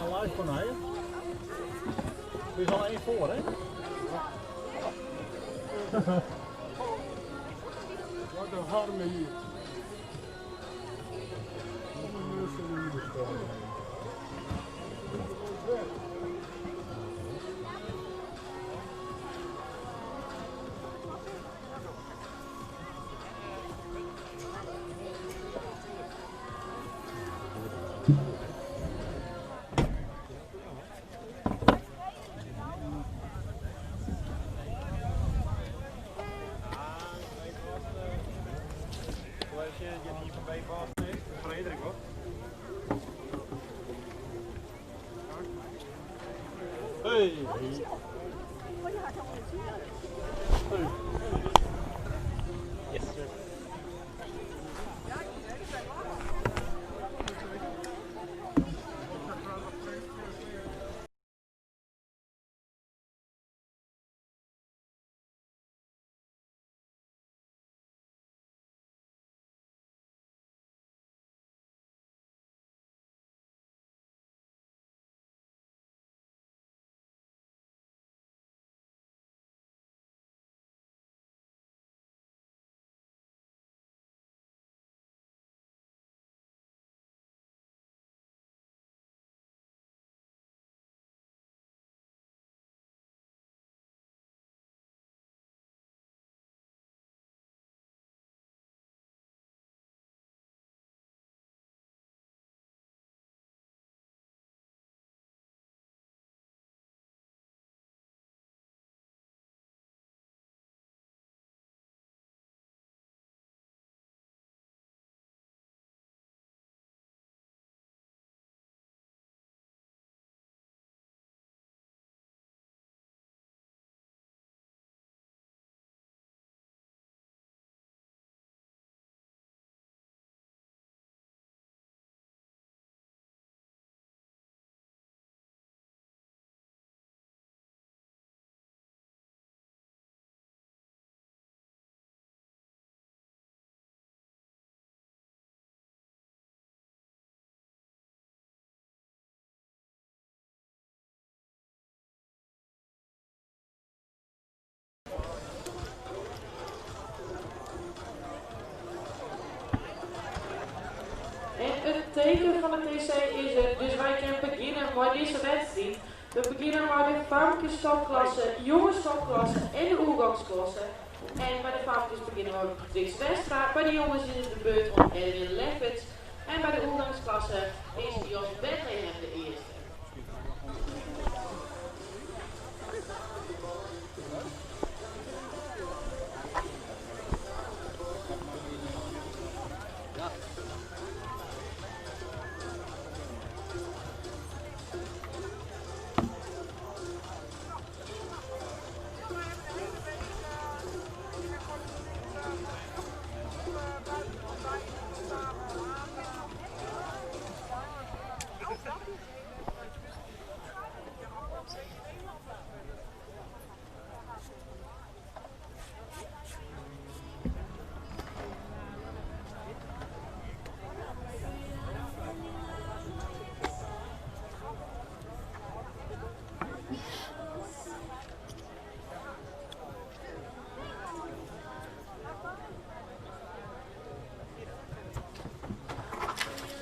al live van mij. Er is al één voor, hè? Wat een harme hier. Hey. En het teken van de TC is er, dus wij kunnen beginnen met deze wedstrijd. We beginnen met de famkes topklasse, jongens topklasse en de oergangsklasse. En bij de famkes beginnen we met Patrice Westra, bij de jongens is het de beurt om Erwin Lefferts. En bij de oergangsklasse is Jos Bethlehem de eerste.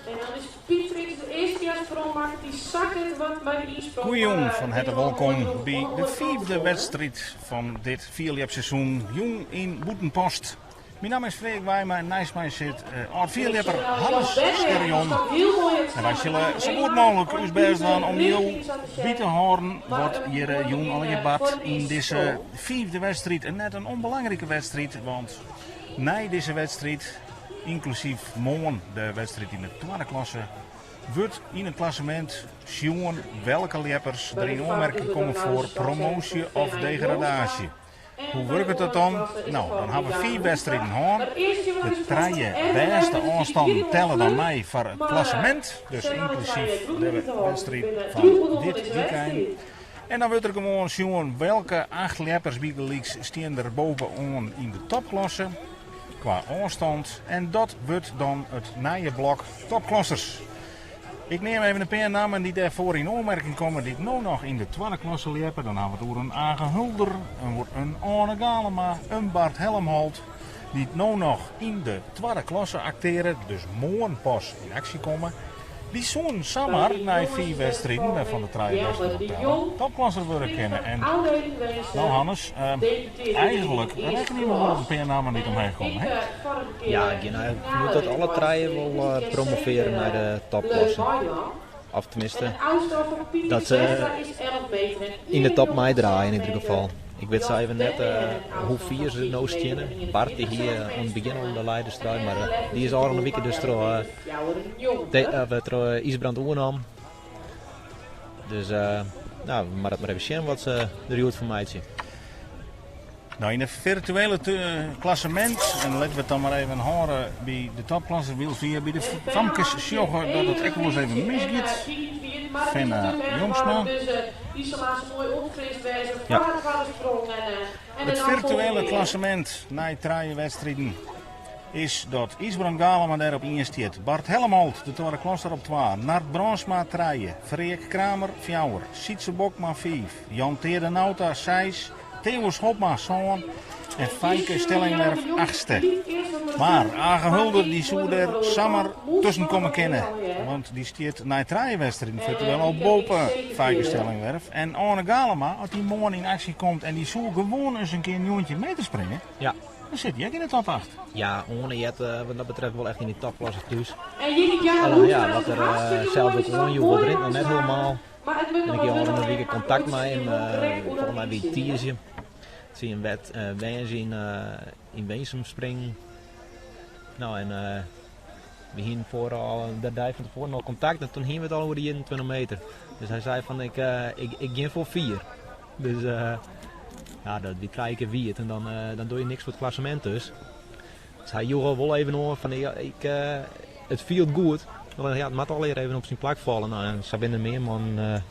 En dan is Pietrix de eerste die aan sprong maakt, die zakt wat bij de insprong. Goeiejoen, van harte welkom bij de vierde wedstrijd van dit fierljepseizoen. Jong in Bûtenpost. Mijn naam is Freek Wijma en naast mij zit oud fierljepper Hannes Scherjon. En wij zullen zo goed mogelijk ons best doen om jou bij te horen wat hier jong al je bad in deze vierde wedstrijd. En net een onbelangrijke wedstrijd, want na deze wedstrijd, inclusief morgen de wedstrijd in de tweede klasse, wordt in het klassement sjoen welke ljeppers er in aanmerking komen voor promotie of degradatie. Hoe werkt dat dan? Nou, dan hebben we 4 wedstrijden gehad. De 3 beste afstanden tellen dan mee voor het klassement. Dus inclusief de wedstrijd van dit weekend. En dan wordt er gewoon sjoen welke 8 ljeppers bij de leagues staan er bovenaan in de topklasse. Qua afstand. En dat wordt dan het nieuwe blok topklassers. Ik neam even in pear nammen dy't dêrfoar yn oanmerking komme dy't no noch yn de twadde klasse ljeppe. Dan hawwe we it oer in Age Hulder, in Oane Galema, in Bart Helmholt, dy't no noch yn de twadde klasse akteare, dus moarn pas yn aksje komme. Dy soenen samar nei fiif wedstriden, wêrfan de trije bêsten noch telle, topklasser wurde kinne. En no Hannes, eigenlik rekkenje we wol op in pear nammen dy't omheech komme, hè? Ja, ik gean eigenlik fanút dat alle trije wol promovearje nei de topklasse. Of tenminste, dat se yn de top meidraaie yn ieder gefal. Ik wit sa even net hoe fier se no steane. Bart dy hie oan it begjin al de leiderstrui, mar dy is ôfrûne wike dus troch troch Ysbrand oernommen. Dus no, we moatte mar even sjen wat se der hjoed fan meitsje. No, yn it firtuele klassemint, en litte we it dan mar even hâlde by de topklasse, wylst we hjir by de famkes sjogge dat it ek wolris even misgiet. Fenna Jongsma. Ja. It firtuele klassemint nei trije wedstriden is dat Ysbrand Galema dêr op ien stiet, Bart Helmholt, de twadde klasser, op twa, Nard Brandsma trije, Freark Kramer fjouwer, Sytse Bokma fiif, Jan Teade Nauta seis, Theo's Hopma sân en Feike Stellingwerf achtste. Mar Age Hulder dy soe der samar tusken komme kinne, want dy stiet nei trije wedstriden virtueel al boppe Feike Stellingwerf. En Oane Galema, as dy moarn yn aksje komt en dy soe gewoan ris in kear 19 meter springe, ja. dan sit hy ek yn de top 8. Ja, Oane heart wat dat betreft wol echt yn dy topklasse thús. Allinnich ja, wat er sels ek oanjoech, it rint noch net hielemaal. En ik hie ôfrûne wike kontakt mei him, folgens my wie it tiisdei. Tsjin in wet woansdei yn yn Winsum springen. No en we hienen foar al de dei fan tefoaren al kontakt en toen hienen we it al oer de 21 meter. Dus hy sei fan ik, ik, ik gean foar fier. Dus ja, dat wie trije kear wiet en dan, dan doe je niks foar it klassemint dus. Dus hy joech al wol even oan fan ik, it fielt goed. Allinnich ja, it moat allegear even op syn plak falle. No, en sa binne der mear mannen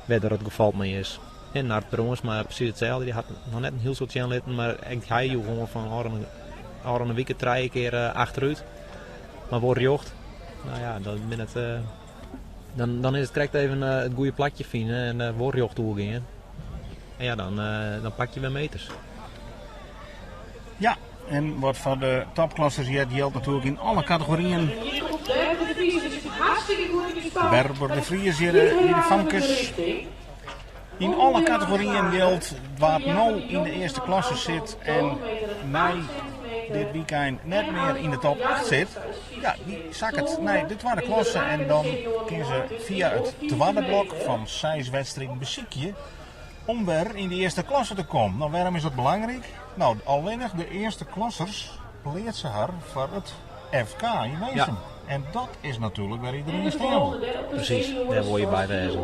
wêr't dat it gefal mei is. En Nard Brandsma presys itselde, dy hat noch net in hiel soad sjen litten, mar ek hy joech oan fan ôfrûne wike trije kear achterút, mar wol rjocht. No ja, dan binne it, dan, dan is it krekt even it goede plakje fine en wol rjocht oergean. En ja, dan, dan pak je wer meters. Ja, en wat foar de topklassers heart, jildt natuerlik yn alle kategoryen. Berber de Vries hjir by de famkes. Yn alle kategoryen jildt wa't no yn de earste klasse sit en nei dit wykein net mear yn de top 8 sit, ja, dy sakket nei de twadde klasse en dan kinne se fia it twadde blok fan seis wedstriden besykje om wer yn de earste klasse te kommen. No, wêrom is dat belangryk? No, allinnich de earste klassers pleatse har foar it FK yn Winsum. Ja. En dat is natuerlik wêr iderien stean wol. Presys, dêr wol je by wêze.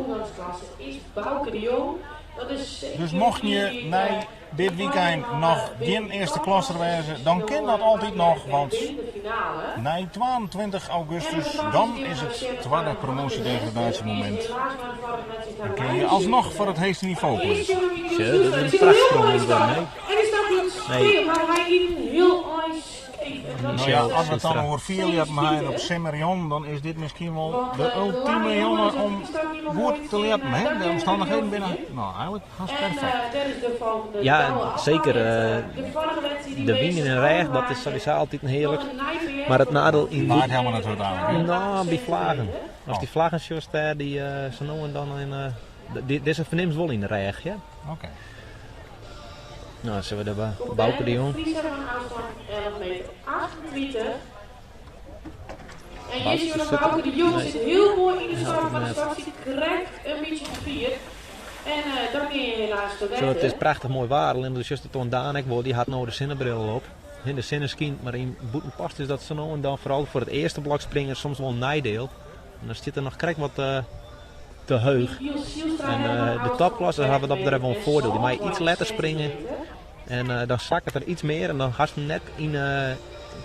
Dus mochten je nei dit wykein noch gjin earste klasser wêze, dan kin dat altyd noch, want nei 22 augustus dan is it twadde promoasjedegradaasjemomint. Dan kinne je alsnoch foar it heechste nivo pleatse. Sjoch, dat is in prachtsprong nee. Nee. No ja, as we it dan oer fierljeppen ha en op simmerjûnen, dan is dit miskien wol de ultime jûn om goed te ljeppen. Hè? De omstannichheden binne no, eigenlik hast perfekt. Ja, seker. De wyn yn de rêch, dat is sawiesa altyd hearlik. Mar it neidiel yn... Waait helemaal net hurd eigenlik. No, by flagen. As dy flaggen sjochst dêr, dy sa no en dan in, dizze fernimst wol yn de rêch, ja. Oké. No, dan sille we de Bauke de Jong. En hier zien we dat Bauke de Jong zit heel mooi in de stap, maar de stap zit krekt een beetje te fier. En uh, dan gean je helaas te Zo, it is prachtich moai waar, allinnich do sjochst it oan Daan ek wol, dy hat no de sinnebril op. De sinne skynt, mar yn Bûtenpost is dat sa no en dan foaral foar it earste blok springen soms wol in neidiel. En dan stiet er noch krekt wat uh, te heech. En uh, de topklasse hawwe dat betreft wol in foardiel. Dy meie iets letter springe en uh, dan sakket er iets mear en dan hast him net yn, uh,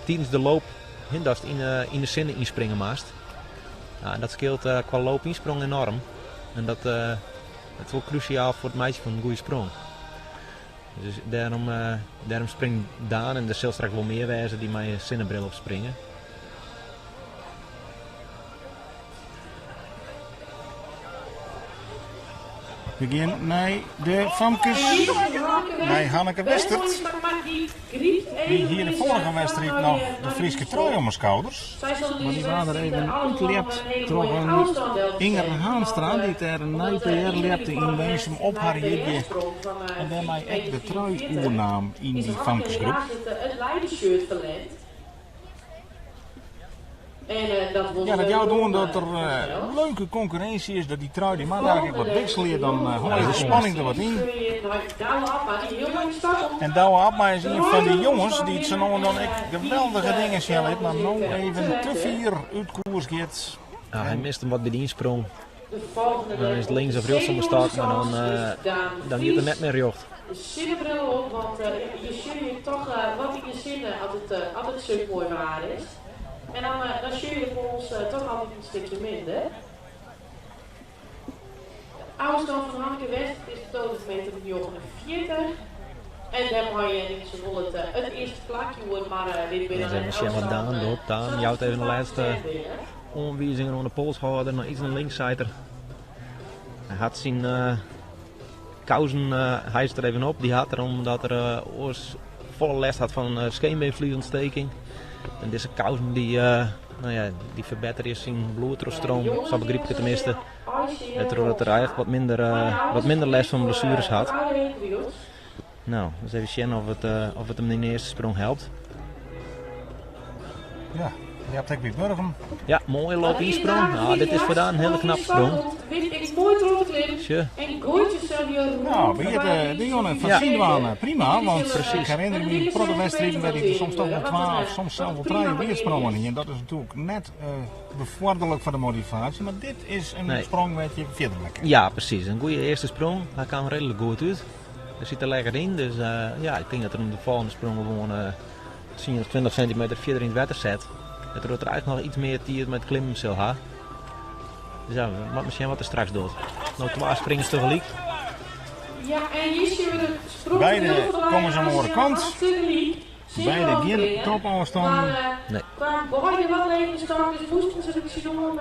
tidens de loop hin, datst yn, yn de sinne ynspringe moatst. Ja, en dat skeelt kwa loop ynsprong enorm. En dat, dat is wol krúsjaal foar it meitsjen fan in goede sprong. Dus dêrom, dêrom springt Daan en der sil straks wol mear wêze dy't mei in sinnebril op springe. We gean nei de famkes, nei Hanneke Westert. Dy hie de foarige wedstriid noch de Fryske trui om 'e skouders, mar dy waard der even útljept troch in Inger Haanstra, dy't dêr in nij PR ljepte yn Winsum op har jierdei en dêrmei ek de trui oernaam yn dy famkesgroep. Ja, dat jout oan dat der leuke konkurrinsje is, dat dy trui dy moat eigentlik ek wat wikselje, dan hâld je de spanning der wat yn. En Douwe Abma is ien fan dy jonges dy't sa no en dan ek geweldige dingen sjen lit, mar no even te fier út koers giet. Ja, hy mist him wat by de ynsprong. Dan is it links of rjochts om 'e stok, mar dan, dan giet er net mear rjocht. De sinnebril op, want je sjogge je toch wat yn de sinne as it suk moai waar is. En dan, dan sjogge je de pols toch altyd in stikje minder. De ôfstân fan Hanneke West is 12 meter 49. En dêrmei nimt se wol it, it earste plakje oer, mar dit binne Eens even sjen wat Daan docht. Daan jout even de lêste oanwizingen oan de polshâlder. Noch iets nei links seit er. Hy hat syn kousen hijst er even op. Dy hat er omdat er oars folle lêst hat fan skeenbeenvliesontsteking. En dizze kousen dy, no ja, dy ferbetterje syn bloedtrochstroom, sa begryp ik it teminste. Wêrtroch't er eigentlik wat minder lêst fan blessueres hat. No, ris even sjen of it, of it him yn de earste sprong helpt. Ja, je hebt ek by Burgum. Ja, moaie loop ynsprong. Nou, dit is foar Daan in hiele knappe sprong. Sjoch. Nou, by it de jonge fan syn dwaan prima, want ik herinner my in protte wedstriden wêr't hy der soms toch wol twa of soms sels wol trije wietsprongen hie. En dat is natuerlik net befoarderlik foar de motivaasje, mar dit is in sprong wêr't je fierder mei kinne. Ja, presys. In goede earste sprong. Hy kaam reedlik goed út. Hy sit der lekker yn, dus ja, ik tink dat er him de folgjende sprong gewoan 10 of 20 sintimeter fierder yn it wetter set. Wêrtroch't er eigentlik noch iets mear tiid mei it klimmen sil ha. Dus ja, we moatte mar sjen wat er straks docht. No twa springers tegelyk. Ja, en hier zien we de sprong Beide komme se oan de oare kant. Beide gjin topôfstannen. Nee. Kwamen beide wat leger staan, dus moesten ze de Sinon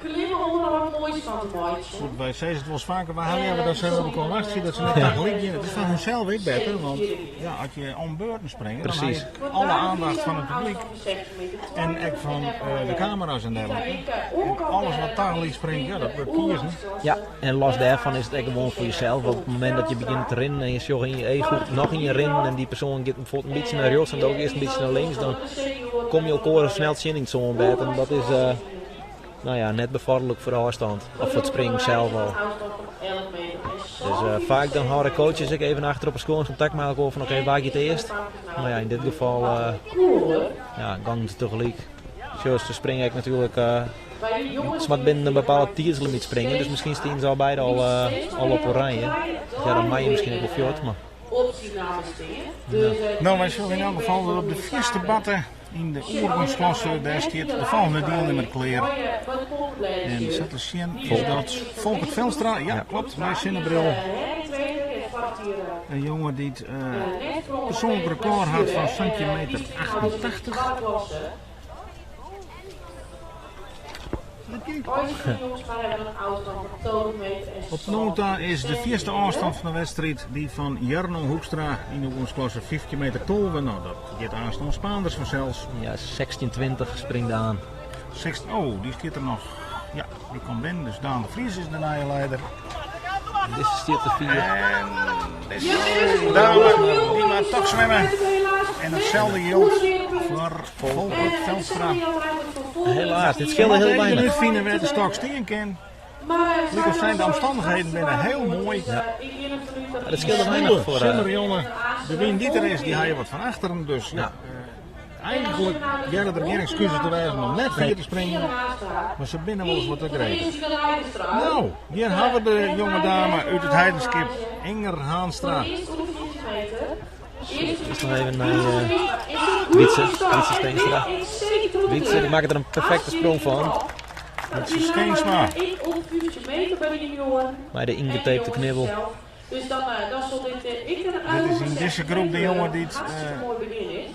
klimmen om er wat moois van te meitsjen. Goed, wy sizze it wolris faker, wy ha leaver dat se op elkoar wachtsje, dat se net tagelyk gean. It is foar harsels ek better, want ja, as je om beurten springe, dan ha je alle aandacht fan it publyk en ek fan de kamera's en dergelike. En alles wat tagelyk springt, ja, dat wurdt kiezen. Ja, en los dêrfan is it ek gewoan foar jesels. Want op it momint dat je begjinne te rinnen en je sjogge yn je eachhoek noch ien rinnen en dy persoan giet bijvoorbeeld in bytsje nei rjochts en do giest in bytsje nei links, dan komme je elkoar snel tsjin yn it sânbêd en dat is no ja, net befoarderlik foar de ôfstân of foar it springen sels al. Dus faak dan hâlde coaches ek even achter op 'e skuon kontakt mei elkoar fan oké, wa giet earst? Mar ja, yn dit gefal ja, gongen se tegelyk. Sjoch, se springe ek natuerlik, se moatte binnen in bepaalde tiidslimyt springe, dus miskien stiene se al beide al, al op oranje. Dus ja, dan meie je miskien ek wol fuort, mar... No, wy sjogge yn elk gefal dat op de fierste batte yn de oergongsklasse, dêr stiet de folgjende dielnimmer klear. En sa te sjen is dat Folkert Velstra, ja klopt, mei sinnebril. In jonge dy't persoanlik rekôr hat fan 17 meter 88. Op no ta is de fierste ôfstân fan de wedstriid dy fan Jarno Hoekstra yn de oergongsklasse 15 meter 12. No, dat giet aanst oan Spaanders fansels. Ja, 16-20 springt Daan. 16, oh, dy stiet der noch. Ja, dy komt binnen, dus Daan de Vries is de nije leider. Dizze stiet te fier. En dizze dame, dy moat toch swimme. En itselde jildt foar Folkert Velstra. Helaas, dit skeelde hiel Even weinich. útfine wêr't de stok stean kin. Lykas sein, de omstannichheden binne hiel moai. Ja. Dat skeelde weinich foar. Simmerjonge, de wyn dy't der is, dy ha je wat fan achteren. Dus ja, eigentlik hearre der gjin ekskuzen te wêzen om net fier te springen. Mar se binne wolris wat te gretig. No, hjir ha we de jonge dame út it Heidenskip, Inger Haanstra. Earst noch even nei Wietse, Wietse Steenstra. Wietse, dy makket der in perfekte sprong fan. Wietse Steensma. Mei de yngetapte knibbel. Dit is yn dizze groep de jonge dy't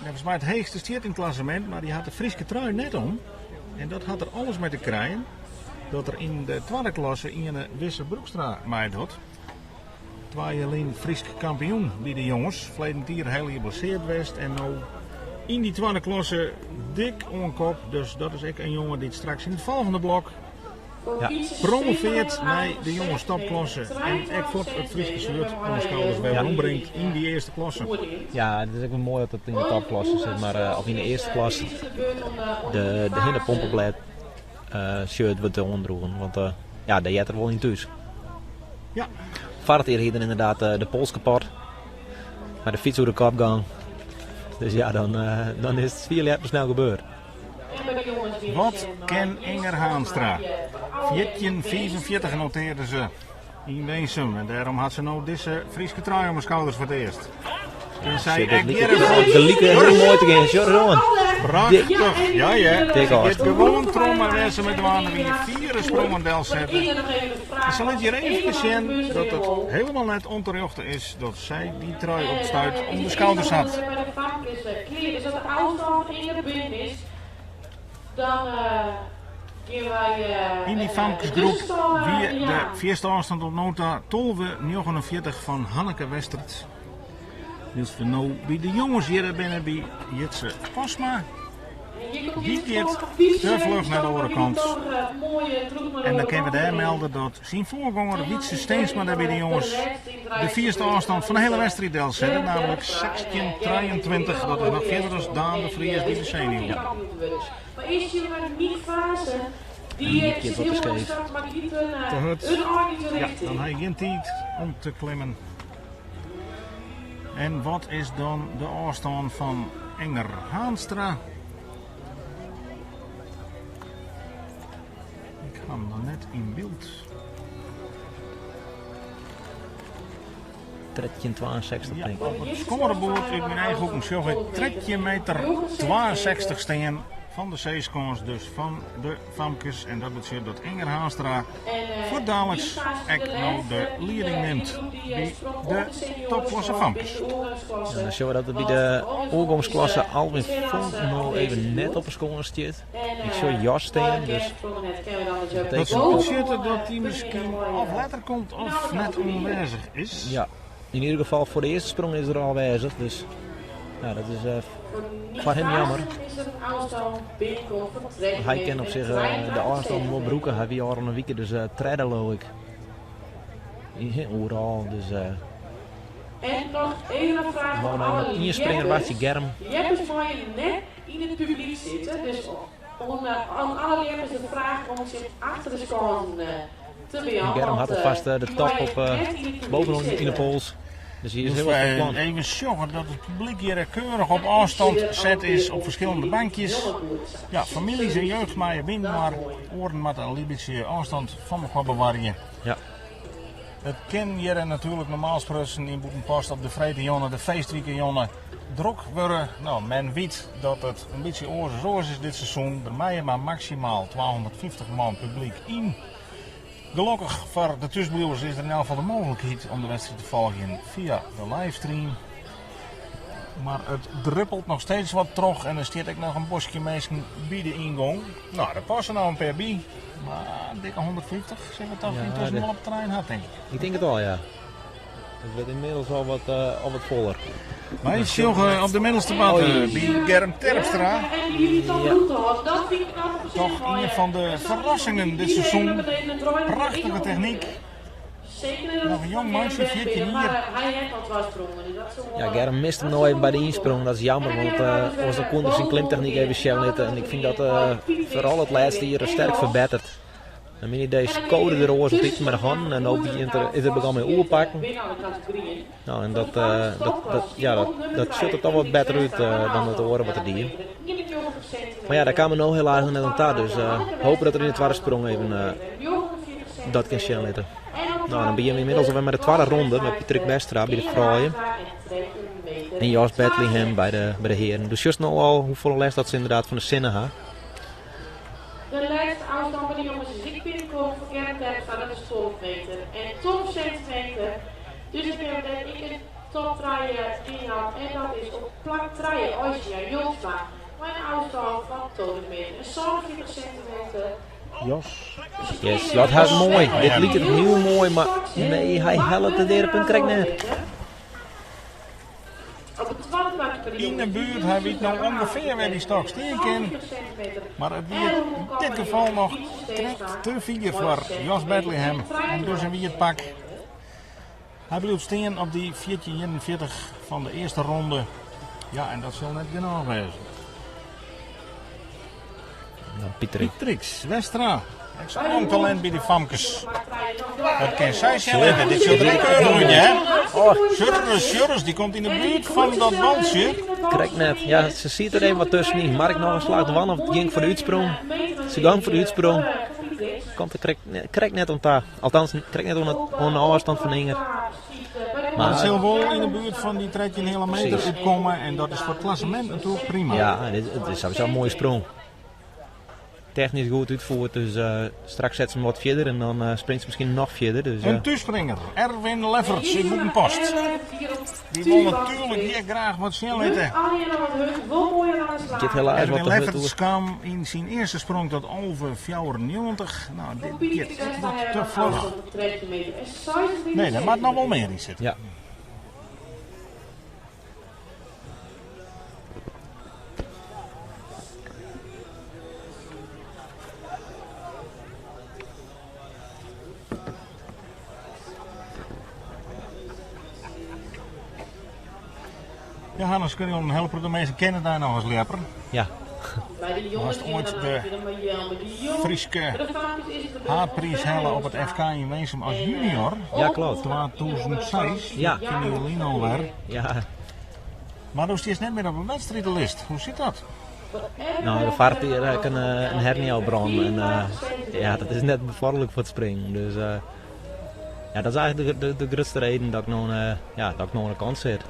neffens my it heechste stiet yn it klassemint, mar dy hat de Fryske trui net om. En dat hat der alles mei te krijen dat der yn de twadde klasse iene Wisse Broekstra meidocht. 2 jier lyn Frysk kampioen by de jonges. Ferleden jier hiel jier blessearre west en no yn dy twadde klasse dik oan kop. Dus dat is ek in jonge dy't straks yn it folgjende blok promovearret nei de jonges topklasse. En ek fuort it Fryske shirt oan de skouders wer werombringt yn dy earste klasse. Ja, it is ek wol moai dat it yn de topklasse sit, mar of yn de earste klasse de Hinnepompeblêd shirt wurdt oandroegen. Want ja, dêr heart er wol yn thús. Foarich jier hie er ynderdaad de pols kapot. Mei de fyts oer de kop gong. Dus ja, dan is it fierljeppen snel gebeurd. Wat kin Inger Haanstra? 14,45 notearde se yn Winsum. En dêrom hat se no dizze Fryske trui om 'e skouders foar it earst. En sy Shit, it like hiel moai te gean. Sjoch oan. Prachtich. Ja. Dik Se ôf. giet gewoan troch mei wêr't se mei dwaande wie. Fiere sprongen delsette. En se lit hjir even sjen dat it hielendal net ûnterjochte is dat sy dy trui op it stuit om de skouders hat. By de famkes klear is dat de ôfstân fan Inger binnen is, dan gean wy Yn dy famkesgroep wie de fierste ôfstân oant no ta 12,49 fan Hanneke Westert. Wylst we no by de jonges hjir binne by Jitse Postma. Dy giet te fluch nei de oare kant. En dan kinne we dêr melde dat syn foargonger Wietse Steensma dêr by de jonges de fierste ôfstân fan de hiele wedstriid delsette, nammentlik 16,23. Dat is noch fierder as Daan de Vries by de senioaren. Mar earst sjogge we nei de Niek Fase. Dy Niek sit giet wat te hiel moai skeef. start, mar giet Te hurd. in ein út de Ja, richting. dan ha je gjin tiid om te klimmen. En wat is dan de ôfstân fan Enger Haanstra? Ik ha him noch net yn byld. 13,62 Ja, tink ik. op it skoareboerd út myn eachhoeken sjoch ik 13 meter 62 stean fan de Seeskâns, dus fan de famkes. En dat betsjut dat Inger Haanstra fuortdaliks ek no de lieding nimt by de topklasse famkes. En dan sjogge we dat der by de oergongsklasse Alwin Vonk no even net op 'e skâns stiet. Ik sjoch Jos stean, dus dat Dat betekent soe betsjutte dat dy miskien of letter komt of net oanwêzich is. Ja, yn ieder gefal foar de earste sprong is er ôfwêzich, dus ja, dat is foar him jammer. Hy kin op sich de ôfstân wol brûke. Hy wie al in wike dus tredde, leau ik. Oeral, dus En noch even in fraach we voor moatte alle noch ien springer wachtsje, ljeppers. Germ. Ljeppers meie net yn it publyk sitte, dus oan alle ljeppers de fraach om sich achter de skânsen te bejaan. Germ hat Want, alfêst de dy top meie op net yn it publyk bovenop yn de sitte. pols. Dus hy is Dus hiel wat fan wy plan. even sjogge dat it publyk hjir keurich op ôfstân set is op ferskillende bankjes. Ja, famyljes en jeugd meie binnen, mar oaren moatte in bytsje ôfstân fan elkoar bewarje. It kin hjir natuerlik normaal sprutsen yn Bûtenpost op de freedtejûn, de feestwikejûn, drok wurde. No, men wit dat it in bytsje oars as oars is dit seizoen. Der meie mar maksimaal 250 man publyk yn. Gelokkich foar de thúsbliuwers is der yn elk gefal de mooglikheid om de wedstriid te folgjen fia de livestream. Mar it druppelt noch steeds wat troch en der stiet ek noch in boskje minsken by de yngong. No, der passe noch in pear by. Mar in dikke 150 sille we toch Ja, yntusken wol op it terrein ha, tink ik. Ik tink it al, ja. It wurdt ynmiddels al wat foller. Wy sjogge op de middelste baan by Germ Terpstra. En jullie toch ja. Dat vind ik nou op zich Toch mooi. een van de verrassingen dit seizoen. Prachtige technyk. Zeker Noch in jong mantsje, 14 jier. Maar hy hat al twa sprongen. Dus dat is wel, Ja, Germ mist him no even by de ynsprong. Dat is jammer, want oars dan koe er syn klimtechnyk even sjen litte. En ik fyn dat foaral it lêste jier sterk ferbetterd. Nei myn idee skode er oars altyd mei de hannen en no is er begûn mei oerpakken. No, en dat, ja, dat sjocht der toch wat better út dan it oare wat er die. Mar ja, dêr kaam er no helaas noch net oan ta. Dus hoopje dat er yn de twadde sprong even dat kin sjen litte. No, dan begjinne we ynmiddels alwer mei de twadde ronde mei Patrick Westra by de froulju. En Jos Bethlehem by de hearen. Dus sjochst no al hoefolle lêst dat se ynderdaad fan de sinne ha. De lêste ôfstân by de jonges is ek binnenkommen foar Germ Terpstra, dat is 12 meter en 12 centimeter. Dus ik heb dêr ek in top 3 yn had en dat is op plak 3 Oisja Jolsma mei in ôfstân fan 12 meter en 47 centimeter. Jos. Yes, dat hat moai. Dit liket hiel moai, mar nee, hy hellet de derde punt krekt net. Yn de buert, hy wit no ûngefear wêr dy stok stean kin. Mar it wie yn dit gefal noch krekt te fier foar Jos Bethlehem om dus in wiet pak. Hy bliuwt stean op dy 14,41 fan de earste ronde. Ja, en dat sil net genôch wêze. Dan Pietrix. Pietrix Westra. Ek zo'n jong talint by de famkes. Dat kin sy sjen litte. Dit sjocht der ek keurich út, hè? Oh. Sjurres, Sjurres, die komt yn de buert fan dat baltsje. Krekt net. Ja, se siet der even wat tuskenyn. Mar ik noch in slach dwaan of it gyng foar de útsprong. Se gong foar de útsprong. Komt der krekt, krekt net oan ta. Althans, krekt net oan, it, oan de ôfstân fan Inger. Maar het sil wol yn de buert fan dy 13,5 meter útkomme en dat is foar it klassemint natuerlik prima. Ja, dit, it is sowieso in moaie sprong. Technysk goed útfierd, dus uh, straks set se him wat fierder en dan uh, springt se miskien noch fierder. Dus, uh... In thússpringer, Erwin Lefferts yn Bûtenpost. Dy wol natuerlik hjir graach wat sjen litte. Giet helaas Erwin wat te hurd Lefferts oer. kaam yn syn earste sprong tot 11,94. Nou, dit giet wat te fluch. Nee, dêr moat noch wol mear yn sitte. Ja. Ja, Hannes, kun je helpen? De minsken kenne dy noch as ljepper. Ja. Hast oait de Fryske haadpriis helle op it FK yn Winsum as junior. Ja, klopt. 2006. Ja. Kin je lyn alwer. Ja. Mar do stiest net mear op de wedstriidelist. Hoe sit dat? Nou, de vaart hier heb ik een hernia brand en ja, dat is net bevorderlijk voor het springen. Dus ja, dat is eigenlijk de grootste reden dat ik nog, ja, dat ik nog aan de kant zit.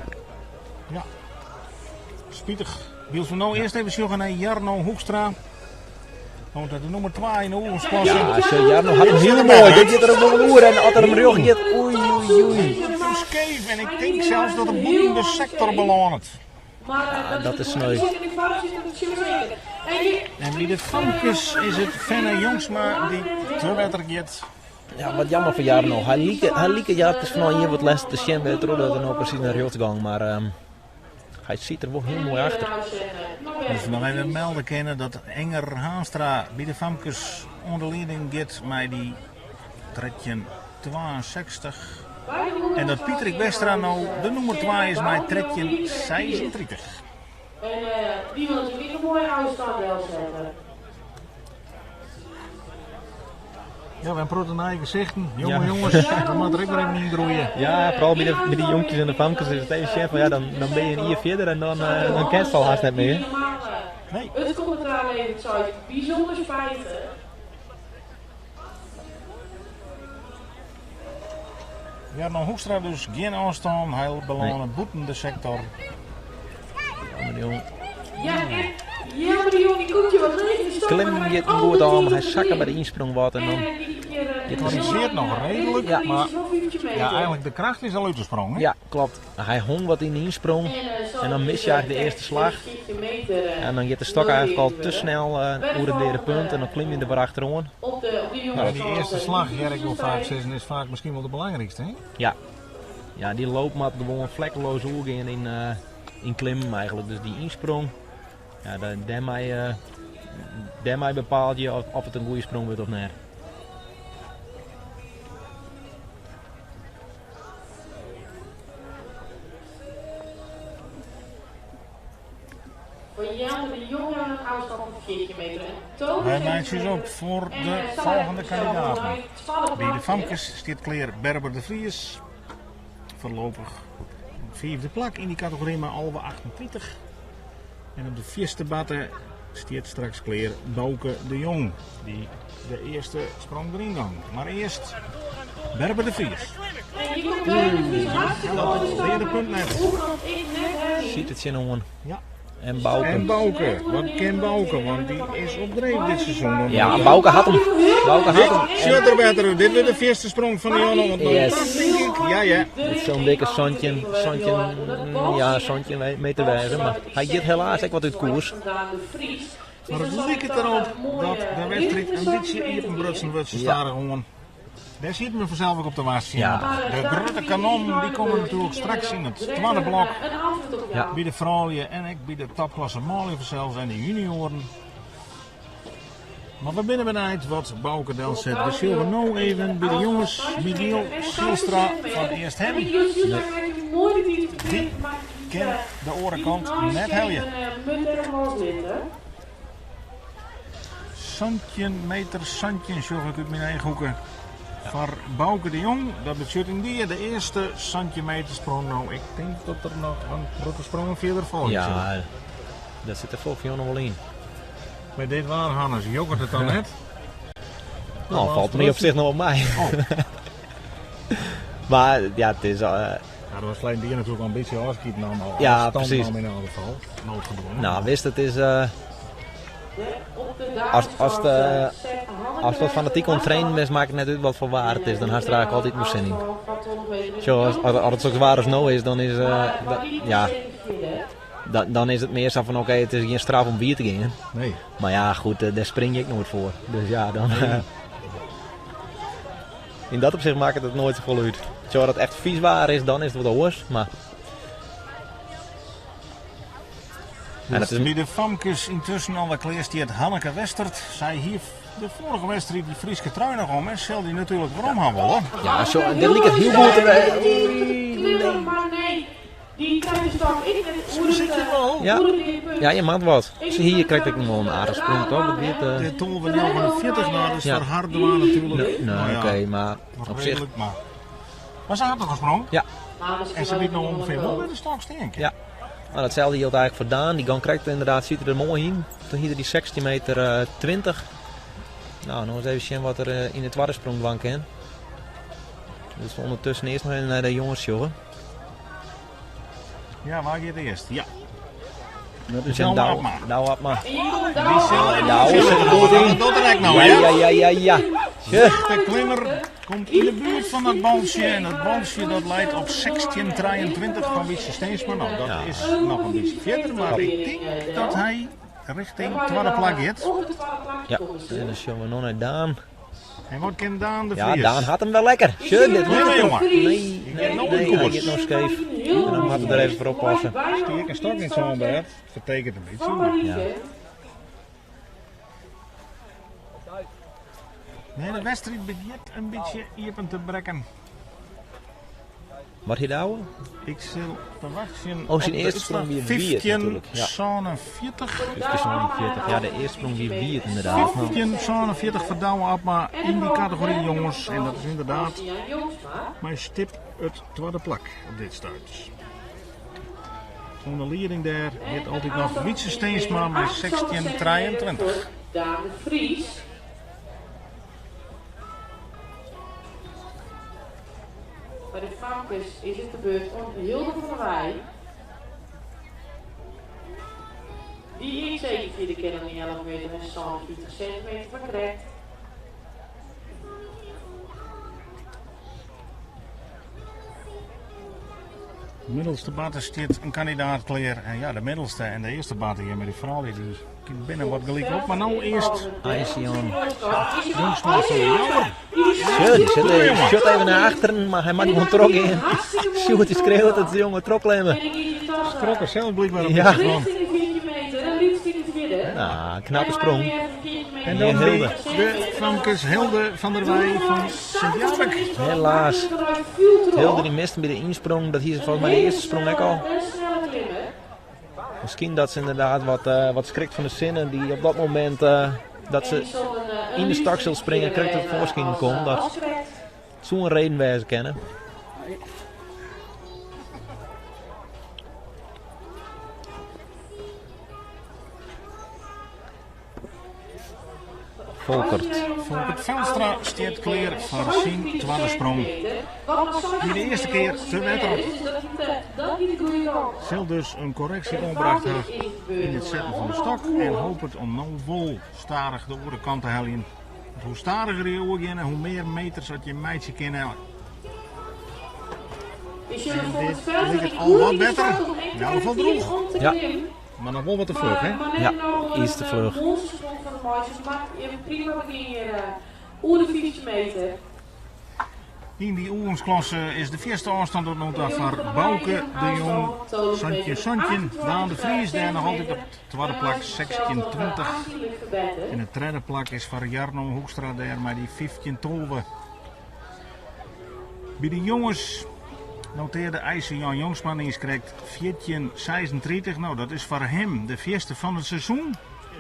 Ja, spitich. Wylst we no earst even sjogge nei Jarno Hoekstra. Want dat de nûmer 2 yn de oergongsklasse. Ja, sjoch, Jarno hat him hiel moai. Dit giet der ek wol oer en as er him rjocht giet, oei, oei, oei. Skeef en ik tink sels dat er bûten de sektor belânet. Ja, dat is sneu. En by de famkes is it Fenne Jongsma dy't te wetter giet. Ja, wat jammer foar Jarno. Hy like, hy like ja, it is fan hjir wat lêstich te sjen wêrtroch dat er no presys nei rjochts gong, mar um, hy siet der wol hiel moai achter. Dus we noch even melde kinne dat Enger Haanstra by de famkes oan de lieding giet mei dy 1362. En dat Pieterik Westra no de nûmer 2 is mei 1336. En die wil natuerlik in moaie ôfstân delsette. Ja, we protte nije gesichten. Jonge jonges, we moatte der ek wer even yn groeie. Ja, foaral by de jonkjes en de famkes is it even sjen fan ja, dan binne je in jier fierder en dan, dan kenst al hast net mear. Nee. It kommentaar levert seit bysûnder spitich. Jarno Hoekstra dus gjin ôfstân, hy belâne bûten de sektor. Jelmer de Jong. Ja, en Jelmer de Jong die komt je wat leeg in de stad. Klim giet him goed ôf, mar hy sakke by de ynsprong wat en dan giet er Korrigeert noch reedlik, Ja. mar ja, eigentlik de kracht is al út de sprong. Hè? Ja, klopt. Hy hong wat yn de ynsprong en dan mis je eigentlik de earste slach. En dan giet de stok eigentlik al te snel oer it deade punt en dan klim je der wer achteroan. Nou, dy earste slach, hear ik wol faak sizzen, is faak miskien wol de belangrykste. Hè? Ja. Ja, dy loop moat gewoan flekkeloas oergean yn, yn klimmen eigentlik. Dus dy ynsprong, ja, dêrmei, dêrmei bepaalt je oft it in goede sprong wurdt of net. Wy meitsje ús op foar de folgjende kandidaten. By de famkes stiet klear Berber de Vries. Foarlopich op fiifde plak yn dy kategory mei 11,38. En op de fierste batte stiet straks klear Bouke de Jong, dy't de earste sprong deryn gong. Mar earst Berber de Vries. Hellet it deade punt net. Siet it tsjinoan. Ja. En Bouke. En Bouke. Wat kin Bouke? Want dy is op dreef dit seizoen. nog Ja, niet. Bouke hat him. Bouke hat him. Sjocht der better út. Dit wurdt de fierste sprong fan de jûn. Want Yes. denk ik. Ja, ja. Dit sil in dikke 17, 17, ja, 17 meter wêze. Mar hy giet helaas ek wat út koers. Mar it liket derop dat de wedstriid in bytsje iepenbrutsen wurdt sa stadichoan. Dêr sieten we fansels ek op te wachtsjen. De grutte kanonnen dy komme natuerlik straks yn it twadde blok. By de froulju en ek by de topklasse manlju fansels en de junioaren. Mar we binne benijd wat Bauke delset. We sjogge no even by de jonges Michiel Zijlstra fan Easthim. Dy kin de oare kant net helje. 17 meter 17 sjoch ik út myn eachhoeke foar Bauke de Jong. Dat betsjut yndie de earste 17 meter sprong. No, ik tink dat der noch in protte sprongen fierder folgje sille. Ja, dat sit der folgens my noch wol yn. Mei dit waar, Hannes, jokket it dan net? No, falt my op sich noch wol mei. Oh. Mar ja, it is. Ja, dat was ferleden jier natuerlik al in bytsje ôfskied naam. Al Ja, afstand presys. nam yn elk gefal. Noodgedwongen. No, witst, it is. As, as, de, as wat fanatyk oan it trainen bist, makket it net út wat foar waar it is. Dan hast der eigentlik altyd wol sin yn. Sjoch, as, as, as it soks waar as no is, dan is, ja, dan, dan is it mear sa fan oké, it is gjin straf om wiet te gean. Nee. Mar ja, goed, dêr spring je ek noait foar. Dus ja, dan. Yn dat opsicht makket it noait safolle út. Sjoch, as it echt fies waar is, dan is it wat oars. Mar. En it is by de famkes yntusken alwer klear stiet Hanneke Westert. Sy hie de foarige wedstriid dy Fryske trui noch om en sil dy natuerlik werom ha wolle. Ja, sjoch, en dit liket hiel goed te wêzen. Maar nee, die krijgt de stap ik net oer Zit je wel? Ja. Ja, je moat wat. Se hie krekt ek noch wol in aardige sprong, toch? Wat wie it? De 12,49, nou, dat is Ja. foar har dwaan natuerlik. Nee, nee, Nou ja, oké, mar nog op sich. redelijk, maar. Maar se hat noch in sprong. Ja. En se wit no ûngefear wol wêr't de stok stean kin. Ja. Nou, datselde jildt eigentlik foar Daan. Dy gong krekt inderdaad, siet er der moai yn. Toen hie er dy 16 meter 20. Nou, no ris even sjen wat er yn de twadde sprong dwaan kin. Dus we ûndertusken earst noch even nei de jonges sjogge. Ja, wa giet earst? Ja. Dat is Douwe Douwe Abma. Douwe Abma. Die sil Douwe sit er goed yn. Dat docht er ek no, Ja, hè? ja, ja, ja, ja. Ja. De klimmer komt yn de buert fan dat baltsje. En dat baltsje dat leit op 16,23 fan Wietse Steensma. Nou, dat Ja. is noch in bytsje fierder. Mar ik tink dat hy rjochting twadde plak giet. Ja, en dan sjogge we no nei Daan. En wat kin Daan de Ja, Vries? Daan hat him wer lekker. Sjoch, dit Nee, lukt jongen. Nee, Die nee, giet no nee, yn hy koers. giet no skeef. En dan moat er der even foar oppasse. Stie ek in stok yn it sânbêd. Fertekent in bytsje. mar- Ja. Nee, de wedstriid begjint in bytsje iepen te brekken. Wat hie Douwe? Ik sil te wachtsjen Oh, syn op de earste sprong wie wiet 15, natuerlik, ja. 47. 15,47. Ja, de earste sprong wie wiet ynderdaad. 15,47 foar Douwe Abma yn dy kategory jonges. En dat is ynderdaad mei stip it twadde plak op dit stuit. Oan de lieding dêr giet altyd noch Wietse Steensma mei 16,23. Daan de Vries. By de famkes is it de beurt oan Hilde van der Weij. Dy ek seker fierder kin dan dy 11 meter en 57 sintimeter fan krekt. Middelste barte stiet in kandidaat klear. En ja, de middelste en de earste barte hjir mei dy froulju dy binne wat gelyk op. Mar no earst Iceon. Jongsma fan de Jouwer. Sjoch, dy sit even, sjocht even nei achteren, mar hy moat gewoan trochgean. Sjoerd dy skreeuwt dat de jonge trochklimme. Skrok er sels blykber in Ja. bytsje fan. Nou, knappe sprong. En dan Hilde. de famkes Hilde van der Weij fan Sint Jabik. Helaas. Hilde dy miste by de ynsprong, dat hie se folgens my de earste sprong ek al. Miskien dat se ynderdaad wat, wat skrikt fan de sinne dy't op dat momint dat se yn de stok sil springe krekt te foarskyn komt. Dat soe in reden wêze kinne. Folkert. Folkert Velstra stiet klear foar syn twadde sprong. Wie de earste kear te wetter. Sil dus in korreksje oanbrocht ha yn it setten fan de stok en hopet om no wol stadich de oare kant te heljen. Want hoe stadiger je oergeane, hoe mear meters dat je meitsje kinne. En dit liket al wat better. In elk gefal drûch. Ja. Maar noch wol wat te fluch, hè? Ja, iets te fluch. Monstersprong fan de meisjes, mar even prima begjin hjir oer de 15 meter. Yn dy oergongsklasse is de fierste ôfstân tot no ta foar Bauke de Jong 17-17. Daan de Vries dêr noch altyd op it twadde plak 16-20. En it tredde plak is foar Jarno Hoekstra dêr mei dy 15-12. By de jonges notearde Eise Jan Jongsma niiskrekt 14-36. No, dat is foar him de fierste fan it seizoen.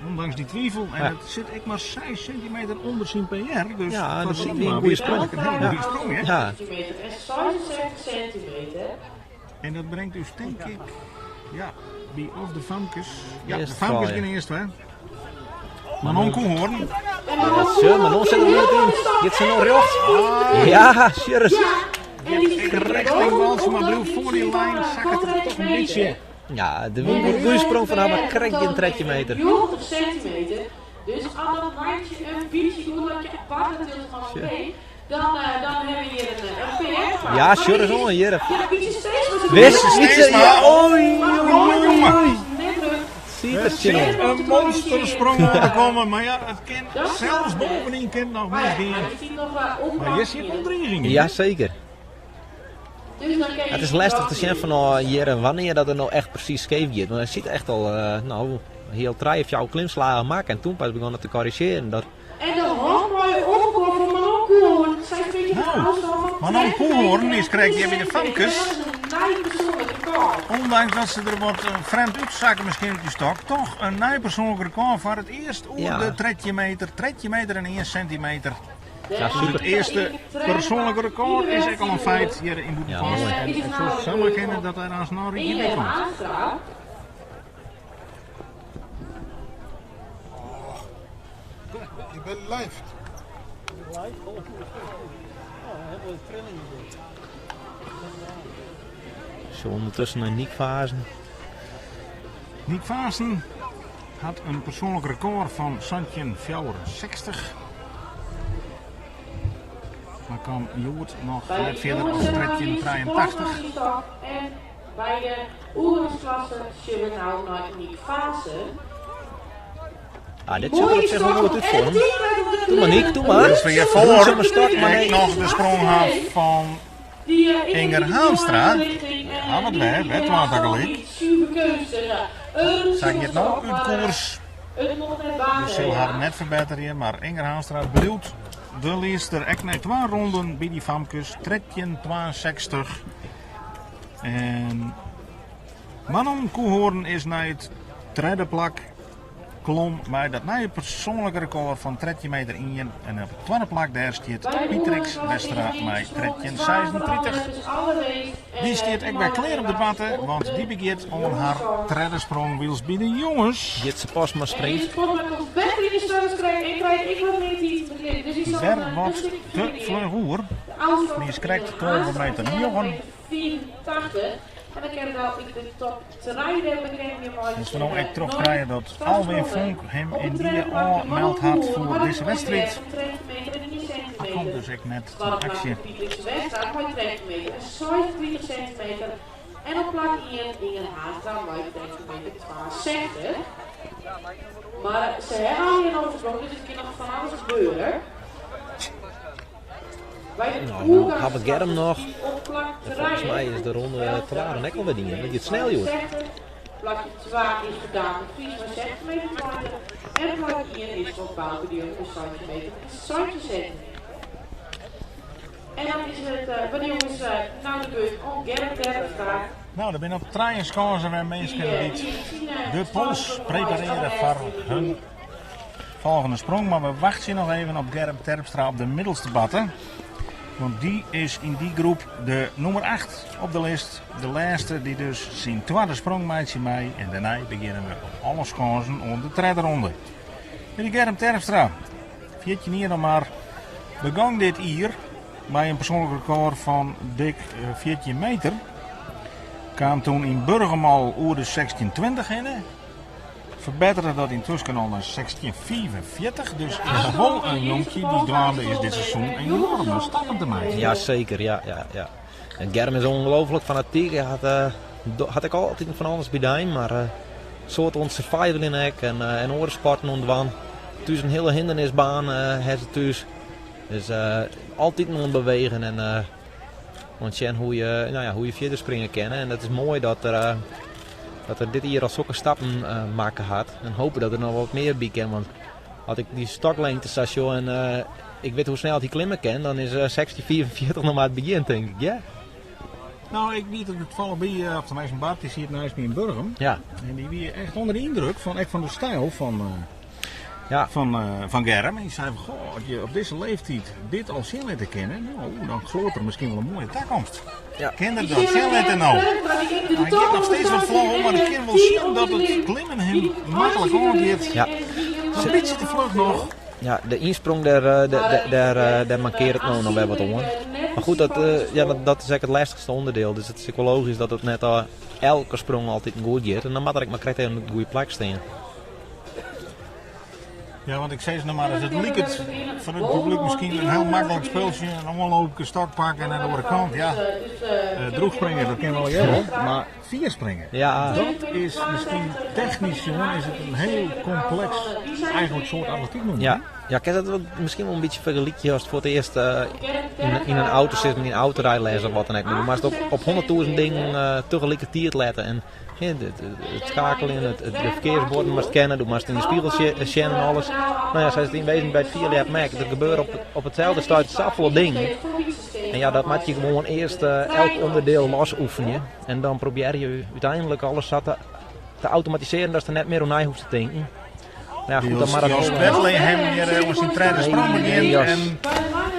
Ondanks die twivel. En het sit ek mar 6 centimeter ûnder syn PR. Dus Ja, foar dat syn wie in dwaan goede wie het sprong. eigenlijk in hiele goede sprong, hè? Ja. Centimeter en 66 centimeter. En dat bringt ús tink ik, ja, by of de famkes. Ja, de Earst famkes froulju. gean earst, hè. Manon Koehoorn. En Ja, sjoch, Manon sit der goed yn. Giet se no rjocht? Ja, sjoch ris. En die zit Krekt in Walsum, mar bliuwt foar dy lijn, sakket er toch in bytsje. Ja, de wie in goede sprong fan har, mar krekt gjin 13 meter. 90 centimeter. Dus als dat lijntje een beetje goed dat je apart natuurlijk van oké, dan, dan hebben we hier een PR. Ja, sjoch ris oan, hjir. Ja, een beetje steeds maar Wist, Steeds Wietse, maar. ja, oei, oei, oei, oei. Net terug. Siet er tsjin oan. In monstersprong oan te kommen, mar ja, it kin sels bovenyn kin noch Maar ja, misgean. hij ziet nog wel op. Mar hjir sit wol driging yn. Ja, zeker. Dus dan kan je Het is lestich te sjen fan oh, hjir en wannear dat er no echt presys skeef giet. Want hy sit echt al, no, hiel trije of fjouwer klimslagen makke en toen pas begûn er te korrizjearjen. Dat, En de handmooi opkwam van Manon Koehoorn. Zij vindt je Nou, een afstand van Manon 30 Koehoorn meter is krekt hjir by de en 60 famkes. centimeter. Dat is een nij persoonlijk record. Ondanks dat se der wat frjemd útsakke miskien út dy stok, toch in nij persoanlik rekôr foar it earst oer de 13 meter, 13 meter en 1 sintimeter. Ja, Dus super. it earste persoanlike rekôr is ek al in feit hjir yn Bûtenpost. Ja, moai. En it soe samar kinne dat der aanst noch ien by Inge komt. Haanstra. Je bent live. Zo ûndertusken nei Niek Vazen. Niek Vazen hat in persoanlik rekôr fan 17,64. Mar kaam hjoed noch Bij net de fierder jongens as hebben we Wietse 13,83. Postma in de stok. En bij de oergangsklasse zullen we nou naar Niek Vazen. Ah, dit ziet er op zich wel goed uit voor hem. Doe Doe maar Niek, doe maar. Dus weer Doe voor. zomaar start, maar Ek nee. noch de sprong hat fan Inger Haanstra. Ja, wat wer, wer twa tagelyk. Sy giet no út koers. Het mocht net baten. Dus sil har net ferbetterje, mar Inger Haanstra bliuwt de liedster ek nei twa ronden by dy famkes 13,62. En Manon Koehoorn is nei it tredde plak klom mei dat nije persoanlike rekôr fan 13 meter 1. En op it twadde plak dêr stiet Pietrix Westra mei 13,36. Dy stiet ek wer klear op de matte, want dy begjint oan har tredde sprong wylst by de jonges. Jitse Postma En springt. Jitse Postma komt better yn de starters krijgen en krijgt ik wat meer tijd te beginnen. Dus die zal Wer een wat stukje te verder. fluch oer. De afstand Die is van krekt Inger 12 Haanstra meter is njoggen. 84. En dan kan wel ik de top 3 bekend je maar. Dus we no ek trochkrije dat Alwin Vonk him yndie ôfmeld hat foar dizze wedstriid. Hy komt dus ek net yn aksje. Westra mei 30 meter en 26 centimeter. En op plak 1 Inge Haanstra mei 30 meter 62. Mar se hawwe al hjir noch gesprongen, dus it kin noch fan alles gebeure. By de Nou, nou ha we Germ noch. op plak En folgens my is de ronde twa dan ek alwer dien. Dat giet snel, joh. Plakje 2 is voor Daan de Vries met 6 meter 20. En plak 1 is voor Bouke de Jong met 6 meter 60 centimeter. En dan is het bij de jongens nou de beurt om Gerrit Terpstra. Nou, der binne op trije skânsen wer minsken dy't de pols preparearje foar hun folgjende sprong. Mar we wachtsje noch even op Germ Terpstra op de middelste batte. Want dy is yn dy groep de nûmer 8 op de list. De lêste dy't dus syn twadde sprong meitsje mei. En dêrnei begjinne we op alle skânsen oan de tredde ronde. By Germ Terpstra, 14 jier noch mar, begong dit jier mei in persoanlik rekôr fan dik 14 meter. Kaam toen yn Burgum al oer de 1620 hinne. Ferbettere dat yntusken al nei 1645. Dus is wol in jonkje dy't dwaande is dit seizoen enoarme stappen te meitsjen. Ja, seker. Ja, ja. En Germ is ongelooflik fanatyk. Hy hat, hat ek altyd fan alles by dien, mar Soad oan it survivaljen ek en en oare sporten oan it dwaan. Thús in hiele hindernisbaan ha se thús. Dus altyd oan it bewegen en oan it sjen hoe je, no ja, hoe je fierder springe kinne. En dat is moai dat er, dat er dit jier al sokke stappen makke hat. En hope dat der noch wat mear by kin. Want as ik dy stoklengte sa sjoch en ik wit hoe snel hy klimme kin, dan is 16,45 noch mar it begjin, tink ik. Ja. Nou, ik wie der toevallig by, of tenminste Bart, dy siet neist my yn Burgum. Ja. En dy wie echt ûnder de yndruk fan, ek fan de styl fan, ja. fan Germ. En dy sei fan, goh, as je op dizze leeftiid dit al sjen litte kinne, nou, dan gloart der miskien wol in moaie takomst. Ja. Kin er dat sjen litte no? Hy giet noch steeds wat fluch om, mar ik kin wol sjen dat it klimmen him maklik oangiet. Ja. In bytsje te fluch noch. Ja, de ynsprong dêr, dêr, dêr mankearret no noch wer wat oan. Mar goed, dat, ja, dat is ek it lêstichste ûnderdiel. Dus it is ek wol logysk dat it net elke sprong altyd goed giet. En dan moat er ek mar krekt even op it goede plak stean. Ja, want ik sis no mar ris, it liket foar it publyk miskien in hiel maklik spultsje. In oanloopke, stok pakke en oan de oare kant. Ja, drûchspringe, dat kin wol allegear wol, mar fierspringe, ja. Dat is miskien technysk sjoen is it in hiel kompleks eigentlik soart atletyk noeme. Ja, ja, kinst dat miskien wol in bytsje fergelykje ast foar it earst yn in auto sitst mei in autorijles of wat dan ek. Mar do moatst op 100.000 dingen tegelikertiid lette. En it skeakeljen, de ferkearsbuorden moatst kenne, do moatst yn de spegel sjen en alles. No ja, sa is it yn wezen by it fierljeppen ek. Der gebeure op itselde stuit safolle dingen. En ja, dat moat je gewoan earst elk ûnderdiel los oefenje. En dan probearje je úteinlik alles sa te automatisearjen datst der net mear oer nei hoechst te tinken. Ja, goed, dan mar Jos Bethlehem hjir oan syn tredde sprong begjint en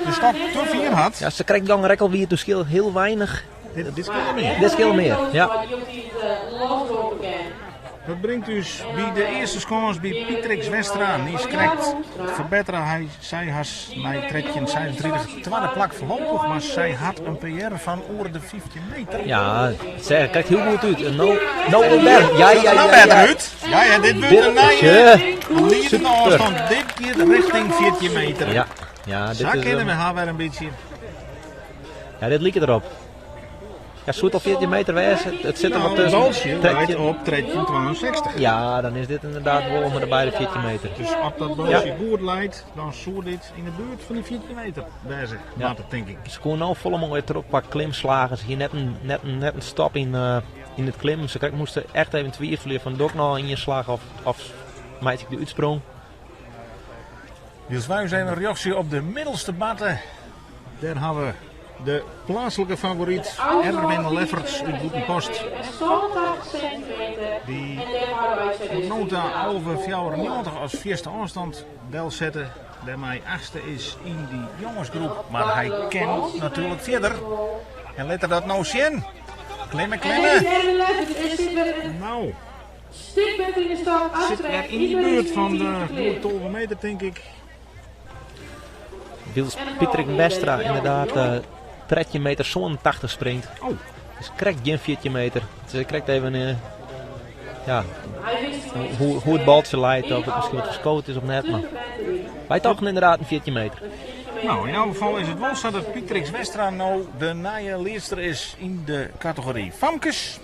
de stok te fier hat. Ja, se krekt gong er ek al wie it skeel hiel weinich. Dit skeelde mear. Dit skeelde mear, ja. Dat bringt ús by de earste skâns by Pietrix Westra. Dy is krekt ferbettere. Hy, sy has nei 13.36 twadde plak foarlopich, mar sy hat in PR fan oer de 15 meter. Ja, se kijkt hiel goed út. En no, no wer. Ja, ja, ja. ja, better ja. út. Ja, ja, dit wurdt in nije liedende ôfstân. Dit giet richting 14 meter. Ja, ja, dit Sa is kinne we har wer in bytsje. Ja, dit liket derop. Ja, soe it al 14 meter wêze? It sit der wat Nou, tusken. Baltsje leit op 1362. Ja, dan is dit ynderdaad wol om de by de 14 meter. Dus as dat baltsje goed leit, dan soe dit yn de buert fan de 14 meter wêze Ja. moatte, tink ik. Se koene no folle moaier troch kwa klimslagen. Se hie net in stop yn it klimmen. Se moasten echt even twivelje fan doch ik no ien slach of meitsje ik de útsprong. Wylst wy ús even rjochtsje op de middelste batte. Dêr ha we de pleatslike favoryt Erwin Lefferts út Bûtenpost. Dy oant no ta 11,94 as fierste ôfstân delsette. Dêrmei achtste is yn dy jongesgroep. Mar hy kin natuerlik fierder. En lit er dat no sjen. Klimme, klimme. Nou, sit wer yn dy buert fan de goed 12 meter, tink ik. Wylst Pieterik Westra ynderdaad 13 meter 87 springt. Oh. Dus krekt gjin 14 meter. It is krekt even ja, hoe it baltsje leit, oft it miskien wat ferskood is of net. Mar wy tochten ynderdaad in 14 meter. Nou, yn elk gefal is it wol sa dat Pietrix Westra no de nije liedster is yn de kategory famkes.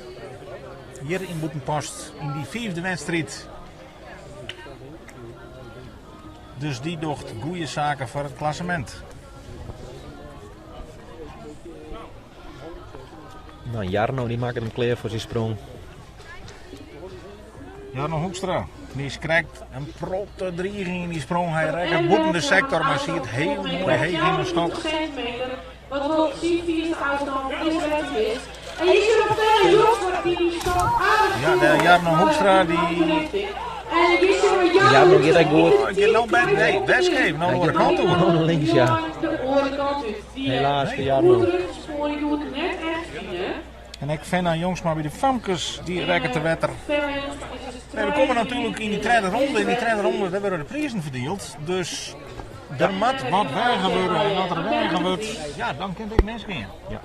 Hjir yn Bûtenpost yn dy fiifde wedstriid. Dus dy docht goede saken foar it klassemint. Nou, Jarno dy makket him klear foar syn sprong. Jarno Hoekstra, dy is krekt in protte driging yn dy sprong. Hy rekke bûten de sektor, mar siet hiel moai heech yn de stok. Wat wol syn fierste ôfstân is is. En je ziet nog verder Jongsma die die stok aardig Ja, de Jarno Hoekstra die... En je ziet Jarno Jarno giet ek goed. Giet no by, nee, Westgeef, no de oare kant oer. No nei links, ja. De oare kant út. Die Helaas foar Jarno. Goed terugspoor, die doet het net echt fijn, En ek Fenna Jongsma by de famkes, dy rekket te wetter. Nee, we komme natuerlik yn dy tredde ronde. Yn dy tredde ronde dêr wurde de prizen ferdield. Dus der moat wat weage wurde. En as der weage wurdt, ja, dan kin it ek misgean. Ja.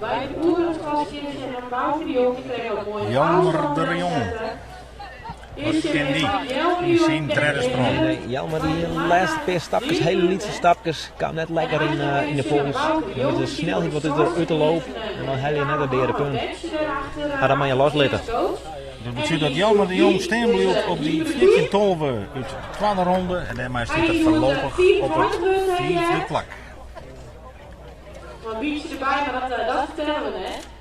By de oergongsklasse en Bouke de Jong, die kreeg ook mooie Jelmer de Jong. Wat kin die yn syn tredde sprong? Nee, Jelmer die lêste pear stapkes, hele lytse stapkes, kaam net lekker yn, yn de pols. Dan is de snelheid wat út de loop en dan helje je net it deade punt. Ha dan moat je loslitte. Dat betsjut dat Jelmer de Jong stean bliuwt op dy 14-12 út de twadde ronde en dêrmei stiet er foarlopich op it fiifde plak. Mar in bytsje derby, mar dat fertelle we net.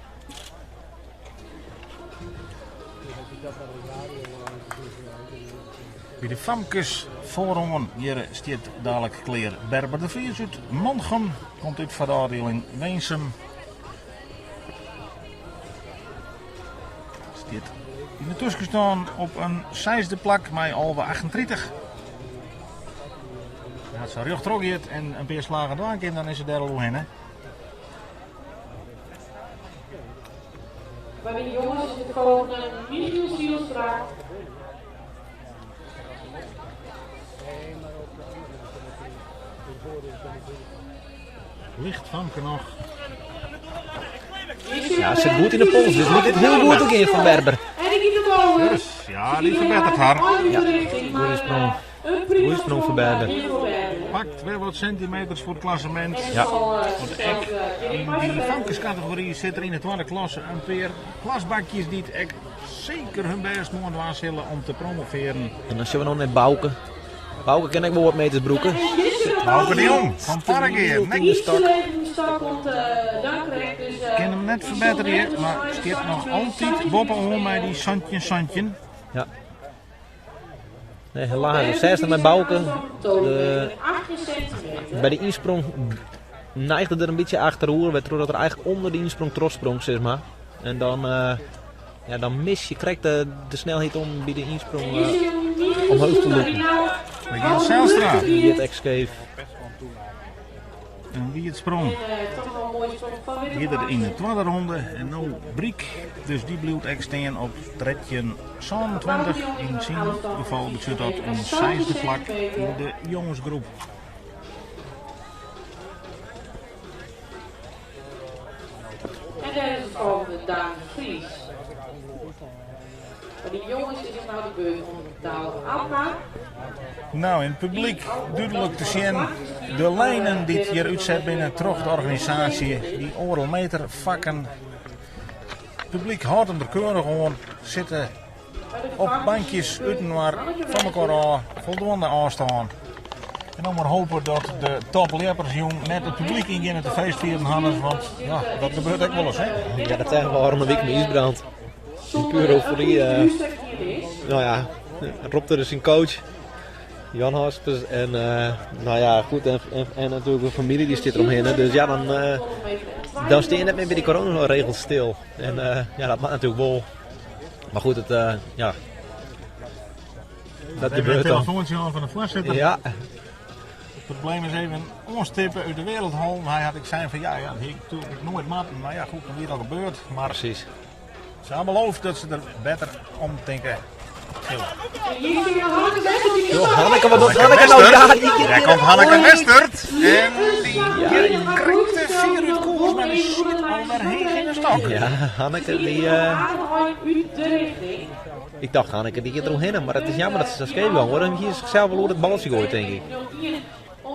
By de famkes foaroan hjir stiet dalik klear Berber de Vries út Mantgum. Komt út foar de ôfdieling Winsum. Stiet yn de tuskenstân op in seisde plak mei 11,38. As se rjocht troch giet en in pear slagen dwaan kin, dan is se dêr al oerhinne. By de jonges is it folgjende Michiel Zielstra. Licht famke noch. Ja, zit goed in de pols, dus moet dit heel goed ook in van Berber. En die giet omhoog. Dus, ja, die verbetert har. Ja, goede sprong. Goede sprong voor Berber. Pakt wer wat centimeters foar it klassemint. Ja. Want ek yn dy famkescategory sit der yn de twadde klasse in pear klasbakjes dy't ek seker hun bêst moarn dwaan sille om te promovearen. En dan sjogge we noch nei Bouke. Bouke kin ek wol wat meters brûke. Bouke de Jong fan Parregea. Yn de stok. Kin him net ferbetterje, mar stiet noch altyd boppe-oan mei dy 17-17. Ja. Nee, helaas. De zesde met Bouke. By de ynsprong neigde er in bytsje achteroer, wêrtroch er eigentlik ûnder de ynsprong trochsprong, sis mar. En dan, ja, dan mis je krekt de snelheid om by de ynsprong omheech te lûken. Michiel Zijlstra. Die giet ek skeef. En wie it sprong wie der yn de twadde ronde en no bryk. Dus dy bliuwt ek stean op 13,27. Yn syn gefal betsjut dat in seisde plak yn de jongesgroep. En dêr is it folgjende Daan de Vries. By de jonges is it no de beurt oan Douwe Abma. No, yn it publyk dúdlik te sjen de lijnen dy't hjir útset binne troch de organisaasje, dy oardel meter fakken. It publyk hâldt him der keurich oan, sitte op bankjes útinoar, fan mekoar ôf, foldoende ôfstân. En dan mar hope dat de topljeppers jûn net it publyk yn geane te feestfieren, Hannes, want ja, dat gebeurt ek wolris, hè? Ja, dat seagen we ôfrûne wike mei Ysbrand. In pure eufory. No ja, ropt er syn coach Jan Hospes en no ja, goed, en natuerlik de famylje dy stiet deromhinne. Dus ja, dan, dan stean je net mear by dy coronaregels stil. En ja, dat moat natuerlik wol. Mar goed, it, ja. Dat gebeurt dan. Telefoantsje oan fan de foarsitter. Ja. It probleem is even oanstippe út de wereld holpen. Hy hat ek sein fan ja, ja, dat hie ik natuerlik noait moatten. Mar ja, goed, dan wie it al gebeurd. Mar Precies. Se ha beloofd dat se der better om tinke sille. Jo, Hanneke, wat docht Hanneke nou? Ja, die Daar komt Hanneke Westert. En die krijgt de vier uit koers, maar die zit alweer heech in de stok. Ja, Hanneke die... Ik dacht Hanneke die giet eromhinne, mar it is jammer dat se sa skeef gong, hoor. Hie zichzelf wel oer it baltsje goaid, tink ik.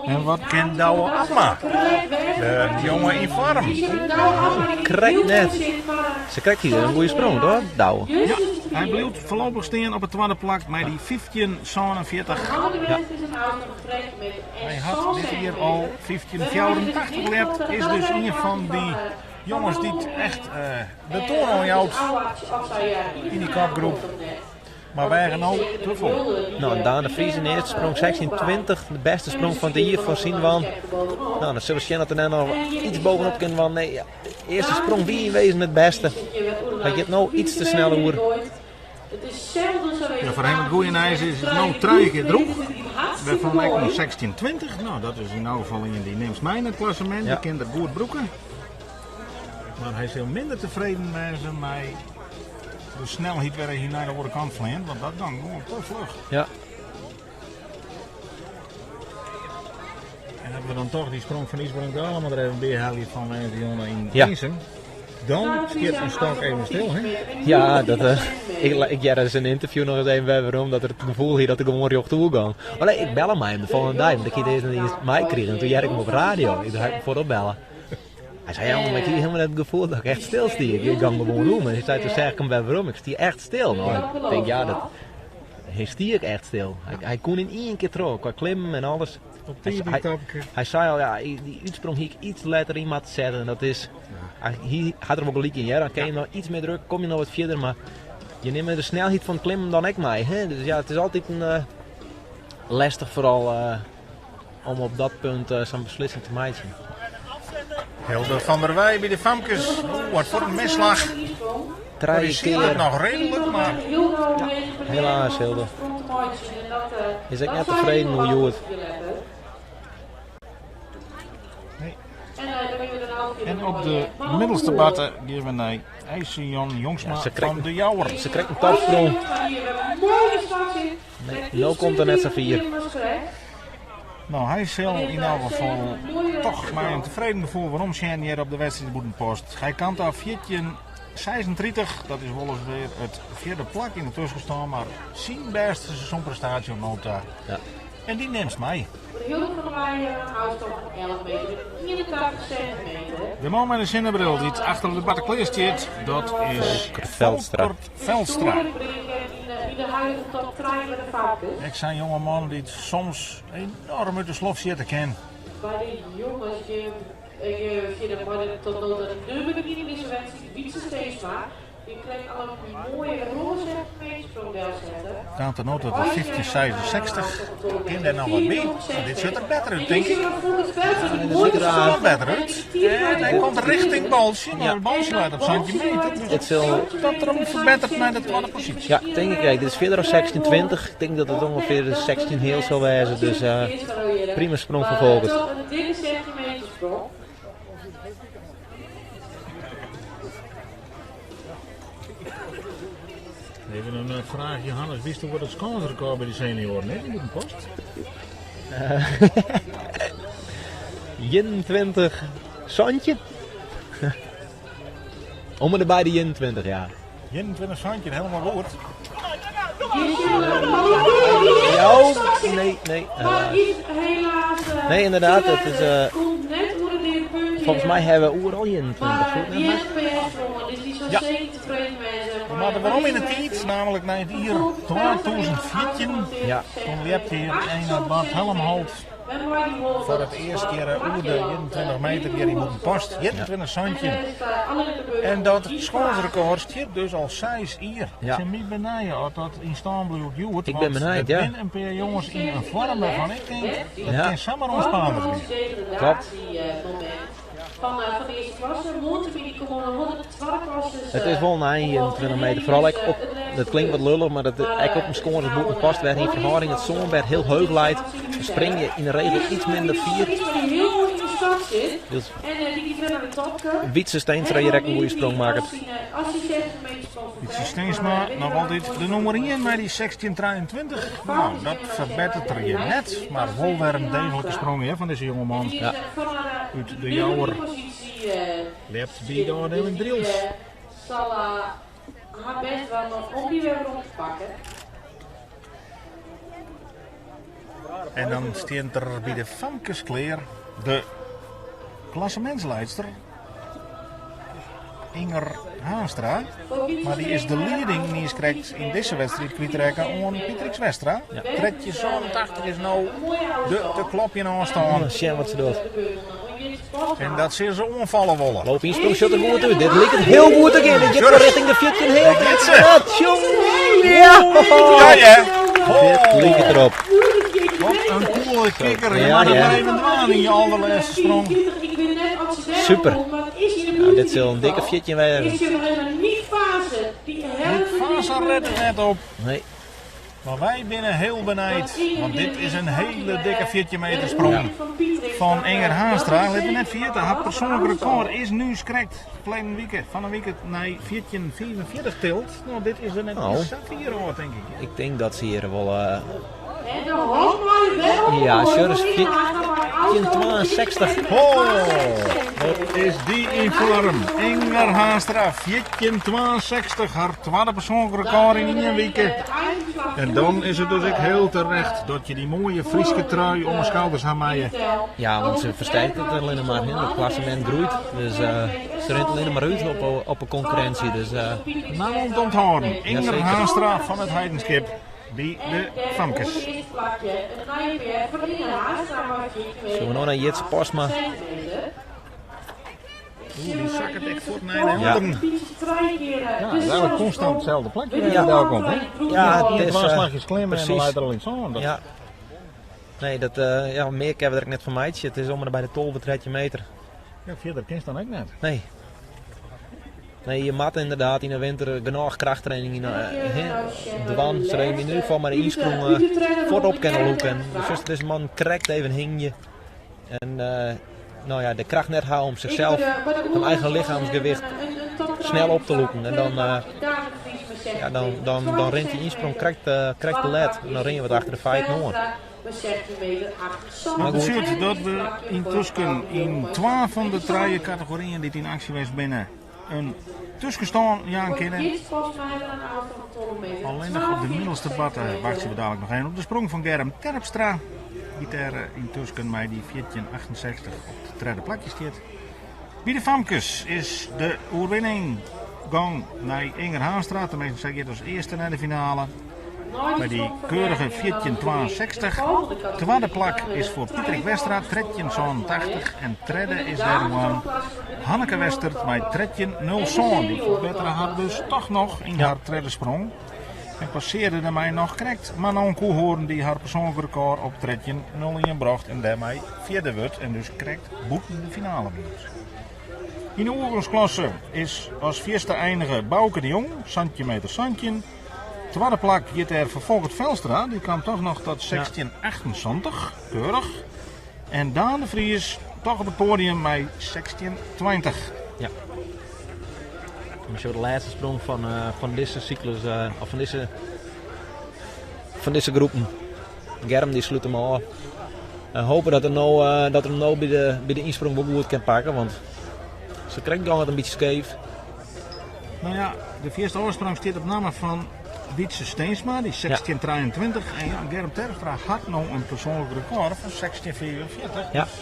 En wat kin Douwe Abma? De jonge yn foarm. Krekt net. Se krijt hier in goede sprong, hoor, Douwe. Ja, hy bliuwt foarlopich stean op it twadde plak mei dy 15,47. Ja. Hy hat dit jier al 15,84 ljept. Is dus ien fan dy jonges dy't echt de toan oanjout yn dy kopgroep. Mar weage no te folle. No, Daan de Vries yn de earste sprong 16,20. De bêste sprong fan it jier foar syn dwaan. No, dan sille we sjen oft er dêr noch iets bovenop kin. Want nee, ja, de earste sprong wie yn wezen it bêste. Hy giet no iets te snel oer. Ja, foar him it goede nijs is, is no trije kear drûch. Wêrfan ek in 16,20. No, dat is yn elk gefal ien dy nimst mei yn it klassemint. Ja. Dy kin der goed brûke. Mar hy sil minder tefreden wêze mei de snelheid wêr hy nei de oare kant fleant, want dat gong gewoan te fluch. Ja. En dat we dan toch die sprong van Ysbrand Galama der even by helje fan woansdeitejûn yn Ja. Winsum. Dan stiet in stok even stil, hè? Ja, dat, ik, ik hearde syn ynterview noch ris even wer werom dat er it gefoel hie dat er gewoan rjochtoer gong. Oh nee, ik belle mei him de folgjende dei, want ik hie it earst net iens meikrigen. En toen hearde ik him op radio. Ik ha ik foarop belle. Hy sei, ja, maar ik hie hielendal net it gefoel dat ik echt stil stie. Ik gong gewoan oer, mar hy sei, toen seach ik him wer werom. Ik stie echt stil. No, ik tink, ja, dat, hy stie ek echt stil. Hy, hy koe yn ien kear troch, kwa klimmen en alles. Op die Hy, topke. hy sei al, ja, dy útsprong hie ik iets letter yn moatte setten. En dat is, hy, hy hat der wol gelyk yn, hear. Dan kin je noch iets mear druk, kom je noch wat fierder, mar je nimme de snelheid fan it klimmen dan ek mei. Hè? Dus ja, it is altyd in, lestich foaral om op dat punt sa'n beslissing te meitsjen. Hilde van der Weij by de famkes. Oeh, wat foar in misslach. Trije kear. Noch reedlik, mar... Ja, helaas Hilde. Is ek net tefreden oer hjoed. Nee. En op de middelste barte gean we nei IJse Jan Jongsma Ja, se krijgt- fan de Jouwer. Se krijt in topsprong. Nee, no komt er net sa fier. No, hy sil yn elk gefal toch mei in tefreden gefoel werom sjen hjir op de wedstriid Bûtenpost. Hy kaam ta 14:36, dat is wolris wer it fjirde plak yn de tuskenstân, mar syn bêste seizoenprestaasje oant no ta. Ja. En dy nimst mei. Hilde van der Weij een afstand van 11 meter 81 centimeter. De man mei de sinnebril dy't achter de barte klear stiet, dat is Volkert Veldstra. Volkert Veldstra. In de huidige top 3 met de famkes. Ek sa'n jonge man dy't soms enoarm út de slof sjitte kin. By de jonges fierder mei de tot no de nûmer ien yn dizze wedstriid, Wietse Steensma. Dy krijt al in moaie roze metersprong delsetten. Kaam ta no ta de 1566. Kin dêr noch wat by? Want dit sjocht der better út, tink ik. dit ziet er Dit sjocht der better út. En hy komt rjochting baltsje, mar it baltsje leit op 17 meter. Dus It sil, dat er him ferbetteret nei de twadde posysje. ja, tink ik ek. Dit is fierder as 16,20. Ik tink dat it ûngefear de 16 heal sil wêze. Dus prima sprong fan Volkert. Toch in dikke centimetersprong. Even in fraach, Johannes. Witsto wat it skânsrekôr by de senioaren is yn Bûtenpost? 21 santjin? Om en by de 21, ja. 21 santjin, hielendal goed. Ja, nee, nee. Maar helaas. iets helaas. Nee, inderdaad, het is, komt net oer het puntje. Volgens mij hebben we oeral 21. Maar Goed, die hè? heeft een sprongen, dus die zal Ja. zeker tevreden wezen. We moatte werom yn de tiid, namelijk nei it jier 2014. Ja. Toen ljepte hjir ene Bart Helmholt foar it earst kear oer de 21 meter hjir yn Bûtenpost. 21 santjin. En dat skânsrekôr stiet dus al seis jier. Ja. It sil my benije oft dat yn stân bliuwt hjoed. Ik want bin benijd, der ja. binne in pear jonges yn in foarm wêrfan ik tink, dat Ja. kin samar oan Spaanders gean. Klopt. Van, van de eerste klasse. Montevideo komt wol de tweede klasse. It is wol nei 21 meter. Foaral ek op, dat klinkt wat lullich, mar dat ek op in skâns as Bûtenpost wêr yn ferhâlding it sânbêd hiel heech leit, dan spring je yn de regel iets minder fier. Die heel goed in de start zit. Dus En die gaat weer naar de topke. Wietse Steenstra hjir ek in goede sprong makket. Wietse Steensma, noch altyd de nûmer 1 mei dy 1623. No, dat ferbetteret er hjir net, mar wol wer in deeglike sprong hear, fan dizze jongeman. Ja. Út de Jouwer. Ljept by de ôfdieling Drylts. Zal haar best wel nog om die weer rond te pakken. En dan stiet der by de famkes klear de klassemintsliedster Inger Haanstra. Mar dy is de lieding niiskrekt yn dizze wedstriid kwytrekke oan Pietrix Westra. Ja. 1387 is no de te klopjen ôfstân. Sjen wat se docht. En dat sil se oanfalle wolle. Loop ynsprong sjocht der goed út. Dit liket hiel goed te gean. Dit giet wer rjochting de 14 heal. Dit giet se. Tjong. Ja. Ja, ja. Dit liket derop. Wat in coole kikker. Je Ja, moat it ja. mar even dwaan yn je alderlêste sprong. Super. Ja, dit sil in dikke 14 wêze. Ik zit nog even niet fase. Die Nick Fase redt it net op. Nee. Mar wy binne hiel benijd, want dit is in hiele dikke 14 meter sprong fan Inger Haanstra. Lit we net ferjitte, har persoanlik rekôr is niiskrekt ferline wike, fan 'e wike nei 14,45 tild. No, dit is der net Oh. sa fier ôf, tink ik. Ik tink dat se hjir wol. En de hond wel. Ja, sjoch ris, 14,62. Oh, wat is dy yn foarm. Inger Haanstra, 14,62, har twadde persoanlik rekôr yn ien wike. En dan is it dus ek hiel terecht dat je dy moaie Fryske trui om 'e skouders ha meie. Ja, want se fersterkt it allinne mar. It klassemint groeit. Dus uh, se rint allinne mar út op, op 'e konkurrinsje. Dus, uh, nou om te ûnthâlden. Inger Haanstra fan It Heidenskip by de famkes. Sjogge we no nei Jitse Postma. Oeh, dy sakket ek fuort nei de ûnderen. Ja, is eigenlijk konstant itselde plakje wêr't it delkomt, hè? Ja, it is... Twa slachjes klimme en dan leit er al yn it sân. Ja. Nee, dat, ja, mear kinne we der ek net fan meitsje. It is om en by de 12, 13 meter. Ja, fierder kinst dan ek net. Nee. Nee, je moatte ynderdaad yn de winter genôch krachttraining yn dwaan, sadat je yn ieder gefal mei de ynsprong fuort op kinne lûke. En dus dizze man krekt even hingje. En no ja, de kracht net ha om zichzelf, hun eigen lichaamsgewicht snel op te lûken. En dan, ja, dan, dan, dan rint dy ynsprong krekt, krekt te let. En dan rinne je wat achter de feiten oan. Dat betsjut dat we yntusken yn twa fan de trije kategoryen dy't yn aksje west binne in tuskenstân jaan kinne. Allinnich op de middelste barte wachtsje we dadelijk noch even op de sprong fan Germ Terpstra, dy't dêr yntusken mei dy 14,68 op it tredde plakje stiet. By de famkes is de oerwinning gong nei Inger Haanstra, teminsten sy giet as earste nei de finale. Mei dy keurige 14,62. Twadde plak is foar Pietrik Westra, 13,87. En tredde is dêroan Hanneke Westert mei 13,07. Dy ferbettere har dus toch noch yn har tredde sprong. En passearde dêrmei noch krekt Manon Koehoorn, dy't har persoanlik rekôr op 13,01 brocht en dêrmei fjirde wurdt en dus krekt bûten de finale bliuwt. Yn de oergongsklasse is as fierste einige Bauke de Jong, 17 meter 17. Twadde plak giet dêr foar Folkert Velstra, dy kaam toch noch tot 16,78, keurich. En Daan de Vries toch op it poadium mei 16,20. Ja. We sjogge de lêste sprong fan, uh, fan dizze syklus, uh, of fan dizze, fan dizze groepen. Germ dy slút him ôf. En hope dat er no, uh, dat er him no by de, by de ynsprong wol goed kin pakke, want sa krekt gong it in bytsje skeef. No ja, de fierste ôfsprong stiet op namme fan Wietse Steensma, dy 16,23. En ja, Germ Terpstra hat no in persoanlik rekôr fan 16,44. Ja. Dus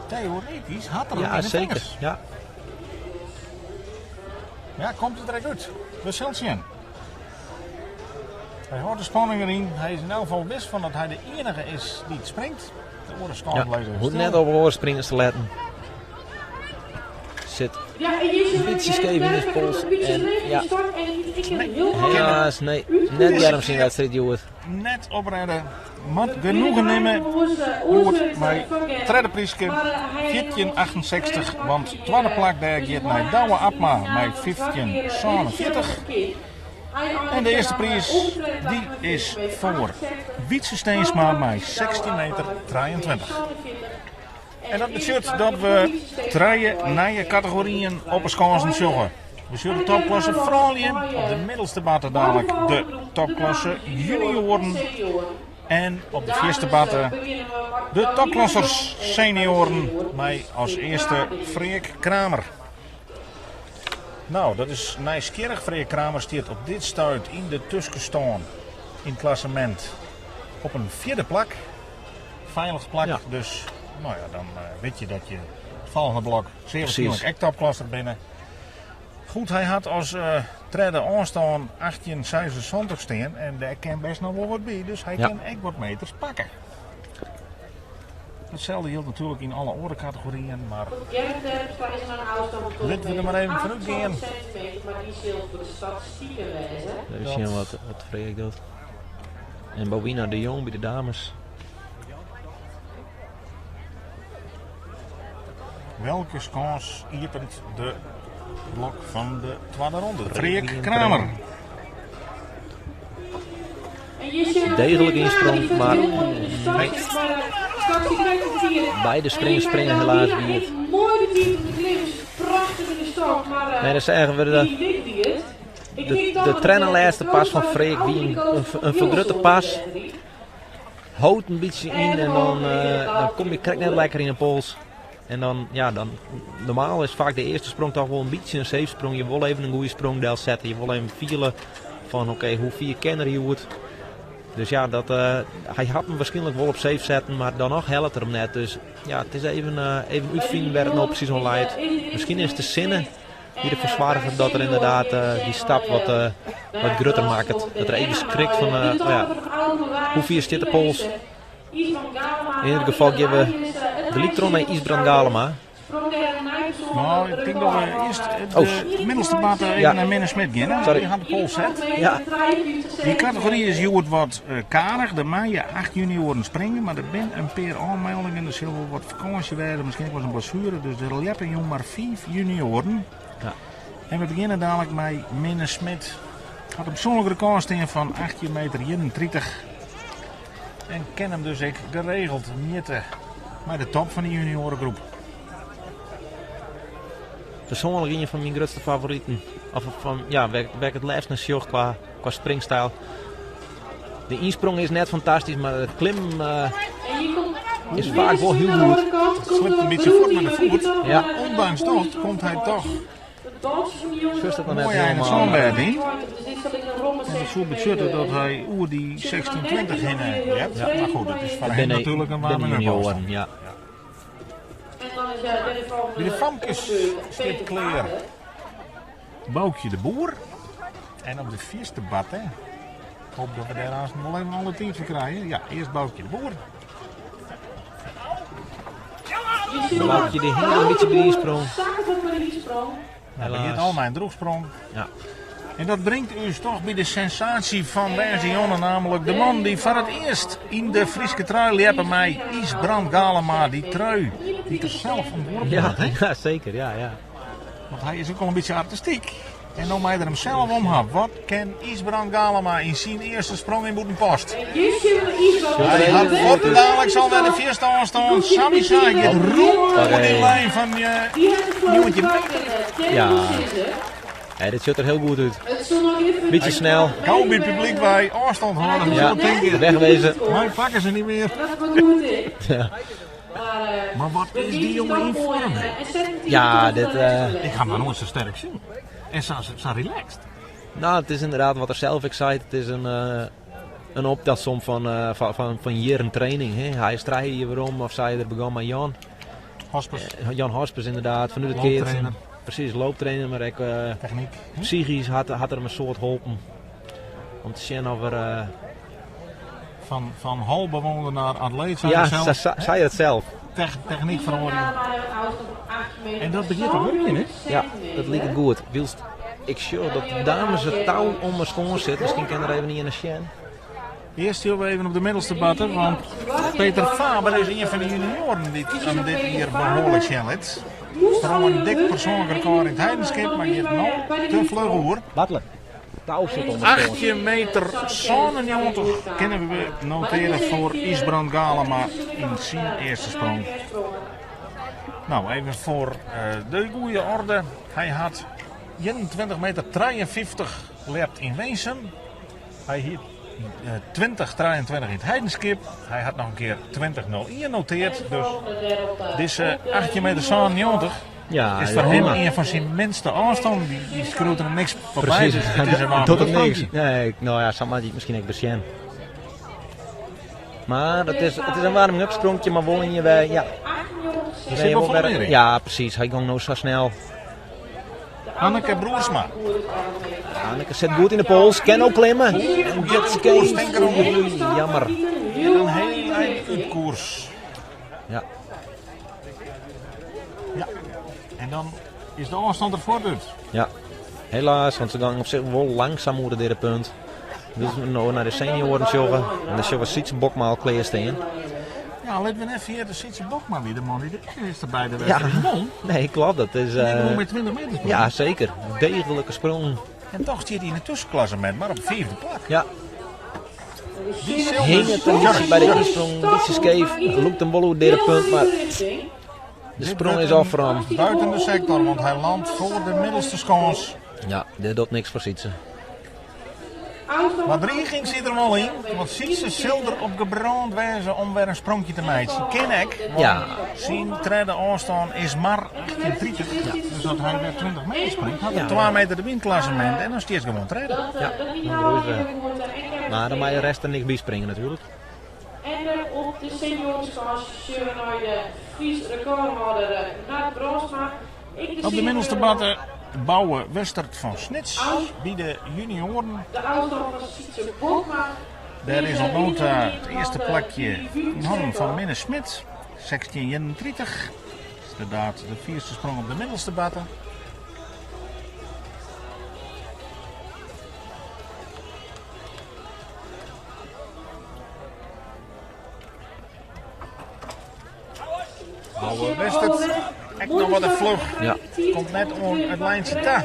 theoretisch hat er it Ja, yn de seker. fingers. Ja. Ja, komt it der ek út. We sille sjen. Hy hâldt de spanning deryn. Hy is yn elk gefal wis fan dat hy de iennige is dy't springt. De oare Ja, hoecht net op oare springers te letten. Sit in bytsje skeef yn de pols. En, ja. Helaas, nee, net Germ syn wedstriid hjoed. Net oprêde. Moat genoegen nimme hjoed mei tredde pryske 14,68, want twadde plak dêr giet nei Douwe Abma mei 15,47. En de earste priis dy is foar Wietse Steensma mei 16 meter 23. En dat betsjut dat we trije nije kategoryen op 'e skânsen sjogge. We sjogge de topklasse froulju, op de middelste barte dadelijk de topklasse junioaren en op de fierste barte de topklassers senioaren mei as earste Freark Kramer. No, dat is nijsgjirrich. Freark Kramer stiet op dit stuit yn de tuskenstân yn it klassemint op in fjirde plak. Feilich plak, Ja. dus no ja, dan wit je dat je it folgjende blok sear waarskynlik ek topklasser binne. Goed, hy hat as tredde ôfstân 18,76 stean en dêr kin best noch wol wat by, dus hy kin ek wat meters pakke. Itselde jildt natuerlik yn alle oare kategoryen, mar litte we der mar even fanút gean. Even sjen wat, wat Freark docht. En Bowina de Jong by de dames. Welke skâns iepent de blok fan de twadde ronde? Freark Kramer. Degelik ynsprong, mar nee. Beide springers springe helaas wiet. Nee, dan seagen we de, de, de tredde lêste pas fan Freark wie in, in, in fergrutte pas. Hâldt in bytsje yn en dan, dan kom je krekt net lekker yn de pols. En dan, ja, dan, normaal is faak de earste sprong toch wol in bytsje in safe sprong. Je wolle even in goede sprong delsette. Je wolle even fiele fan oké, hoe fier kin er hjoed. Dus ja, dat, hy hat him wierskynlik wol op safe setten, mar dan noch hellet er him net. Dus ja, it is even, even útfinen wêr't it no presys oan leit. Miskien is it de sinne dy't derfoar soarget dat er ynderdaad dy stap wat, wat grutter makket. Dat er even skrikt fan, oh ja, hoe fier stiet de pols? Yn ieder gefal gean we gelyk troch nei Ysbrand Galema. Nou, ik tink dat we earst de middelste baan even nei Minne Smit gean. Sorry. Dy hat de pols set. Ja. Dy kategory is hjoed wat karich. Der meie 8 junioaren springe, mar der binne in pear oanmeldingen. Der sil wol wat fakânsje wêze, miskien ek wol in blessuere. Dus der ljeppe jûn mar 5 junioaren. Ja. En we begjinne dadelijk mei Minne Smit. Hat in persoanlik rekôr stean fan 18 meter 31. En kin him dus ek geregeld mjitte mei de top fan de junioaregroep. Persoanlik ien fan myn grutste favoriten. Of fan, ja, wêr, wêr ik it leafst nei sjoch kwa, kwa springstyl. De ynsprong is net fantastysk, mar it klimmen is faak wol hiel goed. Slipt in bytsje fuort mei de foet. Ja. Ondanks dat komt hy toch Sjochst it noch net moai ein it helemaal. sânbêd yn. En dat soe betsjutte dat hy oer dy 1620 hinne ljept. Mar goed, dat is foar him natuerlik in Binne warming-up junioaren, ôfstân. ja. By de famkes stiet klear Boukje de Boer. En op de fierste barte, ik hoop dat we dêr aanst wol even alle tiid foar krije. Ja, earst Boukje de Boer. Boukje dy hinget in bytsje by de ynsprong. Hy begjint al mei in drûchsprong. Ja. En dat bringt ús toch by de sensaasje fan woansdei, namelijk de man dy't foar it earst yn de Fryske trui ljeppe mei, Ysbrand Galema. Dy trui dy't er sels ûntworpen Ja, hat. Hè? ja, seker. Ja, ja. Want hy is ek al in bytsje artistyk. En no mei er him sels om ha. Wat kin Ysbrand Galema yn syn earste sprong yn Bûtenpost? Hy hat fuortendaliks al wer de fierste ôfstân. Sawiesa giet rûn oer dy lijn fan 19 meter. Ja. Ja, dit sjocht der hiel goed út. Bytsje snel. Gau by it publyk wei, ôfstân hâlde. Ja, Ja. Tinke, wegwezen. my pakke se net mear. Ja. Mar wat is dy jonge yn foarm? hè? Ja, dit, Ik ha him noch noait sa sterk sjoen. En sa, sa relaxed. Nou, it is ynderdaad wat er sels ek seit. It is in optelsom fan jierren training. Hè. Hy is 3 jier werom, of sei er begûn mei Jan. Hospes. Jan Hospes inderdaad, fanút it keatsen. Looptrainer. Presys, looptrainer, mar ek Technyk. psychysk hat er him in soad holpen. Om te sjen oft er... Fan halbewenner nei atleet, sei Ja, er sels. sa sei er it sels. Technyk feroarje. En dat begjint te wurkjen, hè? Ja, dat liket goed. Wylst ik sjoch dat de dames it tou om 'e skoan sit. Miskien kin der even ien nei sjen. Earst sille we even op de middelste barte, want Peter Faber is ien fan de junioaren dy't him dit jier behoarlik sjen lit. Sprong in dik persoanlik rekôr yn it Heidenskip, mar giet no te fluch oer. Bartele, tou sit om 'e skoan. 18 meter 97 kinne we notearje foar Ysbrand Galema yn syn earste sprong. Nou, even foar de goede orde. Hy hat 21 meter 53 ljept yn Winsum. Hy hie 2023 yn it Heidenskip. Hy hat noch in kear 2001 noteard. Dus dizze 18 meter 97 Ja, is foar him prima. ien fan syn minste ôfstannen. Dy skriuwt der niks foarby. Presys, Dus it is in dat docht it warm niks. Nee, nou ja, sa moat je it miskien ek besjen. Mar it is in warming-up spronkje, mar wol yn je wer, ja. Der sit wol folle mear yn. Ja, presys. Hy gong no sa snel. Anneke Broersma. Anneke sit goed yn de pols, kin ook klimme. En giet skeef. Oei, jammer. En dan heel eind út koers. Ja. Ja. En dan is de ôfstân der fuort út. Ja, helaas, want se gongen op sich wol langsum oer it derde punt. Dus we no nei de senioaren sjogge. En dan sjogge we Sytse Bokma al klear stean. Ja, litte we net ferjitte, Sytse Bokma wie de man dy't de earste by de Ja. wedstriid won. Nee, kloppet. Dat is, Die won met 20 meter sprong. ja, seker. Degelike sprong. En toch stiet hy yn it tuskenklassemint, mar op fiifde plak. Ja. Die sil Hing dus it in bytsje by de ynsprong, in bytsje skeef. Lûkt him wol oer it derde punt, mar de sprong is al foar him. Buiten de sektor, want hy landt foar de middelste skâns. Ja, dit docht niks foar Sytse. Mar driging sit der wol yn, want Sytse sil der op gebrând wêze om wer in spronkje te meitsjen. Kin ek, want Ja. syn tredde ôfstân is mar 18,30. Dus as hy wer 20 meter springt, hat er Ja. 2 meter derby yn it klassemint en dan stiest gewoan tredde. Ja, dan groeit wer. Mar dan mei de rest der niks by springe natuerlik. En op de seniorensklas sjogge we nei de Fries rekôrhâlder Nard Brandsma. Op de middelste batte Bouwe Westert fan Snits by de junioaren. De ôfstân fan Sytse Bokma. Dêr is oant no ta it earste plakje yn hannen fan Minne Smit, 16,31. Dat is ynderdaad de fierste sprong op de middelste batte. Bouwe Westert, ek noch wat in fluch. Ja. Komt net oan it lijntsje ta.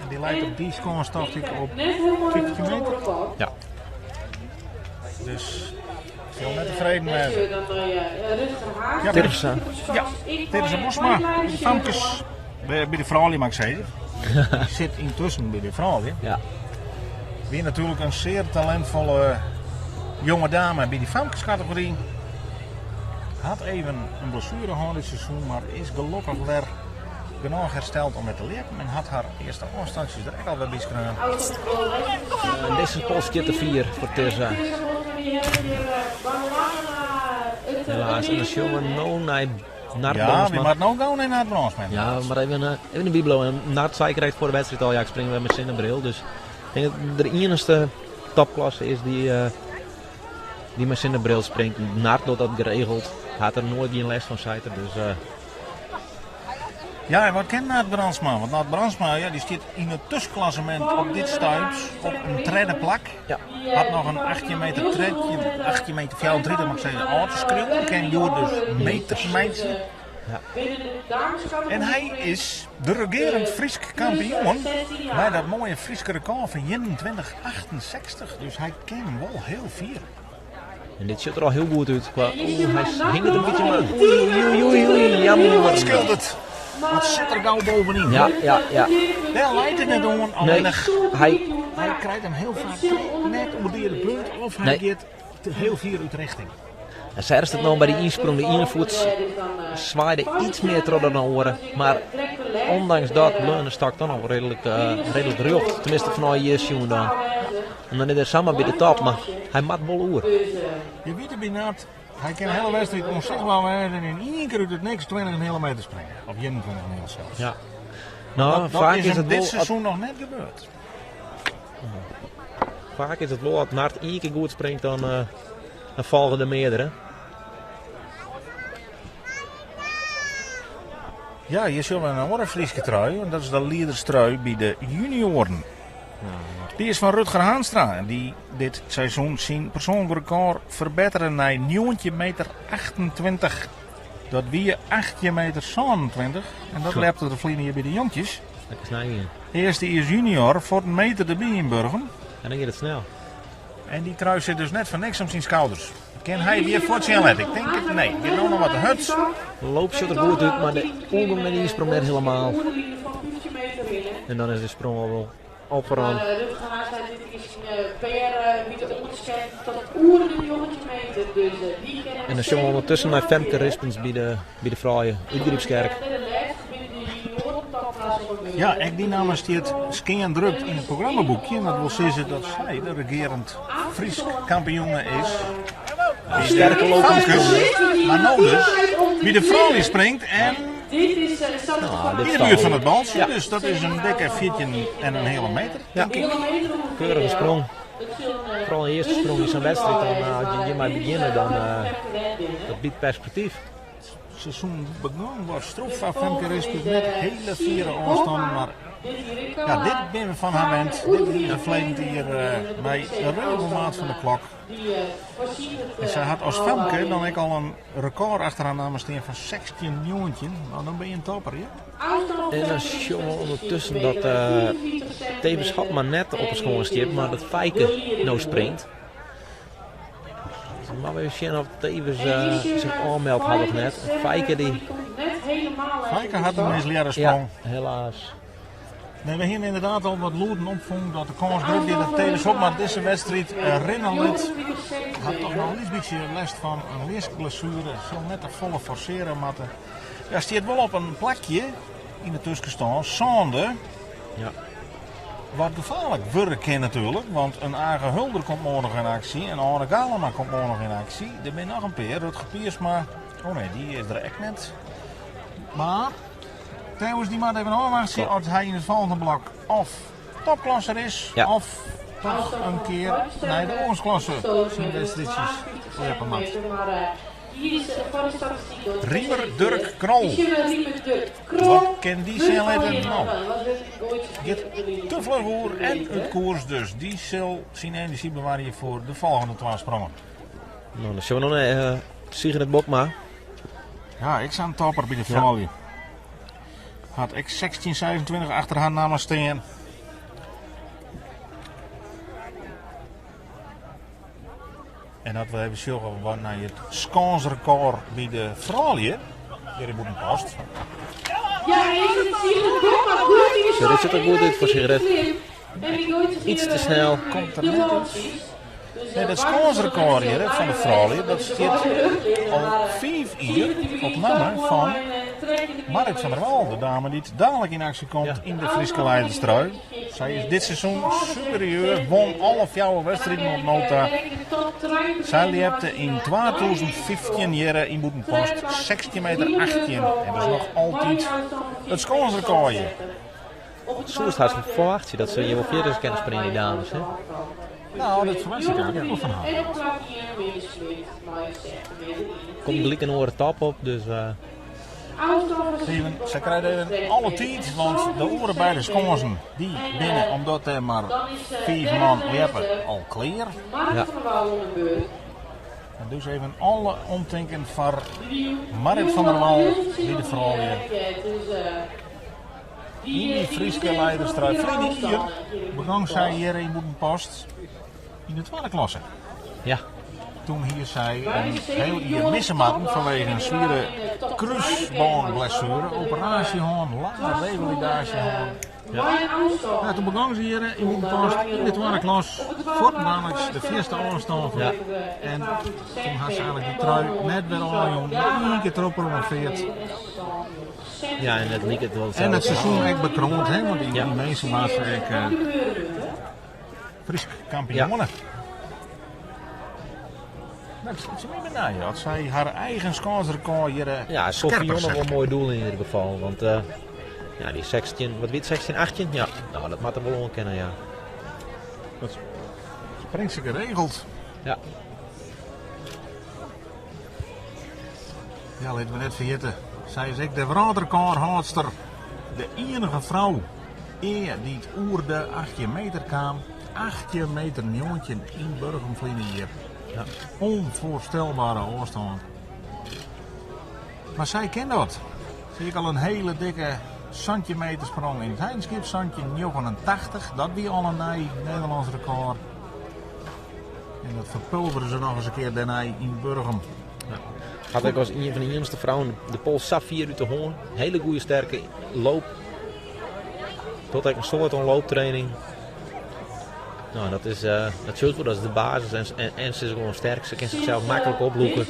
En dy leit op dy skâns tocht ik op 15 meter. Ja. Dus sil net tefreden wêze. Ja, Tirsa. Ja, Tirsa Bosma, by de famkes, by de froulju mag ik sizze. Sit yntusken by de froulju. Ja. Wie natuerlik in sear talintfolle jonge dame by de famkeskategory. Hat even in blessuere hân dit seizoen, mar is gelokkich wer genôch hersteld om wer te ljeppen en hat har earste ôfstantsjes der ek al wer by skreaun. En dizze pols stiet te fier foar Tirsa. Helaas, en dan sjogge we no nei Nard Ja, Brandsma. we moatte no gau nei Nard Brandsma. Ja, mar even, even derby bliuwe. En Nard sei krekt foar de wedstriid al, ja, ik spring wer mei sinnebril. Dus ik denk dat de iennichste topklasse is dy, dy mei sinnebril springt. Nard docht dat geregeld. Hat der noait gjin lêst fan, seit er. Dus, Ja, en wat kin Nard Brandsma? Want Nard Brandsma, ja, dy stiet yn it tuskenklassemint op dit stuit op in tredde plak. Ja. Hat noch in 18 meter 13, 18 meter 34 mag ik sizze, ôf te skriuwen. Kin hjoed dus meters meitsje. Ja. En hy is de regearend Frysk kampioen mei dat moaie Fryske rekôr fan 21,68. Dus hy kin wol hiel fier. En dit sjocht der al hiel goed út. Qua, oeh, hy hinget in bytsje mar. Oei, oei, oei, jammer. Wat skeelt it? Wat sit der gau bovenyn? Ja. Dêr leit it net oan, Nee, allinnich hy, hy krijt him hiel faak net oer de punt of hy Nee. giet te hiel fier út richting. En sa is it no by de ynsprong, de iene foet swaaide iets mear troch dan de oare. Mar ûndanks dat bleau de stok dan noch reedlik rjocht. Teminsten fanôf hjir sjoen dan. En dan is er samar by de top, mar hy moat wol oer. Je witte by Nard, hy kin de hiele wedstriid ûnsichtber wêze en yn ien kear út it niks 20,5 meter springe. Of 21,5 sels. Ja. No, Dat faak is is him it dit wol, at, seizoen noch net gebeurd. faak is it wol at Nard ien kear goed springt, dan folge der meardere. Ja, hjir sjogge we in oare Fryske trui. En dat is de liederstrui by de junioaren. Dy is fan Rutger Haanstra. En dy dit seizoen syn persoanlik rekôr ferbettere nei 19 meter 28. Dat wie 18 meter 27. En dat Zo. lepte de ferline jier by de jonkjes. Lekker snij. Earste is junior foar in meter derby yn Burgum. En dan giet it snel. En dy trui sit dus net foar niks om syn skouders. Kin hy hjir fuortsjen litte? Ik tink it nee. Giet no noch wat te hurd. Loop sjocht der goed út, mar de oergong nei de ynsprong net hielendal. En dan is de sprong al wol op foaran. Rutger Haanstra dit is syn PR wie te ûndersketten tot oer de 19 meter. Dus die kennen En dan sjogge we ûndertusken nei Femke Rispens by de froulju út Grypskerk. Ja, ek dy namme stiet skean drukt yn it programmaboekje. En dat wol sizze dat sy de regearend Frysk kampioene is. Sterke loop en Famkes, sprong. maar no dus by de froulju springt en Dit is Sander Nou, dit in de buurt van het baltsje. Ja. Dus dat is in dikke 14 en in heale meter. Ja. Denk ik. Keurige sprong. Foaral de earste sprong yn sa'n wedstriid, dan, as je hjirmei begjinne, dan dat biedt perspektyf. Het seizoen begon wat stroef van Femke Rispens net hiele fiere ôfstannen, mar ja, dit binne we fan har wend. Dit wie in ferleden jier mei de regelmaat fan de klok. En sy hat as Femke dan ek al in rekôr achter har namme stean fan 16,19. No, dan binne je in topper, ja. En dan sjogge we ûndertusken dat Tebe Schapma net op 'e skâns stiet, mar dat Feike no springt. Dus mar even sjen oft Tevens sich oanmeld hat of net. Feike dy... Feike hat in mislearre Ja, sprong. helaas. Nee, we hiene ynderdaad al wat lûden opfongen dat de kâns grut wie dat Thewis Hobma dizze wedstriid rinne lit. Hat toch noch in lyts bytsje lêst fan in ljiskblessuere, sil net te folle forsearje moatte. Ja, stiet wol op in plakje yn de tuskenstân, sânde. Ja. Wat gefaarlik wurde kin natuerlik, want in Age Hulder komt moarn noch yn aksje en Oane Galama komt moarn noch yn aksje. Der binne noch in pear, Rutger Piersma, oh nee, dy is der ek net. Mar Thewis dy moat even ôfwachtsje oft hy yn it folgjende blok of topklasser is Ja. of toch in kear nei de oergongsklasse syn wedstriidsjes ljeppe moat. Riemer Durk Knol. Wat kin dy sjen litte? No, giet te fluch oer en út koers, dus dy sil syn enerzjy bewarje foar de folgjende twa sprongen. No, dan sjogge we noch nei Sigrid Bokma. Ja, ek sa'n topper by de froulju. Hat ek 16,26 achter har namme stean. En as we even sjogge wat nei it skânsrekôr by de froulju hjir yn Bûtenpost. Ja, is it Sigrid Bokma goed yn de Zo, dit ziet er goed uit voor Sigrid. Iets te snel. Komt er net út. Nee, dat skânsrekôr hjir fan de froulju, dat stiet al 5 jier op namme fan Marrit van der Wal, de dame dy't dadelijk yn aksje komt yn de Fryske Leiderstrui. Sy is dit seizoen superieur, won alle fjouwer wedstriden oant no ta. Sy ljepte yn 2015 hjir yn Bûtenpost 16 meter 18 en dat is noch altyd it skânsrekôr hjir. Soest hast ferwachtsje dat se hjir wol fierder kinne springe, dy dames, hè? Nou, dat ferwacht ik eigentlik wol fan har. Komt gelyk in oare top op, dus... Steven, sy krijt even alle tiid, want de oare beide skânsen dy binne, omdat der mar 5 man ljeppe, al klear. Ja. En dus even alle omtinken foar Marrit van der Wal by de froulju. Yn dy Fryske Leiderstrui. Ferline jier begong sy hjir yn Bûtenpost yn de twadde klasse. Ja. Toen hie sy in hiel jier misse moatten fanwege in swiere krúsbânblessuere, operaasje hân, lange revalidaasje hân. Ja. Ja, toen begong se hjir yn Bûtenpost yn de twadde klas, fuortendaliks de fierste ôfstân fan. Ja. En toen hat se eigentlik de trui net wer ôfjûn, ien kear trochpromoveerd. Ja, en it liket wol En it seizoen ek bekroand, hè, want yn dy minsken waard se ek Frysk kampioene. Dat is my benei, as sy har eigen skânsrekôr hjir Ja, it soe Fiona wol in moai doel yn ieder gefal, want ja, dy 16, wat wie it, 16, 18? Ja, nou, dat moat der wol oan kinne, ja. Dat springt se geregeld. Ja. Ja, litte we net ferjitte, sy is ek de wrâldrekôrhâldster. De ienige frou ea dy't oer de 18 meter kaam. 18 meter 19 yn Burgum ferline jier. Ja. Onvoorstelbare ôfstân. Mar sy kin dat. Se hie ek al in hiele dikke 17 meter sprong yn it Heidenskip, 17,89. Dat wie al in nij Nederlânsk rekôr. En dat ferpulvere se noch ris in kear dêrnei yn Burgum. Ja. Hat ek as ien fan de iennichste frouwen de pols sa fier út de hân. Hele goede sterke loop. Docht ek in soad oan looptraining. Nou, dat is, dat sjocht wol, dat is de basis. En, en, en se is gewoan sterk. Se kin zichzelf maklik oplûke.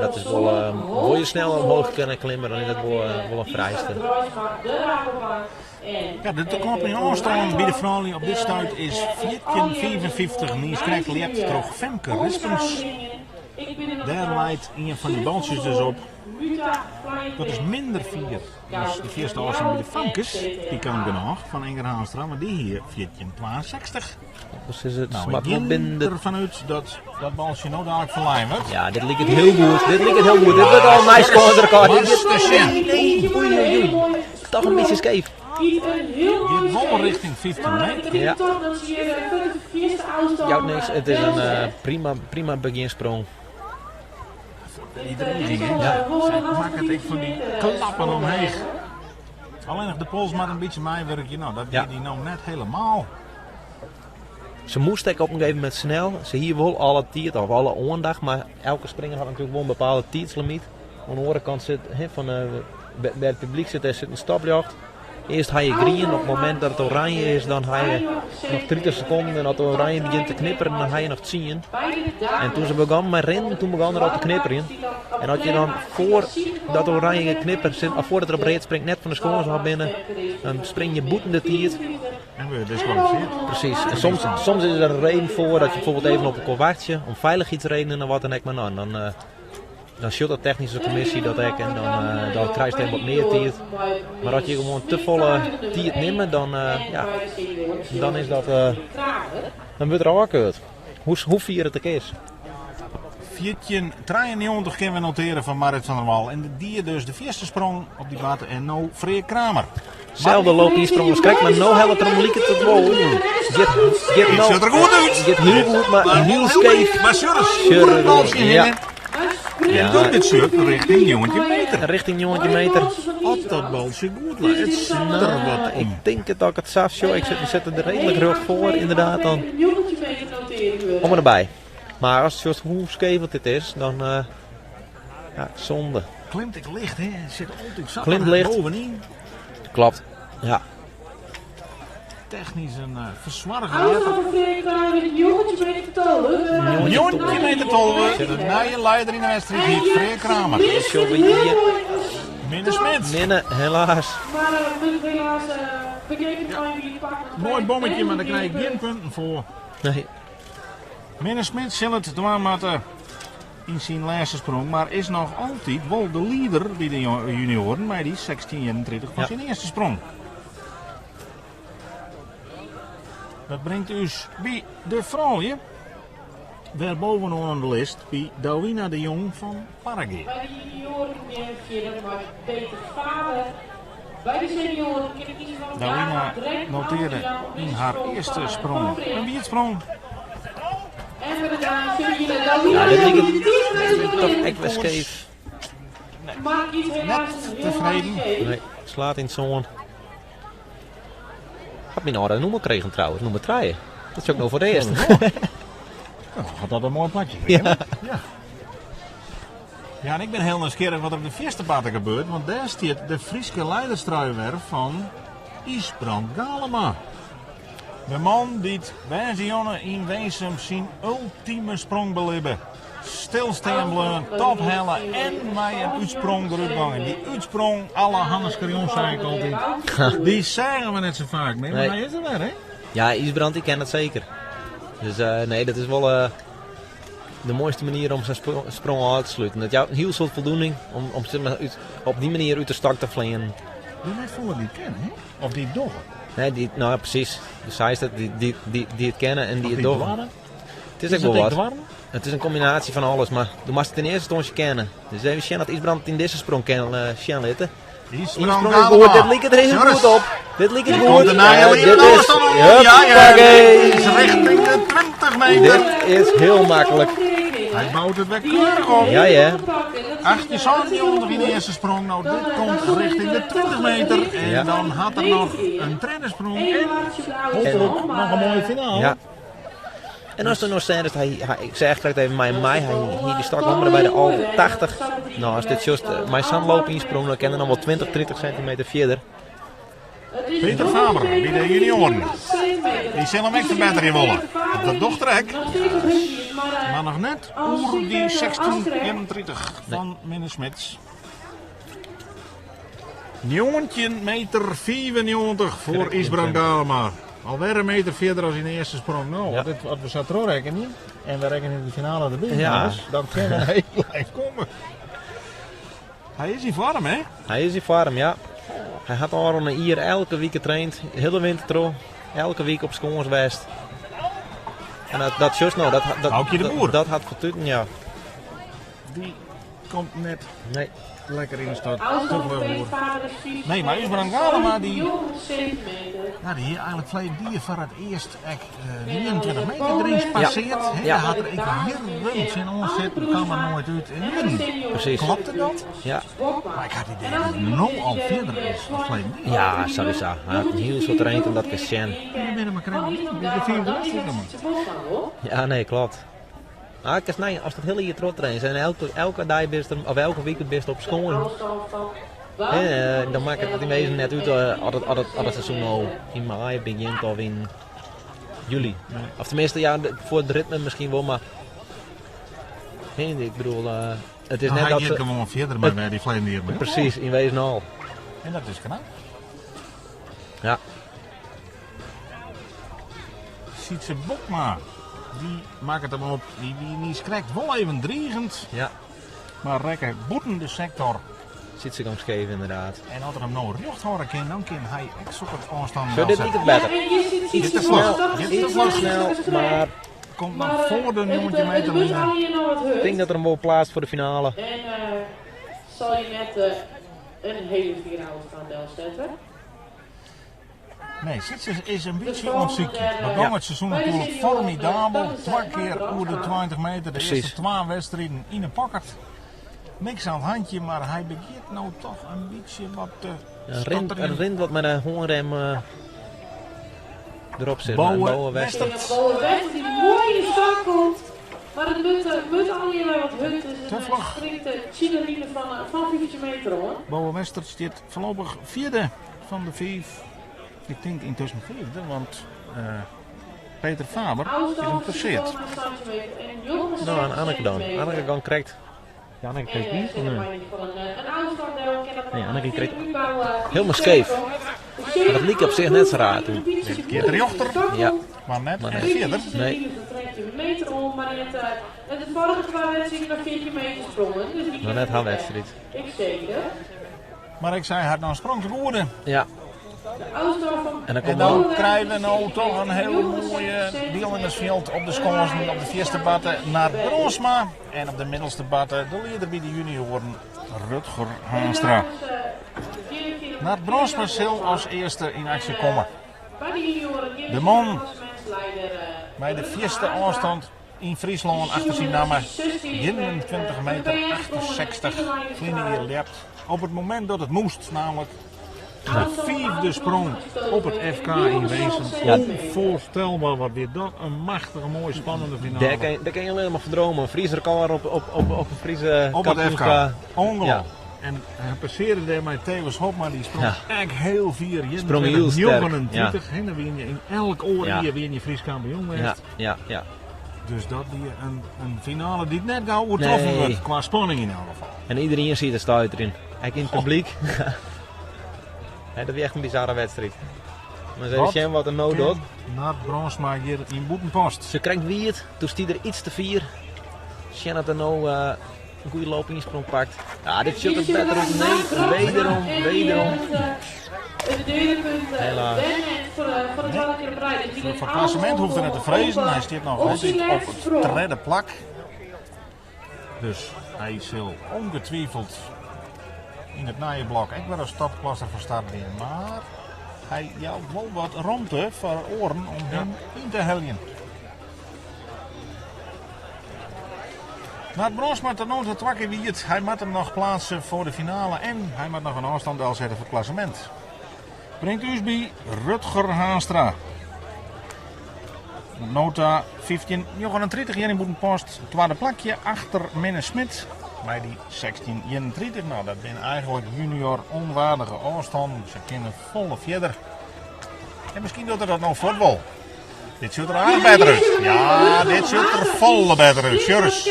Dat is wol, wol je snel omhoog kunnen klimmen, dan is dat wol, wol in fereiste. Ja, de tekoartline ôfstân by de froulju op dit stuit is 14,55. Niis krekt ljept troch Femke Rispens. Dêr leit ien fan dy baltsjes dus op. Dat is minder fier as de fierste ôfstân by de famkes. Dy kan genôch fan Inger Haanstra, want dy hie 14,62. Dus is it Nou, ik moat wol gean binnen de derfan út dat dat baltsje no dadelijk ferlein wurdt. Ja, dit liket hiel goed. Dit liket hiel goed. Dit wurdt al nij skânsrekôr. Dit Moatst giet sjen. Nee, oei, oei, oei. Toch in bytsje skeef. Giet wol richting 15 meter. Ja. Jout niks. It is in prima, prima begjinsprong. Die dreiging, hè? Ja. Sy makket ek fan dy klappen omheech. Allinnich de pols moat in bytsje meiwurkje. Nou, dat Ja. die dy no net helemaal. Se moast ek op in gegeven momint snel. Se hie wol alle tiid of alle oandacht, mar elke springer hat natuerlik wol in bepaalde tiidslimiet. Oan de oare kant sit, hè, fan, by it publyk sit, dêr sit in stopljocht. Earst ha je grien, op it momint dat it oranje is, dan ha je noch 30 sekonden en as it oranje begjint te knipperen, dan ha je noch tsien. En toen se begonnen mei rinnen, toen begon er al te knipperjen. En as je dan foar dat oranje geknipper, of foardat er op read springt, net fan de skâns ôf binne, dan spring je bûten de tiid. En wurd je diskwalifisearre. Presys. En soms, soms is der in reden foar dat je bijvoorbeeld even op elkoar wachtsje, om feilichheidsredenen of wat dan ek, mar no, dan, eh, dan sjocht de technyske kommisje dat ek en dan, eh, dan krijst even wat mear tiid. Mar as je gewoan te folle tiid nimme, dan, eh, ja, dan is dat, eh, dan wurdt der ôfkeurd. Hoe, hoe fier it ek is. 14,93 kinne we notearje fan Marit van der Wal. En die dus de earste sprong op dy baan en no Freark Kramer. Selde loop ynsprongen as krekt, mar no hellet er him liket it wol. Giet, giet no, sjocht der goed út. Giet hiel goed, mar hiel skeef. Mar sjoch Ja. Ja. Doet dit shirt richting 19 meter. Richting 19 meter. As dat baltsje goed leit, het zit er wat om. Ik tink it dat ik it sa sjoch. Ik sit der reedlik rjocht foar, ynderdaad. Dan om en derby. Mar ast sjochst hoe skeef dit is, dan uh, ja, sonde. Klimt ek licht, hè? Sit altyd sa Klimt licht. bovenyn. Klopt, ja. Technysk in uh, fersoarge 19 meter 12. De nije lieder yn de wedstriid hjit Freark Kramer. Minne Smit. Minne, helaas. Ja. Moai bommetje, mar dêr krij ik gjin punten foar. Nee. Minne Smit sil it dwaan moatte yn syn lêste sprong, mar is noch altyd wol de lieder by de junioaren mei dy 16,31 fan syn earste sprong. Dat bringt ús by de froulju. Wer bovenaan de list by Douwina de Jong fan Parregea. By de junioaren gean fierder mei Peter Faber. By de senioaren kin ik kiezen van Douwina notearre yn har earste sprong in wiedsprong. En bij de dames zullen Douwina Ja, dit liket toch echt wer skeef. Net tefreden. Nee, slaat yn it sân. Hat myn âlde nûmer krigen trouwens, nûmer trije. Dat is ek no foar it earst. Nou, hat dat in moai plakje. Ja. Ja. Ja, en ik bin hiel nijsgjirrich wat der op de fierste parte gebeurt, want dêr stiet de Fryske leiderstrui wer fan Ysbrand Galema. De man dy't woansdeitejûn yn Winsum syn ultime sprong belibbe. Stilstean bleaun, top helle en mei in útsprong derút gongen. Dy útsprong, à la Hannes Scherjon sei ik altyd, dy seagen we net sa faak mear, mar Nee. hy is der wer, hè? Ja, Ysbrand dy ken it seker. Dus eh, nee, dat is wol eh, de moaiste manier om sa'n sprong ôf te sluten. Dat jout in hiel soad foldoening om, om sis mar, út, op dy manier út de stok te fleanen. Binne net folle dy't it kenne, hè? Of dy't it dogge. Nee, dy, no ja, presys. Do seist it, dy, dy, dy, dy't it kenne en dy't Of it dy't dogge. doarre. It is Is ek wol it ek wat. doarren? It is in kombinaasje fan alles, mar do moatst it yn earste ynstânsje kenne. Dus even sjen oft Ysbrand it yn dizze sprong kin eh, sjen litte. Ysbrand Ysbrand is goed, dit liket der hiel Joris. goed op. Dit liket Hier goed. komt de nije Eh, lieder dit nog is, dan om. Ja, ja, huppakee. dit is richting de 20 meter. Dit is hiel maklik. Hy bout it wer keurich op. Ja, ja. 1897 yn de earste sprong. No, dit komt richting de 20 meter. En Ja. dan hat er noch in tredde sprong. En hooplik noch in moaie finale. Ja. En as der noch sjen is, hy, hy, ik seach krekt even mei my, hy hie dy stok om by de 80. No, as dit just eh, mei sa'n loop ynsprong, dan kin er noch wol 20, 30 sintimeter fierder. Peter Faber by de junioaren. Dy sil him ek ferbetterje wolle. Dat docht er ek. Mar noch net oer dy 16,31 fan Minne Smits. 19 meter 95 foar Ysbrand Galema. Alwer in meter fierder as yn de earste sprong. No, Ja. as, dit, as we sa trochrekkenje en we rekkenje de finale derby, Ja. jonges, dan kin er hiel ein komme. Hy is yn foarm, hè? Hy is yn foarm, ja. Hy hat al in jier elke wike traind, hiele winter troch, elke wike op skâns west. En dat, dat sjochst no, dat, dat, Aukje de dat, Boer. dat hat fertuten, ja. Dy komt net Nee. lekker yn de start. Te fluch oer. Nee, mar Ysbrand Galema dy, ja, dy hie eigentlik ferleden jier foar it earst ek eh, 29 meter grins passearre. Hè, Ja. Dêr hat er ek jierren tsjinoan sitten, kaam er noait út. En Presys. Kloppet dat? Ja. Mar ik ha it idee dat er no al fierder is as ferleden jier. Ja, sawiesa. Hy hat in hiel soad traind om dat te sjen. We binne mar krekt by de fiifde wedstriid noch mar. Ja, nee, kloppet. Ah, ik nee, as dat hiele jier troch trainst en elke, elke dei bist, of elke wike bist op skâns. Dan makket it yn wezen net út oft it seizoen no yn maaie begjint of yn july. Of teminsten, ja, foar it ritme miskien wol, mar ik bedoel, it is net dat hy giet gewoan fierder mei wêr't hy ferleden jier mei Presys, yn wezen al. En dat is knap. Ja. Sytse Bokma, dy makket him op. Dy wie niiskrekt wol even drigend. Ja. Mar rekke bûten de sektor. Sytse gong skeef inderdaad. En as er him no rjocht hâlde kin, dan kin hy ek sokke ôfstannen Zo, dit liket better. Iets te fluch. Iets te snel, mar... Komt noch foar de 19 meter line. Ik tink dat er him wol plaatst foar de finale. En sal je net in hiele fiere ôfstân delsette. Nee, Sytse is in bytsje oan it sykjen. Begong it seizoen natuerlik formidabel. Twa kear oer de 20 meter, de earste twa wedstriden yn 'e pocket. Niks oan it handje, mar hy begjint no toch in bytsje wat te stotterjen. Rint wat mei de hânrem derop sit. Bowe Westert. Bowe Westert dy't moai yn de start komt. Mar it moat allegear wer wat hurd. Dus Te fluch. springt tsjin de line fan 15 meter oan. Bowe Westert stiet foarlopich fjirde fan de fiif. Ik tink yntusken fiifde, want Peter Faber is him passeard. No, en Anneke dan? Anneke gong krekt. Ja, Anneke krekt wiet of nee? Nee, Anneke krekt hielendal skeef. Mar dat like op sich net sa raar toen. Dit giet rjochter, ja. mar net echt fierder. Nee. Noch net har wedstriid. Mar ik sei hat noch in sprong te goede. Ja. En dan, en dan krije we no toch in hiel moaie dielnimmersfjild op de skânsen op de fierste barte Nard Bronsma en op de middelste barte de lieder by de junioaren Rutger Haanstra. Nard Bronsma sil as earste yn aksje komme. De man mei de fierste ôfstand yn Fryslân achter syn namme, 21 meter 68 ferline jier ljept. Op it momint dat it moast, namelijk de fiifde sprong op it FK yn Winsum. Onvoorstelbaar, wat wie dat in machtige moaie spannende finale. Dêr kin je allinnich mar fan dromen. In Frysk rekôr op in Fryske Op it FK. Ongelooflijk. En hy passearre dêrmei Thewis Hobma, dy sprong ek hiel fier. Sprong hiel sterk. 29, hinne wiene je yn elk oar jier wiene je Frysk kampioen west. Ja, ja. Dus dat wie in finale dy't net gau oertroffen wurdt, kwa spanning yn elk gefal. En iderien siet te stuiterjen, ek yn it publyk. Dat wie echt in bizarre wedstriid. Mar ris even sjen wat er no docht. Nard Bronsma hjir yn Bûtenpost. Se krekt wiet, doe stie er iets te fier. Sjen dat er no in goede loop ynsprong pakt. Ja, dit sjocht er better út. Nee, wederom, wederom. Helaas. Foar it klassemint hoecht er net te frezen. Hy stiet noch altyd op it tredde plak. Dus hy sil ongetwijfeld yn it nije blok ek wer as topklasser fan start gean. Mar hy jout wol wat romte foar oaren om him yn te heljen. Nard Bronsma tot no ta twa kear wiet. Hy moat him noch pleatse foar de finale en hy moat noch in ôfstân delsette foar it klassemint. Bringt ús by Rutger Haanstra. No ta 1539 hjir yn Bûtenpost. Twadde plakje achter Minne Smit mei dy 1631. Nou, dat binne eigentlik junior ûnwaardige ôfstannen. Se kinne folle fierder. En miskien docht er dat no fuort wol. Dit sjocht der aardich better út. Ja, dit sjocht der folle better út. Sjoch ris.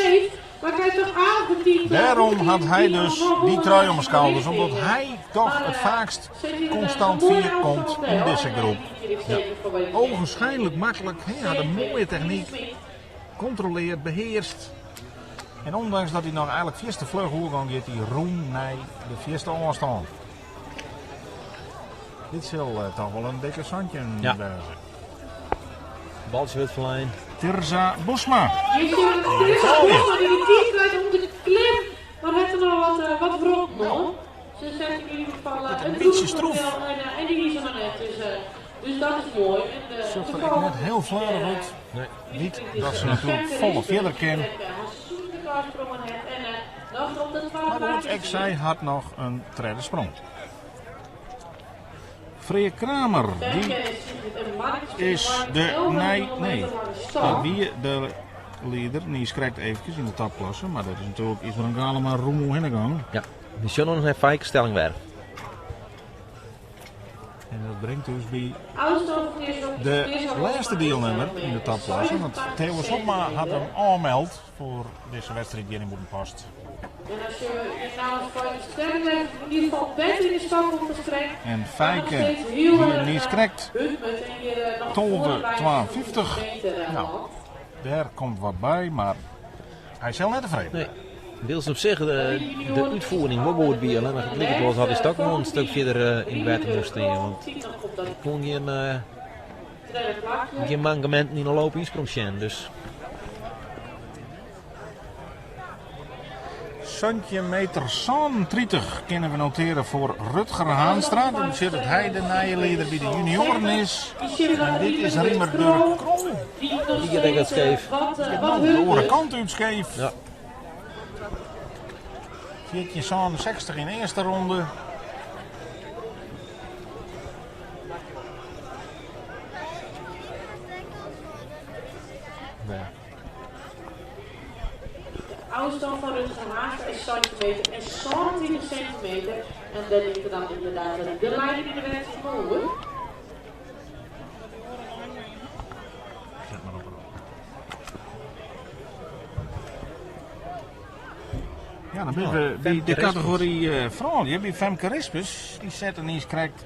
Dêrom hat hy dus dy trui om 'e skouders, omdat hy toch it faakst konstant fier komt yn dizze groep. Ja. Ogenschijnlijk maklik, hy hat in moaie technyk, kontroleart, behearst. En ondanks dat hy noch eigentlik fierste fluch oergong, giet hy rûn nei de fierste ôfstân. Dit sil toch wol in dikke 17 wêze. Baltsje wurdt ferlein. Tirza Bosma. Hier zien we Tirza Bosma die de tijd kwijt om de klim. Maar heeft er nog wat rond nog. Ze zet in ieder geval een beetje stroef. En die is er nog net. Dus dat is mooi. En, Ziet er net hiel fleurich út. Nee. Niet dat se natuerlik folle fierder kin. Mar goed, ek sy hat noch in tredde sprong. Freark Kramer, dy is de nij, nee, dat wie de lieder, niiskrekt eefkes yn de topklasse, mar dat is natuerlik Ysbrand Galama rûm oerhinne gong. Ja, we sjogge noch nei Feike Stellingwerf. En dat bringt ús by de lêste dielnimmer yn de topklasse. Want Theo Sopma hat him ôfmeld foar dizze wedstriid hjir yn Bûtenpost. En Feike hie niis krekt 12,52. Nou, dêr komt wat by, mar hy sil net tefreden. Nee. Wylst op sich de, de útfiering wol goed wie, allinnich it liket wol as hat dy stok gewoan in stik fierder yn it wetter moast stean. Want ik koe gjin, gjin mankeminten yn de loop ynsprong sjen. Dus 17 meter 37 kinne we notearje foar Rutger Haanstra. Dat betsjut dat hy de nije lieder by de junioaren is. En dit is Riemer Durk Krol. Die giet ek wat skeef. De oare kant út skeef. Ja. 14,67 yn de earste ronde. Ja. De ôfstân fan Rutger Haanstra is 16 meter en 27 centimeter. En dêr nimt er dan ynderdaad de lieding yn de wedstriid oer. Set mar op. Ja, dan binne we by de kategory froulju, by Femke Rispens. Dy sette niis krekt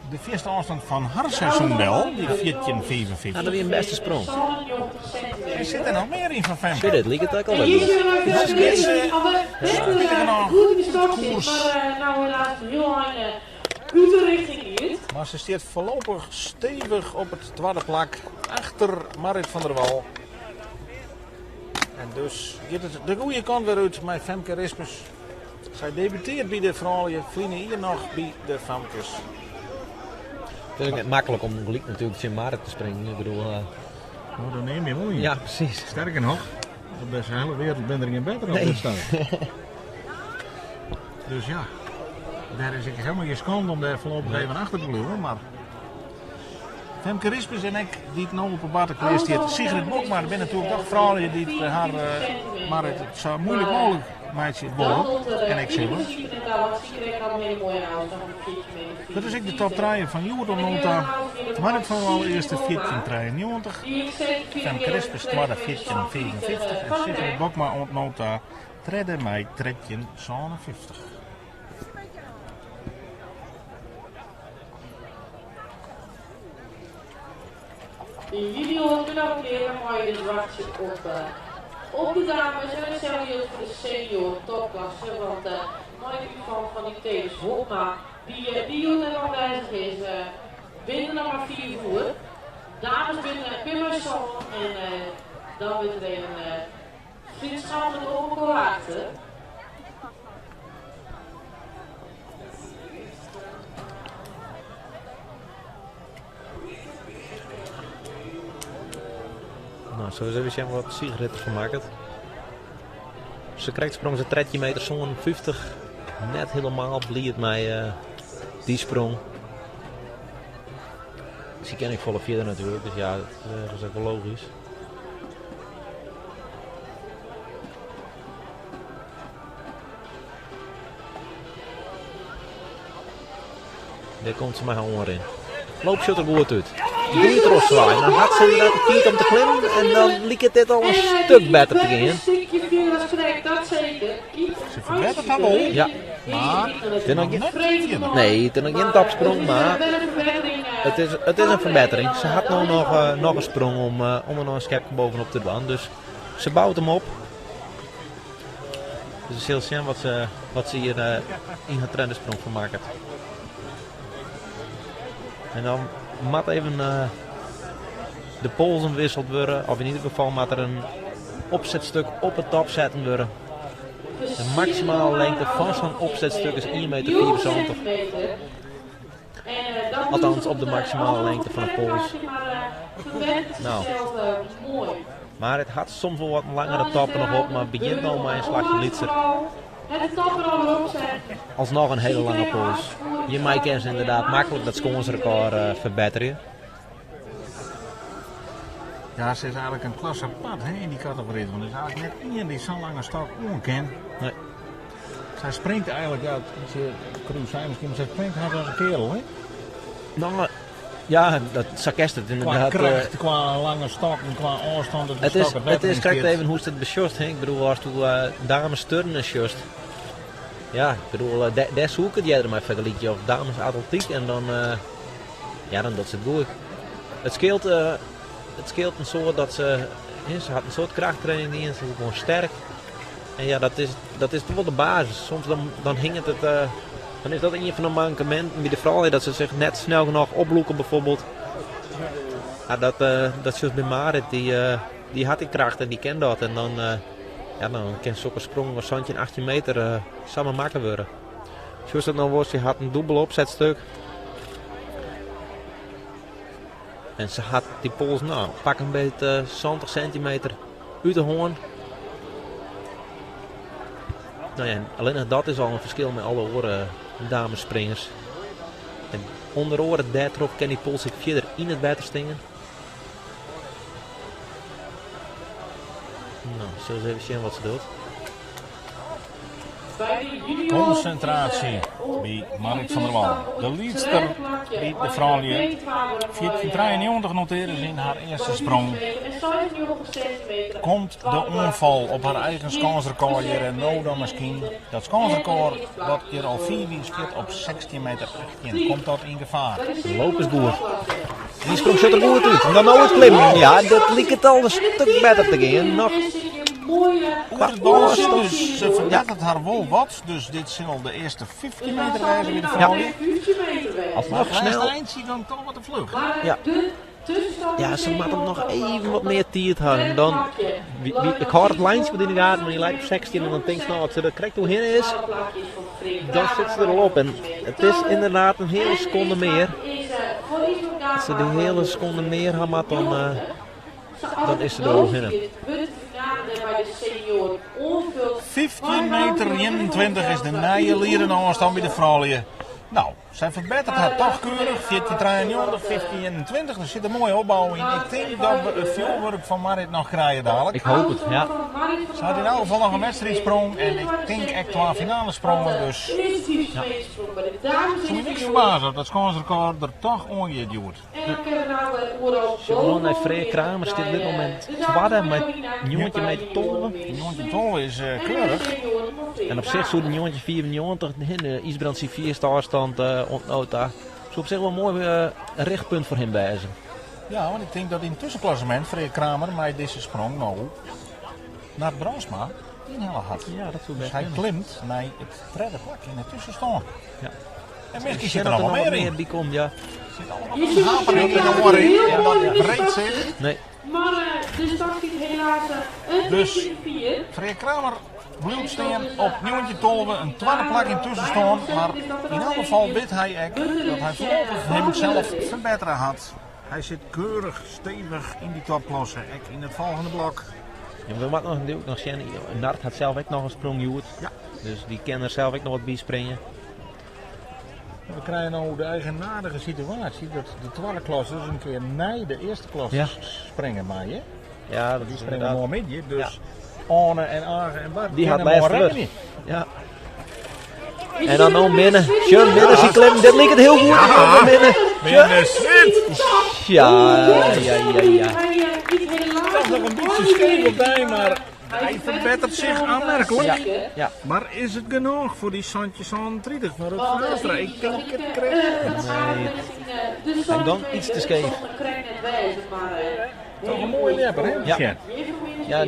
de fierste ôfstân fan har seizoen del, dy 14,55. Ja, dat wie in bêste sprong. Der sit der noch mear yn fan Femke. Shit, it liket ek al wer Hier goed. zien we Nog steeds, Spitich genôch goed in de stok zit, koers. maar nou helaas heel ein út de richting giet. Maar se stiet foarlopich stevich op it twadde plak, achter Marit van der Wal. En dus giet it de goede kant wer út mei Femke Rispens. Sy debutearret by de froulju, ferline jier noch by de famkes. It is ek net maklik om gelyk natuerlik tsjin Marit te springen. Ik bedoel, Nou, dan neem je wel in. ja, presys. Sterker noch, op deze hele wereld ben er geen better op Nee. dit stuit. Dus ja, dêr is ek hielendal gjin skande om dêr foarlopich even achter te bliuwen. Mar Femke Rispens en ek, dy't no op 'e barte klear stiet, Sigrid Bokma, dat binne natuerlik toch froulju dy't har mar it sa muoilik mooglik meitsje wolle. En ek sille. Dat is ek de top 3 fan hjoed oant no ta. Marit van der Wal earste 14,93. Femke Rispens twadde 14,55. En Sigrid Bokma oant no ta tredde mei 13,57. De junioren binne al klear, dan meie je dus wachtsje op de dames. En itselde jildt foar de senior topklasse, want mei de útfal fan dy Theus Hopma, dy't hjoed net oanwêzich is, binne der noch mar 4 oer. Dames binne mei sân en dan wurdt der even vriendschappelijk op elkoar wachte. Nou, sille we ris even sjen wat Sigrid derfan makket. Se krekt sprong se 13 meter 57. Net hielendal bliid mei dy sprong. Se kin ek folle fierder natuerlik, dus ja, dat is ek wol logysk. Dêr komt se mei har oanrin. Loop sjocht der goed út. Goeie trochswaai. Dan hat se ynderdaad de tiid om te klimmen en dan liket dit al in stik better te gean. Se ferbetteret har wol, Ja. mar It is noch net fierder. Nee, it is noch gjin topsprong, mar it is in ferbettering. Se hat no noch in sprong om der noch in skepke bovenop te dwaan. Dus se bout him op. Dus we sille sjen wat se hjir yn har tredde sprong fan makket. En dan moat even de polsen wisseld wurde, of yn ieder gefal moat der in opsetstuk op 'e top setten wurde. De maksimale lengte fan sa'n opsetstuk is ien meter fiifensantich. Althans op de maksimale lengte fan 'e pols. Nou. Mar it hat soms wol wat in langere toppen noch op, mar begjint no mei in slachje lytser. Alsnoch in hiele lange pols. Hjirmei kin se ynderdaad maklik dat skânsrekôr ferbetterje. Ja, se is eigentlik in klasse apart, hè, yn dy kategory. Want der is eigentlik net ien dy't sa'n lange stok oan kin. Nee. Sy springt eigentlik, ja, it is kru sein miskien, mar sy springt hurd as in keardel, hè? No, ja, dat, sa kinst it Kwa inderdaad. kracht, kwa lange stokken, kwa ôfstân dat de Het is, stok it het wetter is yn krekt stiet. even hoe'tst it besjochst. Hè? Ik bedoel, ast dames turnen sjochst. Ja, ik bedoel, dêr soe ik it earder mei fergelykje. Of dames atletiek en dan, ja, dan docht se it goed. It skeelt in soad dat se, hè, se hat in soad krachttraining dien, se is gewoan sterk. En ja, dat is toch wol de basis. Soms dan hinget it, dan is dat ien fan de mankeminten by de froulju, dat se sich net snel genôch oplûke bijvoorbeeld. Ja, dat sjochst by Marit, dy hat dy kracht en dy ken dat. En ja, dan kin sokke sprongen fan 17, 18 meter samar makke wurde. Sjochst dat no wol, se hat in dûbel opsetstuk. En se hat dy pols, no, pak in beet 70 centimeter út de hân. Nou ja, allinnich dat is al in ferskil mei alle oare damesspringers. En ûnder oare dêrtroch kin dy pols ek fierder yn it wetter stean. No, sille we even sjen wat se docht. Konsintraasje by Marit van der Wal. De liedster by de froulju. 14,93 notearre se yn har earste sprong. Komt de oanfal op har eigen skânsrekôr hjir en no dan miskien? Dat skânsrekôr dat hjir al 5 jier stiet op 16 meter 18. Komt dat yn gefaar? Loop is goed. Dy sprong sjocht der goed út. En dan no it klimmen. Ja, dat liket al in stik better te gean. Noch Oer it bânsje, dus se ferbetteret har wol wat. Dus dit sil de earste 15 meter wêze by de froulju. Als Maar noch het lêste snel. eintsje gie toch wat te fluch. Ja. Ja, se moat him noch even wat mear tiid ha. En dan, ik hâld it lijntje wat yn de gaten, mar dy leit op 16 en dan tinkst, no, as se der krekt oerhinne is, dan sit se der al op. En it is ynderdaad in hiele sekonde mear. As se dy hiele sekonde mear ha moat, dan is se der oerhinne. 15 meter 21 is de nije liedende ôfstân by de froulju. No, sy ferbetteret har toch keurich. 14,93, 15,21. Der sit in moaie opbou yn. Ik tink dat we it fjoerwurk fan Marit noch krije dadlik. Ik hoopje it, ja. Se hat yn elk gefal noch in wedstriidsprong en ik tink ek twa finalesprongen. Dus Ja. soe my niks ferbaze as dat skânsrekôr der toch oan giet hjoed. Sjoch nei Freark Kramer stiet op dit momint twadde mei 19 meter 12. 19,12 is keurich. En op sich soe de 1994, de Ysbrand syn fierste ôfstân oant no ta, soe op sich wol in moai richtpunt foar him wêze. Ja, want ik tink dat yn it tuskenklassemint Freark Kramer mei dizze sprong no Nard Brandsma ynhelle hat. Ja, dat soe Dus best hy kinne. klimt nei it tredde plak yn de tuskenstân. Ja. En miskien sit der noch wol mear yn. Mear by komt, ja. Sit allemaal een hapering in de oren in en dat breekt sich. Nee. Maar de start zit helaas een Dus beetje vier. Freark Kramer bliuwt stean op 1912, in twadde plak yn tuskenstân. Mar yn elk gefal wit hy ek dat hy foarlopich himsels ferbettere hat. Hy sit keurich stevich yn dy topklasse, ek yn it folgjende blok. Ja, we moatte noch natuerlik noch sjen. Nard hat sels ek noch in sprong hjoed. Ja. Dus dy kin der sels ek noch wat by springe. We krije no de eigenaardige situaasje dat de twadde klassers in kear nei de earste klassers springe meie. Ja, dat Dy is springe ynderdaad. moarnmiddei, dus Arne en Age en Bart Dy hat kinne moarn lêste wurd. rekkenje. Ja. En dan no Minne. Sjoch, Minne syn klimmen. Dit liket hiel goed. Ja. Minne. Minne Smit! Ja. Toch noch in bytsje skeef op dy, mar hy ferbetteret sich oanmerklik. Ja. Mar is it genôch foar dy 1737 fan Rutger Graafstra? Ik tink it krekt net. Nee. En dan iets te skeef. Toch in moaie ljepper, hè? Ja. Ja,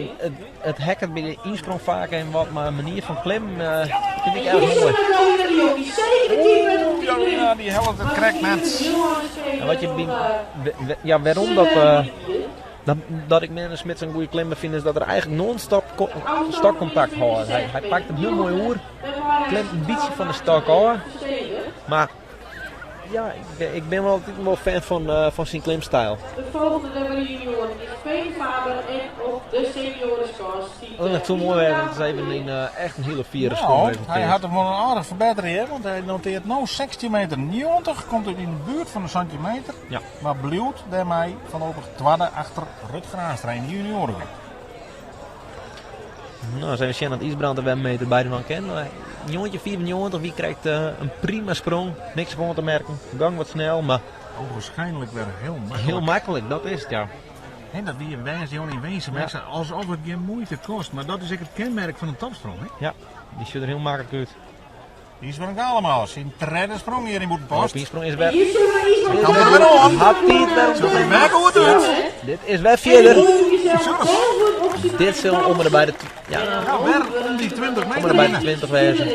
it heakket by de ynsprong faak even wat, mar in manier fan klimmen fyn ik erch moai. Oeh, Jolina, dy hellet it krekt net. En wat je by, ja, wêrom dat ik Minne Smit sa'n goede klimmer fyn, is dat er eigentlik non-stop stokkontakt hâldt. Hy pakt him hiel moai oer, klimt in bytsje fan de stok ôf, mar ja, ik bin wol altyd wol fan fan syn klimstyl. De volgende nummer junioren is Peter Faber en op de seniorenskast ziet Oh, dat soe moai wêze, want it is even in, echt in hiele fiere Nou, sprong even hy hat him wol in aardich ferbettere hjir, want hy notearret no 16 meter 90, komt út yn de buert fan de 17 meter, mar bliuwt dêrmei foarlopich twadde achter Rutger Haanstra yn de junioren. No, ris even sjen dat Ysbrand der wer in meter by dwaan kin. 1995 wie krijgt in prima sprong. Niks op oan te merken. Gong wat snel, mar... Ogenschijnlijk wer hiel maklik. Hiel maklik, dat is it, ja. En dat wie woansdei yn Winsum. Ja. Alsof it gjin muoite kost. Mar dat is ek it kenmerk fan in topsprong, hè? Ja, dy sjocht der hiel maklik út. Ysbrand Galema, syn tredde sprong hjir yn Bûtenpost. Op sprong is wer. Komt er wer oan. Hat tiid wer om te Merk hoe it út. Dit is wer fierder. Dit sil om en by de ja, ja wer om dy 20 meter. Om en by de 20 wêze.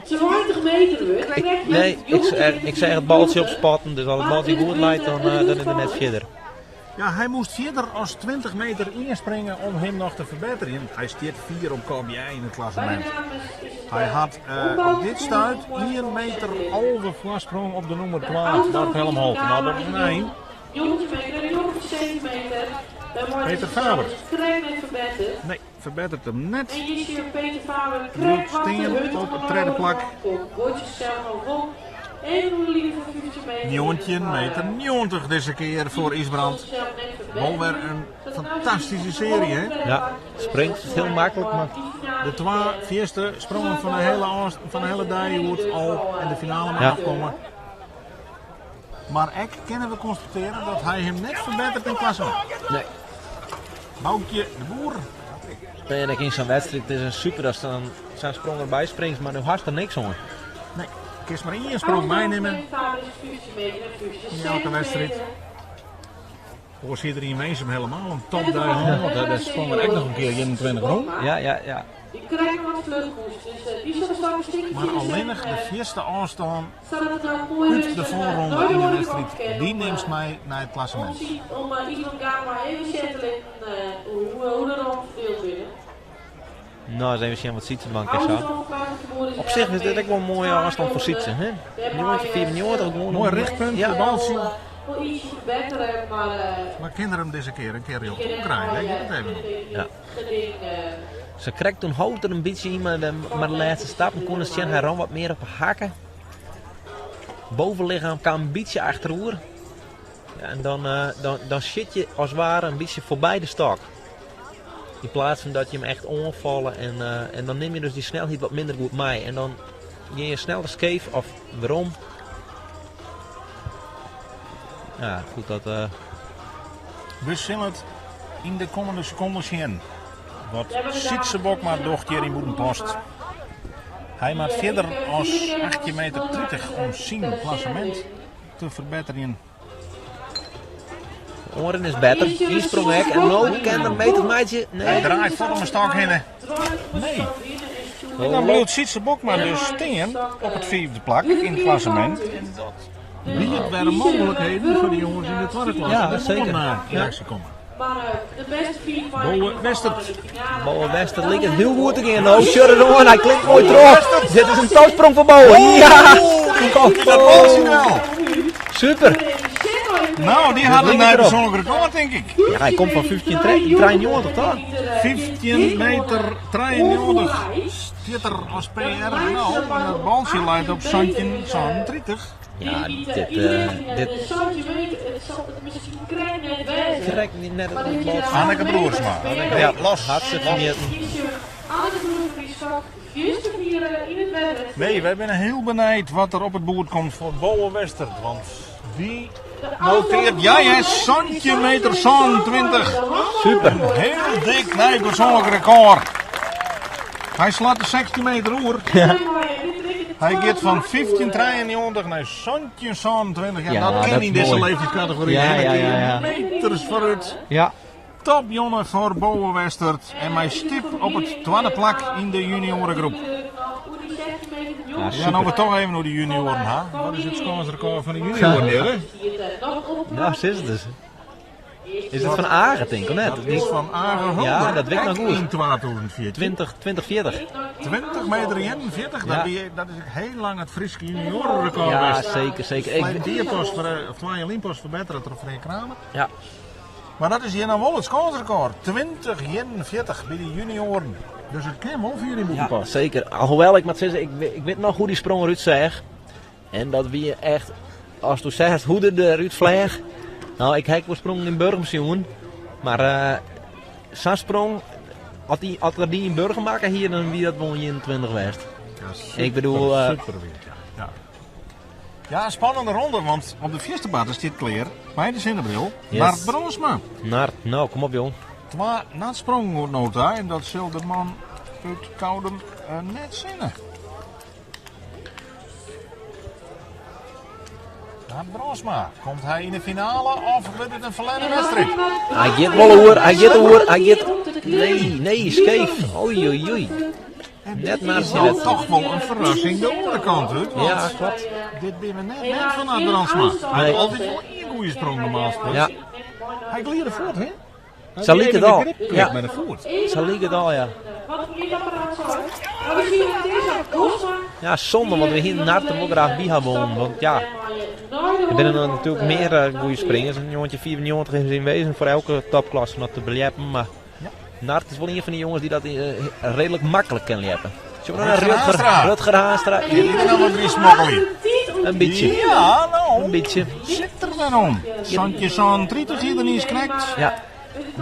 20 meter wurdt. Ik, nee, ik seach it baltsje opspatten, dus as it baltsje goed leit, dan, dan is it net fierder. Ja, hy moast fierder as 20 meter ynspringe om him noch te ferbetterjen. Hy stiet fier op kop yn it klassemint. Hy hat op dit stuit 1 meter 11 foarsprong op de nûmer 12, Bart Helmholt. Nou, dat is in ein. Peter Faber. Nee, ferbetteret him net. Bliuwt stean op it tredde plak. 19 meter 90 dizze kear foar Ysbrand. Wol wer in fantastyske searje, hè? Ja, springt hiel maklik, mar... De twa fierste sprongen fan de hiele, fan de hiele dei hjoed al en de finale mei afkomme. Mar ek kinne we konstatearje dat hy him net ferbetteret yn klassemint. Nee. Boukje de Boer. Ben ik yn sa'n wedstriid, it is in super ast dan sa'n sprong derby springst, mar do hast der niks oan. Nee, kinst mar ien sprong meinimme yn elke wedstriid. Oars hie der yn Winsum helemaal in topdei hân, want dêr sprong er ek noch in kear 21 rûn. Ja, ja, ja. Mar allinnich de fierste ôfstân út de foarronde yn de wedstriid, dy nimst mei nei it klassemint. No, ris even sjen wat Sytse dwaan kin sa. Op sich is dit ek wol in moaie ôfstân foar Sytse, hè? 1995 gewoan. Moai richtpunt, de baltsje. Mar kin er him dizze kear in kear rjocht opkrije? Dêr giet it even om. Ja. Sa krekt toen hold er in bytsje yn mei de, mei de lêste stappen. Koene se sjen, hy rûn wat mear op 'e hakken. Bovenlichaam kaam in bytsje achteroer. Ja, en dan, eh, dan, dan sjit je as it ware in bytsje foarby de stok. Yn plaats fan dat je him echt oanfalle en, eh, en dan nim je dus dy snelheid wat minder goed mei. En dan gean je sneller skeef of werom. Ja, goed dat... eh, We sille it yn de kommende sekonden sjen. Wat Sytse Bokma docht hjir yn Bûtenpost. Hy moat fierder as 18 meter 30 om syn klassemint te ferbetterjen. Oanrin is better, ynsprong ek en no kin er meters meitsje. Nee. Hy draait fuort om 'e stok hinne. Nee. En dan bliuwt Sytse Bokma dus stean op it fiifde plak yn it klassemint. En dat biedt wer mooglikheden foar de jonges yn de twadde klasse. Ja, zeker. Om yn aksje komme. Bowe Westert. Bowe Westert liket hiel goed te gean. No, sjoch it oan, hy klimt moai troch. Dit is in topsprong foar Bowe. Ja! Dat baltsje wel. Super. Nou, dy hat in nij persoanlik rekôr, tink ik. Ja, hy komt fan 15,93 toch? 15 meter 93 stiet er as PR. Nou, en dat baltsje leit op 17,37. Ja, dit, uh, dit krekt niet net het baltsje. Anneke Broersma. Ja, los. Hartstikke mjitten. Nee, wy binne hiel benijd wat der op it boerd komt foar Bowe Westert. Want dy noteert jij hè, 17 meter 27. Super. Een hiel dik nij persoanlik rekôr. Hy slacht de 16 meter oer. Ja. Hy giet fan 15,93 nei 17,27. Ja, Ja, dat kin dat yn is dizze moai. leeftydskategory. Ja, hè. ja, Dan kin je ja, ja. Meters foarút. Ja. Topjonge foar Bowe Westert en mei stip op it twadde plak yn de junioaregroep. Ja, Ja, no we toch even oer de junioaren ha. Wat is it skânsrekôr fan de junioaren, heare? Nou, sis it dus. Is it fan Age, tink ik, of net? Dat is fan Age Hulder. Ja, dat wit ik noch Ek goed. Yn 2014. 20, 2040. 20 meter 41, dat, Ja. wie, dat is ek hiel lang it Fryske junioarerekôr Ja, west. zeker, zeker. Ik, Ferline jier pas, of twa jier lyn pas ferbettere troch Freark Kramer. ja. Mar dat is hjir no wol it skânsrekôr. 20 41 by de junioaren. Dus it kin wol fier yn Ja, Bûtenpost. zeker. Alhoewel, ik moat sizze, ik wit noch hoe't dy sprong derút seach. En dat wie echt, ast do seachst hoe't er derút fleach. No, ik ha ek wol sprongen yn Burgum sjoen. Mar eh, sa'n sprong, As dy, as er dy yn Burgum makke hie, dan wie dat wol in 21 west. Ja, super, Ik bedoel, eh, super wie it, ja. ja. Ja, spannende ronde, want op de fierste barte stiet klear by de sinnebril Yes. Nard Brandsma. Nard, nou, kom op jong. Twa natsprongen oant no ta en dat sil de man út Koudum eh, net sinne. Nard Brandsma, komt hy yn de finale of wurdt it in ferlerne wedstriid? Hy giet wol oer, hy giet oer, hy giet... Nee, nee, skeef. Oei, oei, oei. En Net dit naast is die dan wedstrijd. toch wel een verrassing de oare kant uit. Want Ja, klopt. dit binne we net wend van Nard Brandsma. Hy Nee. hat altyd wol ien goede sprong normaal gesproken. Ja. Hy gliede voort, hè? Hy Zo die liep het even de al. grip kwijt Ja. met de voet. Zo liep het al, ja. Wat voor dit apparaat zo. Maar we zien het deze Bosma. Ja, zonde, want we hier Nard er wel graag bij hebben wonen. Want ja, er binnen er natuurlijk meer goede springers. Een jongetje 94 is in wezen voor elke topklasse nog te beljeppen. Maar Ja. Nard is wel een van die jongens die dat redelijk makkelijk kan leppen. Zullen we naar Rutger Rutger, Haanstra. Rutger Haanstra? Die is nou wat weer smokkelen. Een beetje. Ja, nou. Een beetje. Zit er dan om. Santje zo'n 30 hier er niet eens knekt. Ja.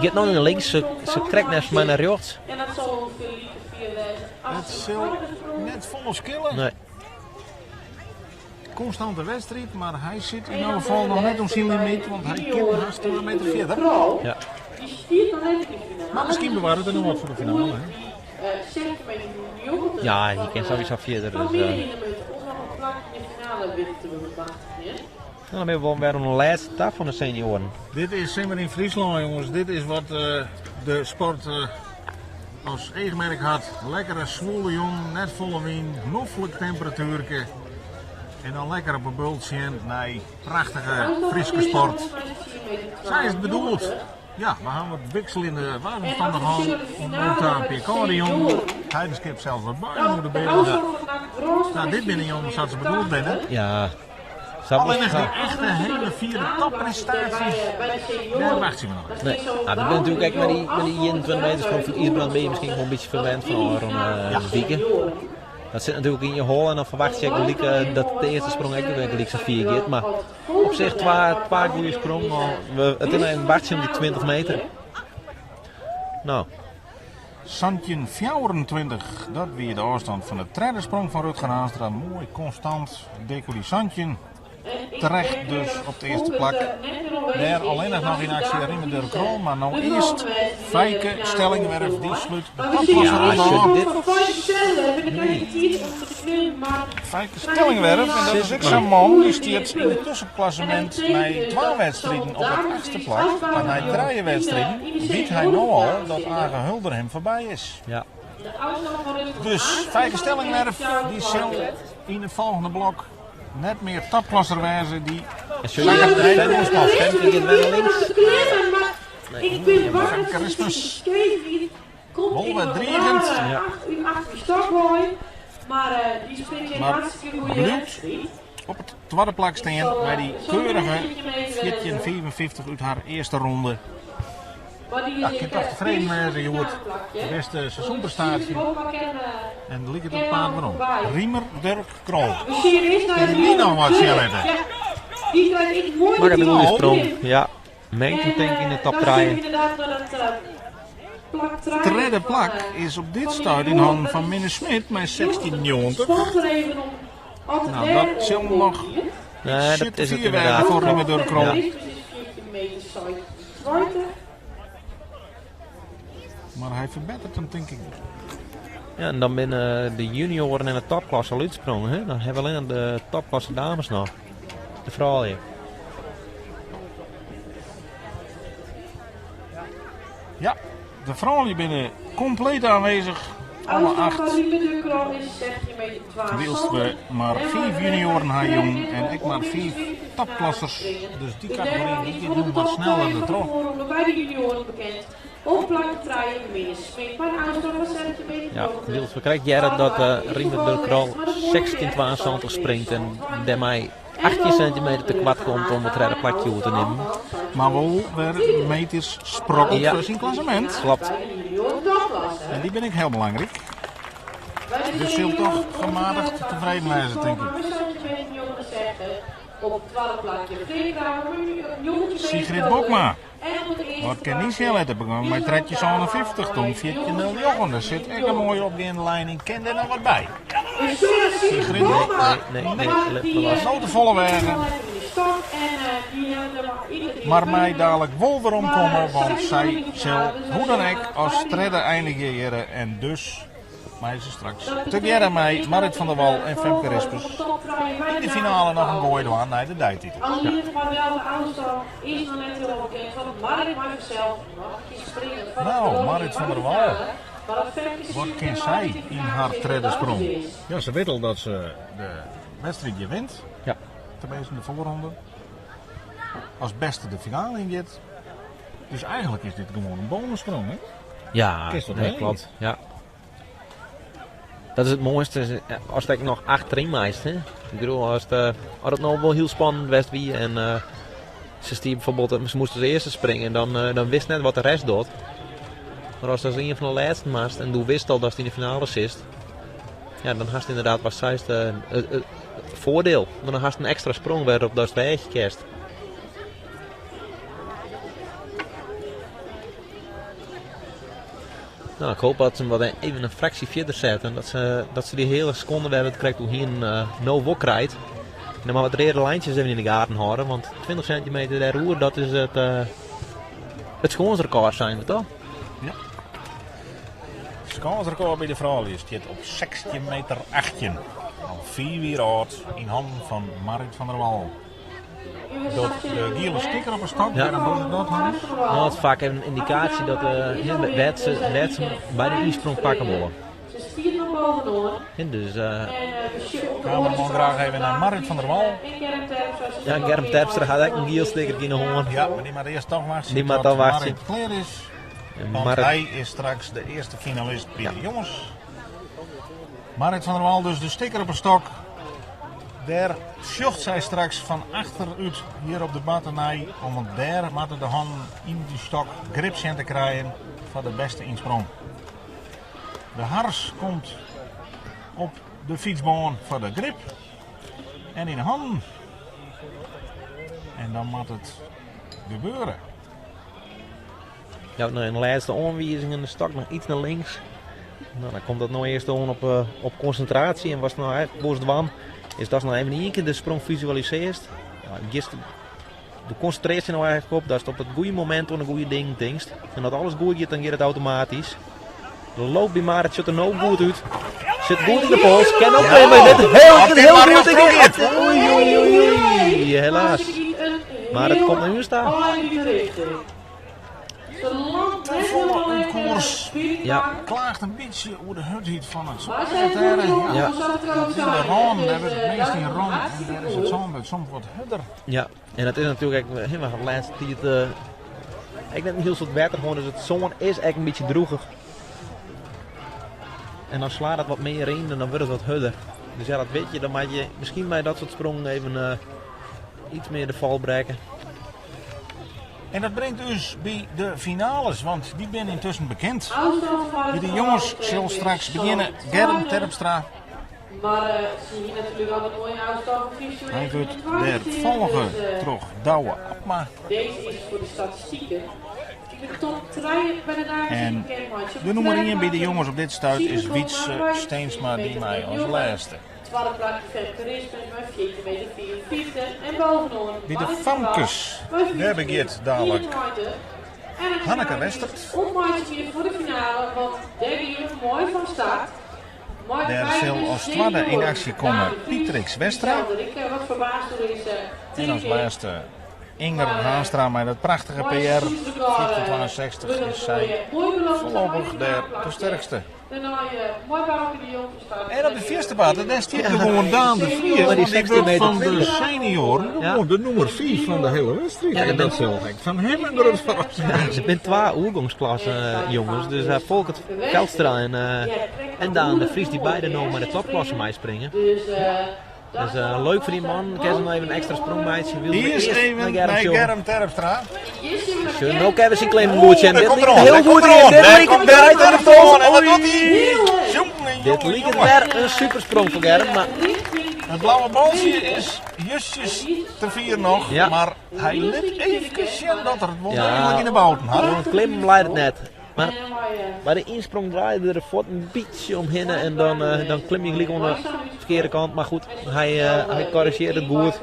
Gaat nou naar links, ze trekt naast mij naar rechts. En dat zal ongeveer lieke 4 wezen. Het zal net volle skillen. Nee. Constante wedstrijd, maar hij zit in elk geval nog net om zijn limiet, want hij kan haast 2 meter verder. Ja. Die stiert nog net in de finale. Maar misschien bewaren we er nog wat voor de finale. Hè? Ja, die kan sowieso verder. Van Dus, midden in de minuut om nog een plak in de finale weer te bemachtigen. nou, dan hebben we weer een laatste dag van de senioren. Dit is Simmer in Friesland, jongens. Dit is wat de sport als eegmerk had. Lekkere zwoele jong, net volle wien, noffelijk temperatuurke. En dan lekker op een bultje. Nee, prachtige Friese sport. Zij is het bedoeld. Ja, we gaan wat wisselende waarsomstandigheden om daar een Picardion. Heidenskip zelfs wat buiten moeten binnen. Nou, dit binnen jongens had ze bedoeld binnen. Ja. Zou Alleen nog wel- die echte hele vierde topprestaties. Daar wacht ze me nog. Nee, nou, we zijn natuurlijk ook met die 21 meters van Isbrand ben je misschien gewoon een beetje verwend van Aaron Wieken. Dat zit natuurlijk in je hol en dan verwacht je ook gelijk, dat de eerste sprong ook weer gelijk zo vier gaat. Maar op zich twee goede sprong. maar het is een wachtje om die 20 meter. Nou, Santjen 24, dat weer de afstand van de derde sprong van Rutger Haanstra. Mooi, constant, decolie Santjen. Terecht dus op de eerste plak. Daar alleen nog in actie Riemen de Krol, maar nou eerst Fijke Stellingwerf, die sluit de topklasse Ja, ronde als je af. dit- Fijke Stellingwerf, en dat is ook zo'n man, die stiert in het tussenklassement bij 12 wedstrijden op het achtste plak. Maar na drie wedstrijden weet hij nou al dat Age Hulder hem voorbij is. ja. Dus Fijke Stellingwerf, die zal in het volgende blok net meer topklasser wijzen. Die En zul je Femke gaat weer naar links. Ik ben bang dat ze Christmas. scheef komt Wol in werd een dreigend. rare 8 stokboy. Maar die springt in Maar hartstikke goede bloed. wedstrijd. op het tweede plak staan bij die keurige 14,54 uit haar eerste ronde. Maar die is Ja, ik, ik kan toch tevreden wezen, je wordt de beste seizoenprestatie. En dan ligt het op paard waarom. Riemer Dirk Krol. We zien eerst naar Kun je die nog wat zien letten? Ja, die krijgt ik mooi Maak een die goede bal sprong. in. Ja. Mengt En, een tank in de top dan zien we draaien. inderdaad naar dat, plak draaien Derde van, plak is op dit van die stuit in jongen. handen van Minne Smit met 16,90. Stond er even om. Altijd Nou, derde dat zal om nog hier. Nee, dat Zit is het vier wegen inderdaad. voor Riemer Dirk Krol. Ja. Dit is precies 14 meter saai. 20. Maar hij verbetert hem denk ik. Ja, en dan binnen de junioren en de topklasse al uitsprongen. Hè? Dan hebben we alleen de topklasse dames nog. De vrouwen. Ja, de vrouwen binnen compleet aanwezig. Alle Afstand van acht. Riemer de Krol is 16 meter 12. Wielst we maar 5 junioren haar jong en ik maar 5 topklassers. Dus die categorie die gaat doen wat sneller de trok. Bij de junioren bekend. Op plak draaien meer Smit, maar een afstand van 16 meter Ja, Wiels, we krijgen Gerrit dat Riemer de Krol 16,72 springt en daarmee 18 centimeter te kwart komt om het derde plakje te nemen. Maar wel weer meters sprokkeld Ja. voor zijn klassement. Klopt. En die ben ik heel belangrijk. Dus zult toch gematigd tevreden zijn, denk ik. Sigrid Bokma. Wat kin dy sjen litte? Begûn mei 1357, toen 1409. Der sit ek in moaie opgeande lijn yn. Kin dêr noch wat by? Sigrid Bokma. Nee, nee, nee. No te folle weage. Mar mei dalik wol werom komme, want sy sil hoe dan ek as tredde einigje hjirre en dus mei se straks tegearre mei Marrit van der Wal en Femke Rispers yn de finale noch in goai dwaan nei de deititel. No, Marrit van der Wal, wat kin sy yn har tredde sprong? Ja, se wit al dat se de wedstriid hjir wint. Ja. Teminsten de foarronde. As beste de finale yn giet. Dus eigentlik is dit gewoan in bonussprong, hè? Ja, Kinst dat nee, helje? klopt. Ja. Dat is it moaiste, ast ek noch achteryn meist. Hè? Ik bedoel, as it, as it no wol hiel spannend west wie en se stie bijvoorbeeld, se moast as earste springen, dan wist net wat de rest docht. Mar ast as ien fan de lêsten moatst en do wist al datst yn de finale sitst, ja, dan hast ynderdaad wat seist, it foardiel. Want dan hast in ekstra sprong wêrop datst weagje kinst. Nou, ik hoop dat se hem wat even in fraksje fierder set en dat se dy hiele sekonde wêr't we it krekt oer hienen, no wol krijt. En dan mar wat reade lijntjes even yn de gaten hâlde, want 20 centimeter dêroer, dat is it skânsrekôr, seine we toch? Ja. Skânsrekôr by de froulju stiet op 16 meter 18. Al 5 jier âld, yn hannen fan Marrit van der Wal. Dat de giele stikker op 'e stok, wêrom dogge se dat, Hans? No, it is faak even in yndikaasje dat wêr't se, wêr't se by de ynsprong pakke wolle. Dus, Kameraman graach even nei Marrit van der Wal. Ja, Germ Terpstra hat ek in giel stikker yn 'e hân. Ja, mar dy moat earst toch wachtsje Dy moat tot dan wachtsje. Marrit klear is. En Want Marrit hy is straks de earste finalist by de jonges. Marrit van der Wal dus de stikker op 'e stok. Dêr sjocht sy straks fan achterút hjir op de matte nei, want dêr moatte de hannen yn de stok grip sjen te krijen foar de bêste ynsprong. De hars komt op de fytsbân foar de grip en yn de hannen. En dan moat it gebeure. Jout noch in lêste oanwizing en de stok noch iets nei links. No, dan komt dat no earst oan op konsintraasje. En watst no eigentlik wolst dwaan, is datst noch even ien kear de sprong fisualisearrest. Ja, giest, do konsintrearrest dy no eigentlik op datst op it goede momint oan de goede dingen tinkst. En as alles goed giet, dan giet it automatysk. De loop by Marit sjocht der no goed út. Sit goed yn de pols, kin ook klimmen. Dit heel, heel goed. Oei, oei, oei, oei. Helaas. Maar it komt nei ús ta. Te folle út koers. Ja. Klaagt in bytsje oer de hurdheid fan it sân. Ja. In de rânen, dêr wurdt it meast yn rûn en dêr is it sân wurdt soms wat hurder. Ja, en dat is natuerlik ek, we hawwe de lêste tiid ek net in hiel soad wetter hân, dus it sân is ek in bytsje drûger. En dan slaat it wat mear yn en dan wurdt it wat hurder. Dus ja, dat wit je, dan moat je miskien by dat soart sprongen even iets mear de fal brekke. En dat bringt ús by de finales, want dy binne yntusken bekend. By de jonges sil straks begjinne Germ Terpstra. Hy wurdt dêr folge troch Douwe Abma. En de nûmer ien by de jonges op dit stuit is Wytse Steensma, dy mei as lêste. Twadde plakje Femke Rispens mei 14 meter 54 en bovenoan By de famkes, dêr begjint dalik Hanneke Westert. Opmeitsje wie foar de finale, want dêr gie we moai fan start. Dêr sil as twadde yn aksje komme Pietrix Westra. En as lêste Inger Haanstra mei dat prachtige PR 1462 is sy foarlopich dêr de sterkste. En op de fierste baan, dêr stiet gewoan Daan de Vries, want dy wurdt fan de senioaren gewoan de nûmer 5 fan de hiele wedstriid. En dat sil ek fan him in grut ferrassing wêze. Der binne twa oergongsklassen jonges, dus Folkert Veldstra en Daan de Vries dy beide no mei de topklasse meispringe. Dus leuk foar dy man, kin se noch even in ekstra sprong meitsje. Earst even nei Germ Terpstra. Sjoch, no kinne we syn klimmen goed sjen. Dit liket hiel goed yn. Dit liket draait oan de pols. En wat docht hy? Dit liket wer in supersprong foar Germ, mar... Het blauwe baltje is justjes te fier noch, Ja. mar hy lit eefkes sjen dat er it wol Ja. degelijk yn de bouten hat. Oan it klimmen leit it net. Mar by de ynsprong draaide er de fuot in bytsje omhinne en dan, dan klim je gelyk oan de ferkearde kant. Mar goed, hy, hy korrizjearret it goed.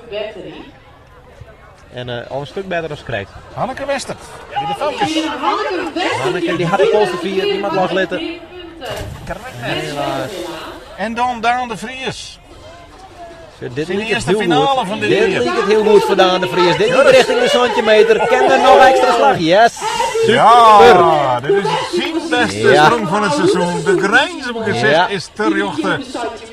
En al in stik better as krekt. Hanneke Wester, by de famkes. Hanneke, dy hat de pols te fier, dy moat loslitte. Krekt net. Helaas. En dan Daan de Vries. Dit Syn liket earste hiel finale goed. fan dit Dit jier. liket hiel goed foar Daan de Vries. Dit giet richting de 17 meter. Kin der noch ekstra slach? Yes! Super! Ja, dit is syn bêste Ja. sprong fan it seizoen. De grins op it gesicht Ja. is terjochte.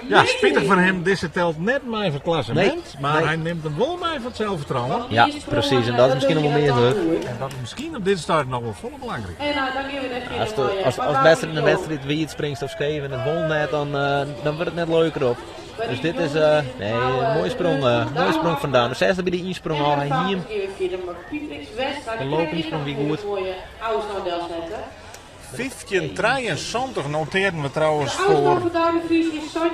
Ja, spitich foar him, dizze telt net mei foar it klassemint. Nee, Mar nee. hy nimt him wol mei foar it selffertrouwen. Ja, presys. En dat is miskien noch wol mear wurdich. En dat is miskien op dit stuit noch wol folle belangriker. As de, as, as wedstriid in wedstriid wiid springst of skeef en it wol net, dan, dan wurdt it net leuker op. Dus dit is nee, in moaie sprong, moaie sprong fan Daan. De sechsde by de ynsprong al, hy hie him. De loopinsprong wie goed. 15,73 notearden we trouwens foar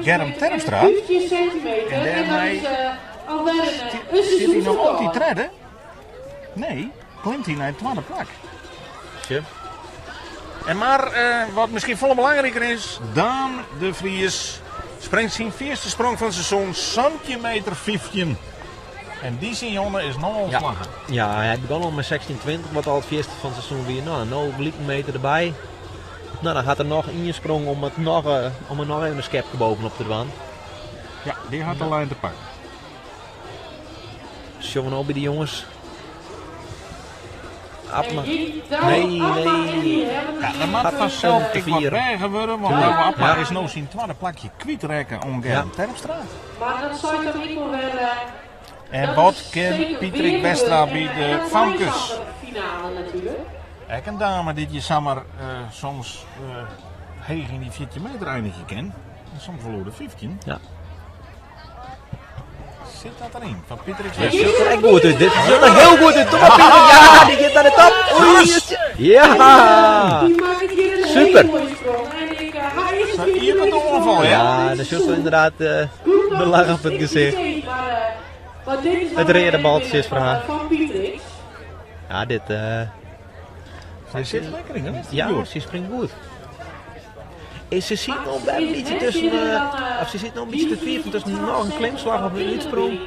Germ Terpstra. En dêrmei stiet hy noch altyd tredde. Nee, klimt hy nei it twadde plak. Sjoch. En mar wat miskien folle belangriker is, Daan de Vries springt syn fierste sprong fan it seizoen, 17 meter 15. En dy syn jonge is no al Ja. slagge. Ja, hy begûn al mei 16,20, wat al it fierste fan it seizoen wie. No, no gelyk in meter derby. No, dan hat er noch ien sprong om it noch, om er noch even in skepke bovenop te dwaan. Ja, dy hat de lijn te pakken. Sjogge we no by de jonges. Abma. Nee, Nee, nee. Ja, dan moat Hat fansels te ek wat fier. weage wurde, want Tuurlijk. Douwe Abma Ja. is no syn twadde plakje kwytrekke oan Germ Terpstra. Maar dat zou dan ik wel weer. En dat wat is kin zeker Pietrik weer Westra leuk. by En, de en dan famkes? is dat de finale natuurlijk. Ek in dame dy't je samar soms heech yn dy 14 meter einigje kin. En soms wol oer de 15. Ja. Sit dat deryn? Fan Pietrik Dit Westra. sjocht der ek goed út. Dit sjocht der hiel goed út. Kom op Pietrik. Ja, dy giet nei de top. Oei, ja! Die maakt hier een Super. hele mooie sprong. En ik, hij is Zo iemand de oanfal, hè? Ja, dan sjocht er inderdaad de lach op it gesicht. Het reade baltsje is foar har. Van Pietrix. Ja, dit. Sy sit lekker yn, hè? Ja, se springt goed. En se sit noch in bytsje tusken, of se sit noch in bytsje te twiveljen tusken noch in klimslach of in útsprong. It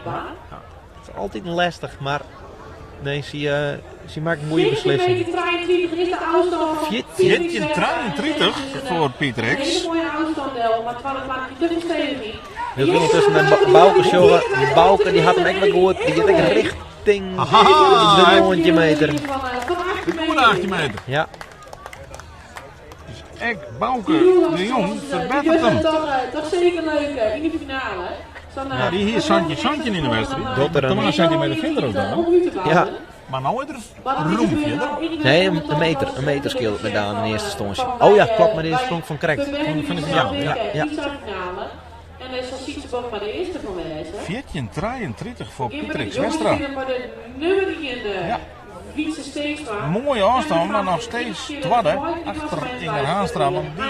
is altyd lestich, mar nee, se makket in goede beslissing. 14,23 is de ôfstân fan 14,23 foar Pietrix. Een hele mooie ôfstân del, mar 12 plakje te verstevigen. We willen ondertussen naar Bouke sjogge. Bouke die hat him ek wer goed. Dy giet ek richting Aha, de 19 meter. De goede 18 meter. Ja, Dus ek Bouke de Jong ferbetteret him. Toch, toch zeker leuk in de finale. Dan, Ja, dy hie santjin santjin yn de wedstriid. Dat er een- 2 centimeter fierder as Daan. ja. Mar no is er rûm fierder. Nee, een meter skeelt met Daan in eerste instânje. Oh ja, klopt, maar deze sprong fan krekt. Fan de finale, ja, ja. En dan zal Sietse Bok maar de eerste van wezen. 14,33 foar Gean Pietrix de jongens Westra. die maar de nummer 1 de Ja. Wietse Steenstra. Mooie ôfstân, mar noch steeds twadde achter Inger Haanstra. Want dy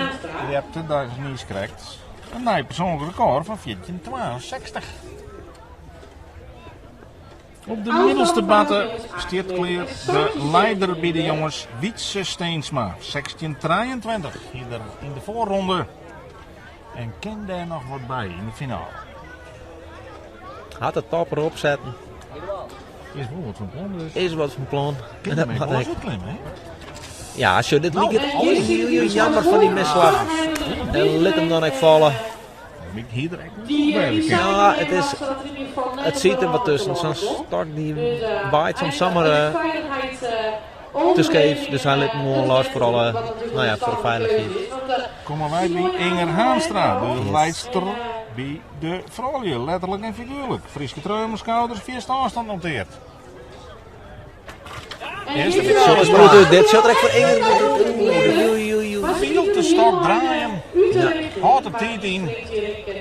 ljepte dat is niet krekt. In nij persoanlik rekôr fan 14,62. Op de middelste batte stiet klear de lieder by de jonges Wietse Steensma. 16,23 hier yn de foarronde. En kin dêr noch wat by yn de finale. Hat de top derop setten. Is wol wat fan plan dus. Is wat fan plan. Kin En dat der moat wol ek. útklimme, hè? Ja, sjoch, dit Nou, liket hiel jammer fan dy misslach. En lit him dan ek falle. Ik hie der ek net Die, op die by. Ja, zijn het is- zodat er in ieder geval net Het op zit de er wat tussen. Zo'n komt. stok die Dus, waait soms eigenlijk samar de veiligheid, te skeef. Dus hy lit him gewoan los foar alle, wat natuurlijk nou ja, de foar de standaard feilichheid. keuze is, want, Komme wy by Inger Haanstra, de Yes. leidster by de froulju, letterlik en figuerlik. Fryske trui om 'e skouders, fierste ôfstân noteard. en Eerste hier finale. Sjocht der goed út. Dit sjocht der ek foar Inger goed út. Oei, oei, oei, oei. Fielt de stok draaien. Ja. Hâldt de tiid yn.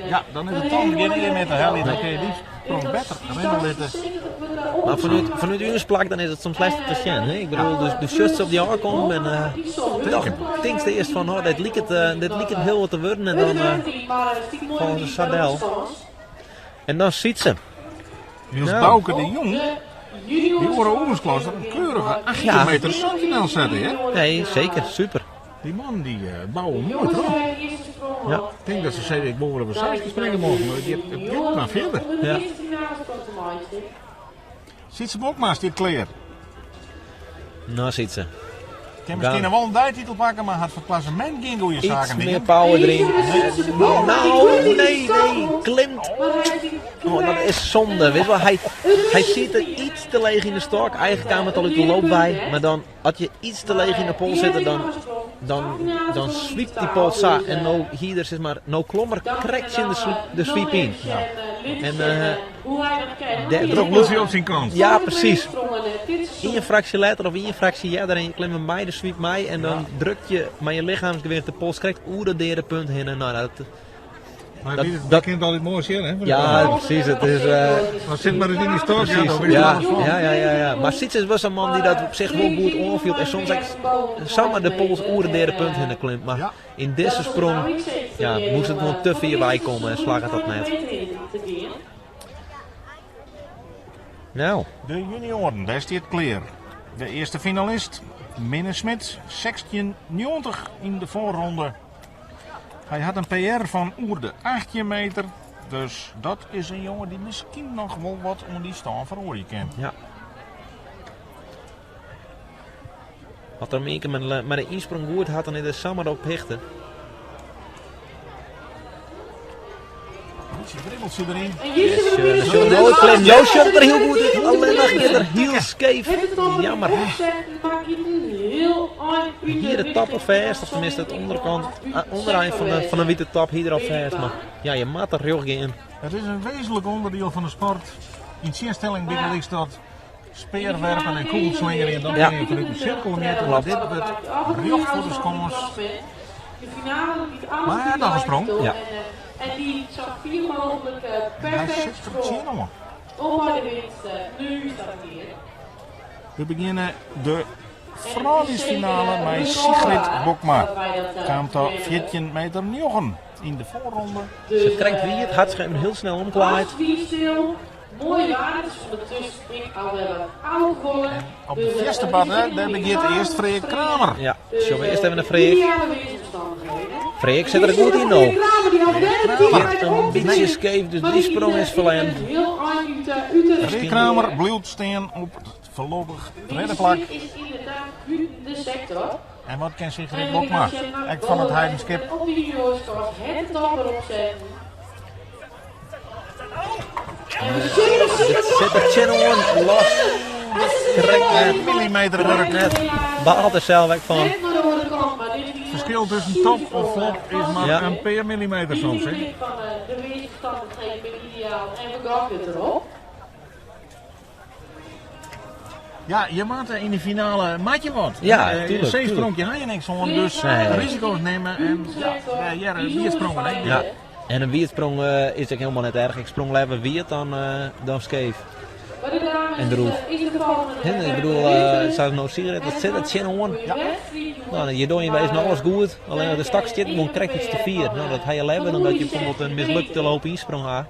Ja, dan is it dan gjin ear mear te heljen. Dan kinne je dy sprong better rinne litte. Mar fanút ús plak dan is it soms lestich te sjen. Hè? Ik bedoel, dus de sjochst op dy ôfkommen en toch tinkst earst fan, oh, dit liket, dit liket hiel wat te wurden en dan falle se sa del. En dan Sytse. Wylst Nou. Bauke de Jong, dy oare oergongsklasse, in keurige 18 Ja. meter 17 al sette, hè? Nee, zeker. Super. Die man die bouwen mooi troch. Ja. Ik denk dat ze zeiden, ik wil wel even springen mogen, maar het gaat maar verder. Ja. Sytse Bokma is dit klear. Nou, Sytse. Kan misschien nog wel een dijtitel pakken, maar had voor het klassement geen goede Iets zaken. meer power erin. Nou, nee, nee. Klimt. Oh, dat is zonde. Weet je wel, hij zit er iets te leeg in de stok. Eigenlijk kwam het al uit de loop bij. Maar dan, als je iets te leeg in de pol zit, dan sweept die pol zo. En nou hier, zeg maar, nou klommer krekt in de sweep in. En de, Druppelt hij op zijn kant. Ja, precies. Eén fractie later of één fractie eerder en je klimt bij de sweep mij en dan druk je met je lichaamsgewicht de pols krijgt oer dat derde punt heen. En nou, dat, Maar Dat- dat, dat- kan altijd mooi zien, hè? ja, precies. Het is, Maar zit maar eens in die stort, ja, precies. dan weet je Ja, alles van. ja. Maar Sytse was een man die dat op zich wel goed aanviel en soms echt zomaar de pols oer de derde punt heen klimt. Maar Ja. in deze sprong, ja, moest het gewoon te ver bij komen en slag het dat net. Nou, De junioren, daar is dit kleer. De eerste finalist, Minne Smit, 16,90 in de voorronde. Hij had een PR van oer de 18 meter. Dus dat is een jongen die misschien nog wel wat om die staan verhoren kan. ja. Had er één keer met de insprong goed had, dan in de zomer op hechten. Beetje dribbeltje erin. Nooit klim. Joost shot er heel goed in. Alleen nog eerder heel scheef. Jammer. Hier de tap al vast, of tenminste het onderkant, ondereind van de witte tap hier al vast. Maar ja, je maat er heel in. Het is een wezenlijk onderdeel van de sport. In zeerstelling binnen dat speerwerpen en kogelslingeren en dan kun je vanuit een cirkel meter. Maar dit wordt recht voor de scores. De finale liet alles Maar hij had al gesprongen. Ja. En die zag vier mogelijk Hij perfect zit er sprong. jongen. Om bij de winst. Nu staat hij hier. We beginnen de vrouwensfinale met Sigrid Bokma. Kwam tot 14 meter 9 in de voorronde. Ze krijgt wie het hartstikke heel snel omklaait. Stil. Mooi waar, het is ondertussen ik al wel alcohol. Op de eerste bad, hè, daar begint eerst Freek Kramer. Ja, zullen we eerst even naar Freek. Freek zit er goed in nou. Gaat een beetje scheef, dus die sprong is verlengd. Freek Kramer blijft staan op het voorlopig derde plak. Is inderdaad de sector. En wat kan Sigrid Bokma? Ik van het Heidenskip. Op de juniorskast het top erop zetten. Zet de channel on, los. Trek net. Millimeter werk. Net. Baalt er zelf weg van. Het verschil tussen top of flop is maar Ja. een paar millimeter soms. Hè? Van de weeromstandigheden ideaal en we gaan het erop. Ja, je maakt in de finale maat je wat. Ja, tuurlijk, Zeesprongje had je niks aan, dus Nee. risico's nemen en ja, ja, een biersprongen. Hè? Ja. En een wiertsprong is ook helemaal net erg. Ik sprong liever wiert dan scheef. En droeg. Hè, ik bedoel, zou nou sigaret, dat zit dat zin aan. Ja. Nou, je doet je wezen alles goed. Alleen de stak zit gewoon krijgt iets te vier. Nou, dat ga je hebben dan dat je bijvoorbeeld een mislukte loop insprong had.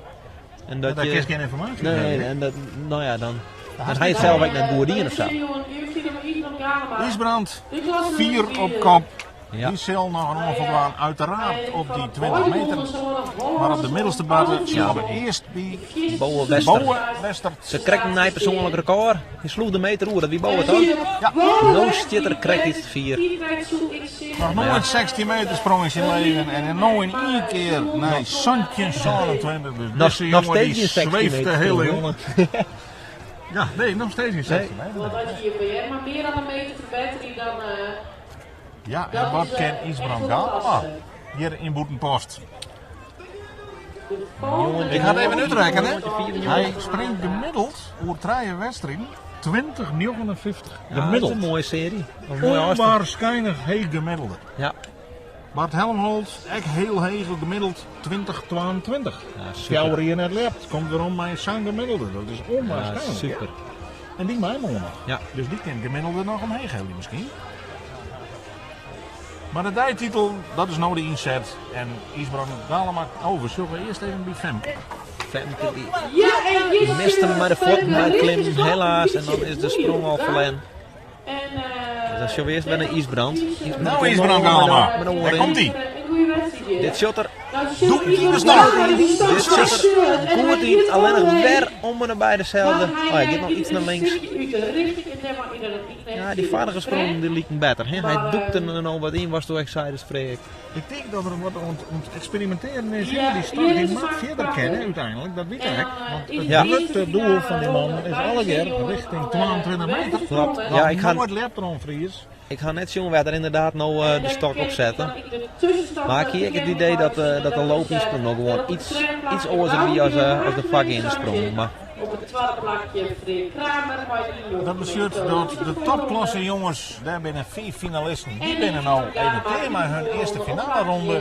En dat Daar je... is geen informatie. Nee, en dat, nou ja, dan... Dan hij het zelf ook net boerdien of zo. Isbrand, 4 op kop. Ja. Die zal nog een onvoldaan uiteraard op die 20 meter. Maar op de middelste buiten zullen we eerst bij Bowe Wester. Bowe Wester. Ze krijgt een nieuw persoonlijk record. Hij sloeg de meter oer, dat wie Bowe toch? Ja. No stitter krijgt iets te vier. Nog nooit 16 meter sprong in zijn leven en nog in één keer naar Santje 27. Dus Nog- deze nog jongen steeds die in 16 zweeft de meter hele sprong, jongen. Ja, nee, nog steeds in 16 meter. Want als je je PR maar meer dan een meter verbetering dan... Ja, en wat kan Isbrand Galema hier in Boetenpost? Ik ga het even uitrekenen. hè. Hij springt gemiddeld over drie wedstrijden 20,59. Ja, dat is Gemiddeld. een mooie serie. Een mooie afstand. Onwaarschijnlijk heel gemiddelde. Ja. Bart Helmholtz, echt heel heeg gemiddeld 20,22. Ja, super. Fjouwer hier net lept, komt weer om mijn zijn gemiddelde. Dat is Ja, onwaarschijnlijk. super. En die mij nog. Ja. Dus die kan gemiddelde nog omheen geven misschien. Maar de dijtitel, dat is nou de inzet. En Isbrand Galema, oh, we zullen eerst even bij Femke. Femke die Ja, en hier mist hem mei de fuotten mei it klimmen, Stap helaas. En dan is de sprong al ferlern. En, Dus dan sjogge we earst wer nei Ysbrand. Nou, komt Ysbrand nog Galama. met een Daar oorring. komt hij. Een goede wedstrijd hier. Dit shot er, Nou, zullen we Doe hier de stap. nog dit shot er goed in. Alleen nog weer om en nabij dezelfde. Maar Oh, hij gaat nog eh, iets naar een links. stukje uit de richting en zeg maar in de- in de- Ja, die vaardige sprong die liep hem beter. Hè? Hij Maar, doekte er nou wat in, was toen ik zei, dus Freek. Ik denk dat er wat aan het experimenteren is. Ja, die stok hier die is moet vaak verder prachtig. kennen uiteindelijk, dat weet En ik. dan, eh, Want is het het Ja. grote doel van die man is Bij alle de keer senioren richting alle 22 meter. Klopt. Ja, Ja, ik ga, Nooit lept er om Fries. ik ga net zien waar er inderdaad nou de stok op zetten. Maar ik heb het idee dat de loopinsprong nog gewoon iets oorzaak wie als de vak in de sprong. Maar Op het tweede plakje Freek Kramer. maar die Dat bestuurt dat de topklasse jongens, daar binnen vier finalisten, die binnen nou even thema hun eerste finale ronde.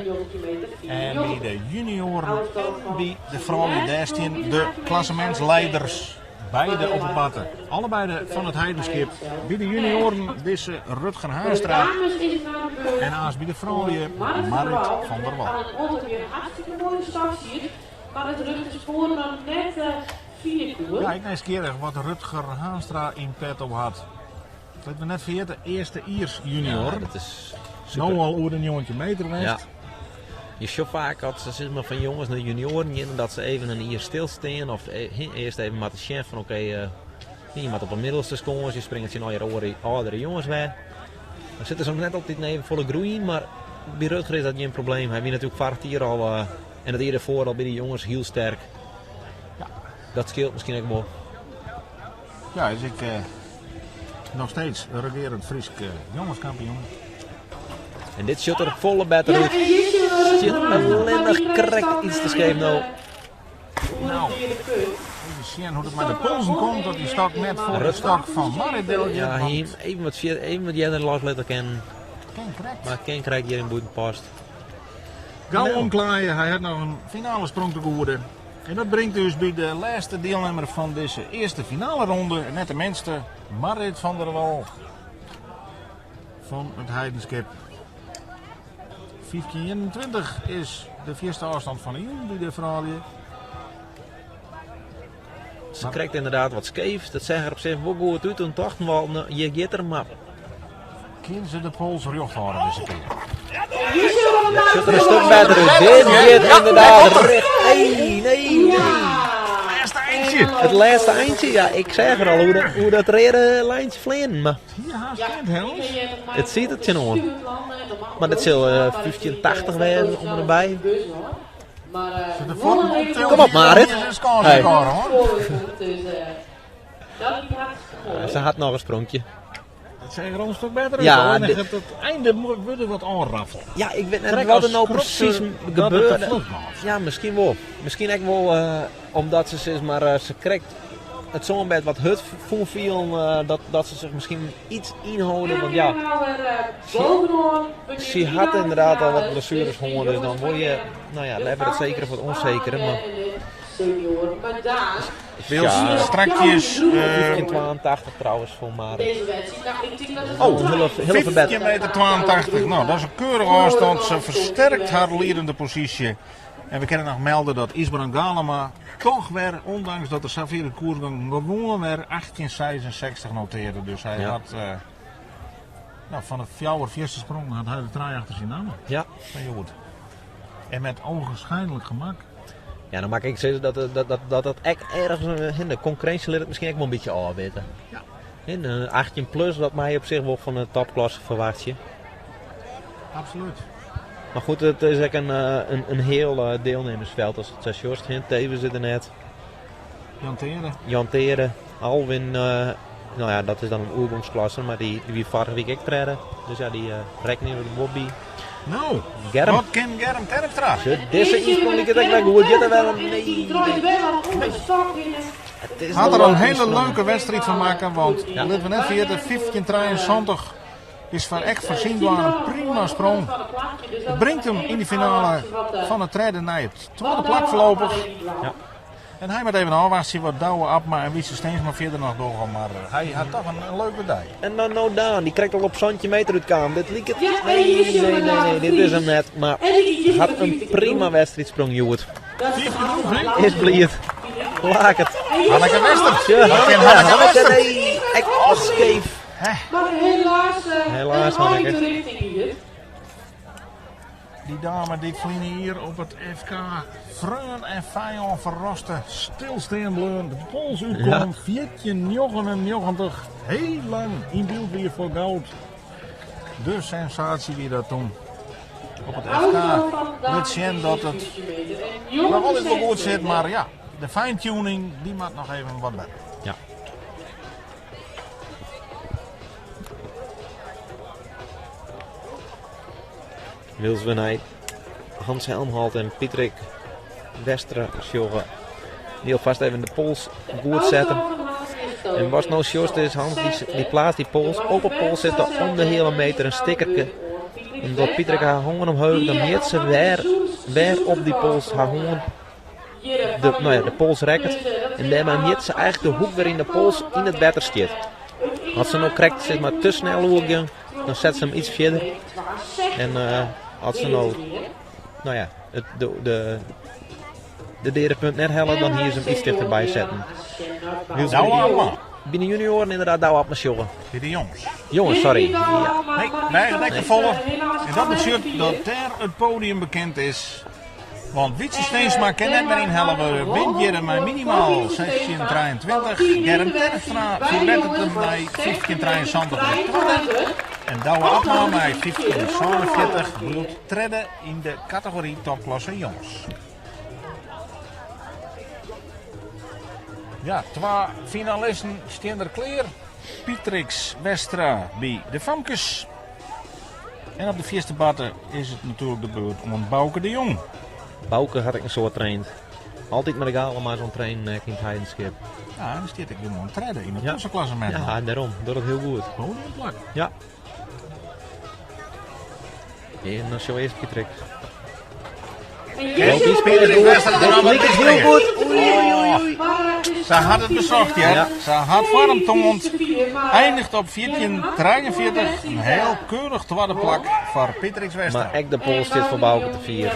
En bij de junioren en bij de vrouwen daar staan de klassementsleiders. Beide op het matten. Allebei de van het Heidenschip. Bij de junioren deze Rutger Haanstra. Dames is het aan de beurt. En naast bij de vrouwen Marit Marit van der Wal. Aan een ongeveer hartstikke mooie stap hier. Maar het rukt de sporen nog net vier koer. Ja, ik nieuwsgierig wat Rutger Haanstra in petto had. Dat we net vergeten, eerste Iers junior. ja, dat is super. Nou al oer een jongetje meter Ja. geweest. Je ziet vaak dat ze zeg maar, van jongens naar junioren gaan, dat ze even een jaar stilstaan of eerst even met de chef van oké, je moet op een middelste scoren, je springt je naar je oudere jongens weg. Dan zitten ze nog net altijd even volle groei in, maar bij Rutger is dat geen probleem. Hij wint natuurlijk vorig jaar al en het jaar ervoor al bij de jongens heel sterk. Ja. Dat scheelt misschien ook wel. Ja, dus ik nog steeds regerend Fries jongenskampioen. En dit shot er volle beter Ja, uit. en hier zien we Rutger Zit Haanstra, alleen maar nog die krijgt correct dan, iets te hier scheef nou. Nou. de punt. Even zien hoe het met de polsen komt, dat die stok net voor de Rutger. stok van Marit deeltje. Ja, want hier even wat, even wat jij er losletter kennen, Ken correct. maar Ken krijgt hier in Boetenpost. Gauw Nou. omklaaien, hij had nog een finale sprong te goeden. En dat brengt dus bij de laatste deelnemer van deze eerste finale ronde, en net de minste, Marit van der Wal van het Heidenskip. 15.21 is de eerste afstand van de jong bij de vrouwen. Ze krijgt inderdaad wat scheef. Dat zag er op zich wel goed uit. Toen dachten we al, nou, je gaat er maar. Kind ze de pols recht houden deze keer. Hier zien we Ja, Marit zit er een van stuk der Wal. beter uit. Dit gaat inderdaad recht. Nee, nee, nee. Ja. Laatste eindje. Het laatste eindje, ja, ik zeg er al hoe dat rare lijntje vliegen. Maar, Hier haast Ja, kind, Hels. Het ziet het je aan. Maar dat zal 1580 werden om en nabij. Maar De vorm optelt. Kom op, Marit. Is een score, Hey. hoor. Dus dat is hartstikke mooi. ze had nog een sprongje. Dat zijn er al een stuk beter uit. Ja, hoor. En dan dit- gaat het einde worden wat aanraffelen. Ja, ik weet net Trek wat als er nou schrok ze precies dat het te gebeurde. vlug was. Ja, misschien wel. Misschien ook wel omdat ze zeg maar, ze krijgt het zonbed wat hut voel viel, dat ze zich misschien iets inhouden. Want ja, ze had inderdaad al wat blessures gehad, dus dan word je, nou ja, dan het zeker of wat onzeker. Maar Maar daar, ja, Strakjes. 1582 trouwens voor Marit. deze wedstrijd, nou, ik denk dat het Oh, hele, hele 15 verbetering. meter 82. Nou, dat is een keurige afstand. Ze versterkt haar leidende positie. En we kunnen nog melden dat Isbrand Galema toch weer, ondanks dat de Safire koersgang gewoon weer 1866 noteerde. Dus hij Ja. had, nou, van de fjouwer vierste sprong had hij de trein achter zijn naam. Ja. Van Jood. En met ogenschijnlijk gemak. Ja, dan maak ik zeggen dat echt ergens in de concurrentie leert het misschien ook wel een beetje afweten. Ja. In een 18 plus, dat mij op zich wel van de topklasse verwacht je. Absoluut. Maar goed, het is ook een heel deelnemersveld als het zei Sjors. Hè. Teven zit er net, Jan Tere. Jan Tere, Alwin, nou ja, dat is dan een oergongsklasse, maar die vorige week ook treden. Dus ja, die rekenen we de Bobby. Nou, Germ. wat kan Germ Terpstra? Zo, Deze insprong die ik ook goed. Dit er wel een Die nee. draait wel wat om de stok in. Het is Had de er een leuke hele insprong. leuke wedstrijd van maken, want Ja. laten we net vergeten, 1573 is van echt voorzien door een prima sprong. Het brengt hem in de finale van het treden naar het tweede plak voorlopig. Ja. En hij moet even afwachten wat Douwe Abma en Wietse Steensma verder nog doorgaan, maar hij had toch een leuke dag. En dan nou Daan, die krijgt al op zandje meter uit kamer. Dit liep het. Ja, en Nee, hier is nee, hij nee, nee, dit is hem net. Maar En die had een prima wedstrijdsprong, Joert. Is bliid. Laket. Hanneke Wester. Sjoch, Hanneke Wester. Nee, ek och skeef. Mar helaas, Helaas, Hanneke. Dy dame dy't ferline jier op it FK freon en fijân ferraste, stilstean bleaun, de pols útkaam, 14,99, heel lang yn byld wie foar goud. De sensatie wie dat toen op het FK. Lit sjen dat it noch altyd wol goed sit, mar ja, de fine-tuning dy moat noch even wat better. Ja. Wylst we nei Hans Helmholt en Pietrik Westra sjogge, dy alfêst even de pols goed sette. En watst no sjochst is Hans dy pleatst dy pols op 'e pols sitte om de heale meter in stikkerke. Omdat Pietrik har hân omheech, dan mjit se wêr, wêr op dy pols har hân de, no ja, de pols rekket. En dêrmei mjit se eigentlik de hoek wêryn de pols yn it wetter stiet. As se no krekt sis mar te snel oergean, dan set se him iets fierder. En as se no, no ja, it, de, de, de deade punt net helle, dan hie se him iets tichterby setten. Wylst Douwe Abma. By de junioaren inderdaad Douwe Abma sjogge. By de jonges. Jonges, sorry. Ja. Nee, nee, net te folle. En dat betsjut dat dêr it podium bekend is. Want Wytse Steensma kin net mear ynhelle wurde, wint hjir mei minimaal 16,23. Germ Terpstra ferbetteret him nei 15,73 op de twadde. En Douwe Abma mei 15,47 bliuwt tredde yn de kategory topklasse jonges. Ja, twa finalisten stean der klear. Pietrix Westra by de famkes. En op de fierste barte is it natuerlik de beurt oan Bauke de Jong. Bauke hat ek in soad traind. Altyd mei de Galema's oan it trainen ek yn it Heidenskip. Ja, en dan stiet ek gewoan tredde yn it tussenklassemint. Ja, dêrom. Docht it hiel goed. Podiumplak. Ja. En dan sjogge we earst Pietrix. Die spilet goed. Dat liket hiel goed. Oei, oei, oei. Se hat it besocht, ja. Se hat foarm toand. Eindigt op 14,43. In hiel keurich twadde plak foar Pietrix Westra. Mar ek de pols stiet foar Bauke te fier.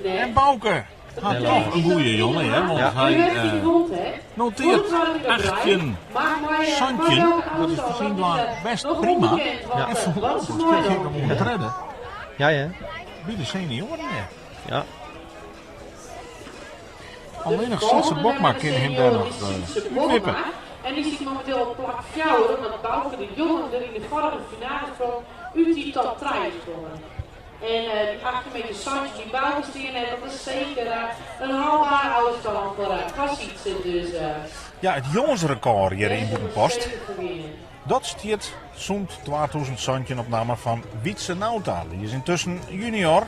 En Bauke hat toch in goede jonge, hè? Want hy noteert 18 17. Dat is foar syn dwaan best prima. Ja. En foarlopich stiet hy gewoan tredde. Ja, ja. By de senioaren, ja. Ja. Allinnich Sytse Bokma kin him dêr noch útwippe. En dy stiet mominteel op plak fjouwer, omdat Bauke de Jong der yn de foarige finale sprong út dy top trije sprongen. En dy 18 meter 17 dy't Bauke stean hat, dat is seker in haalbare ôfstân foar Sytse. Dus, Ja, it jongesrekôr hjir yn Bûtenpost, dat stiet sûnt 2017 op namme fan Wietse Nauta. Dy is yntusken junior,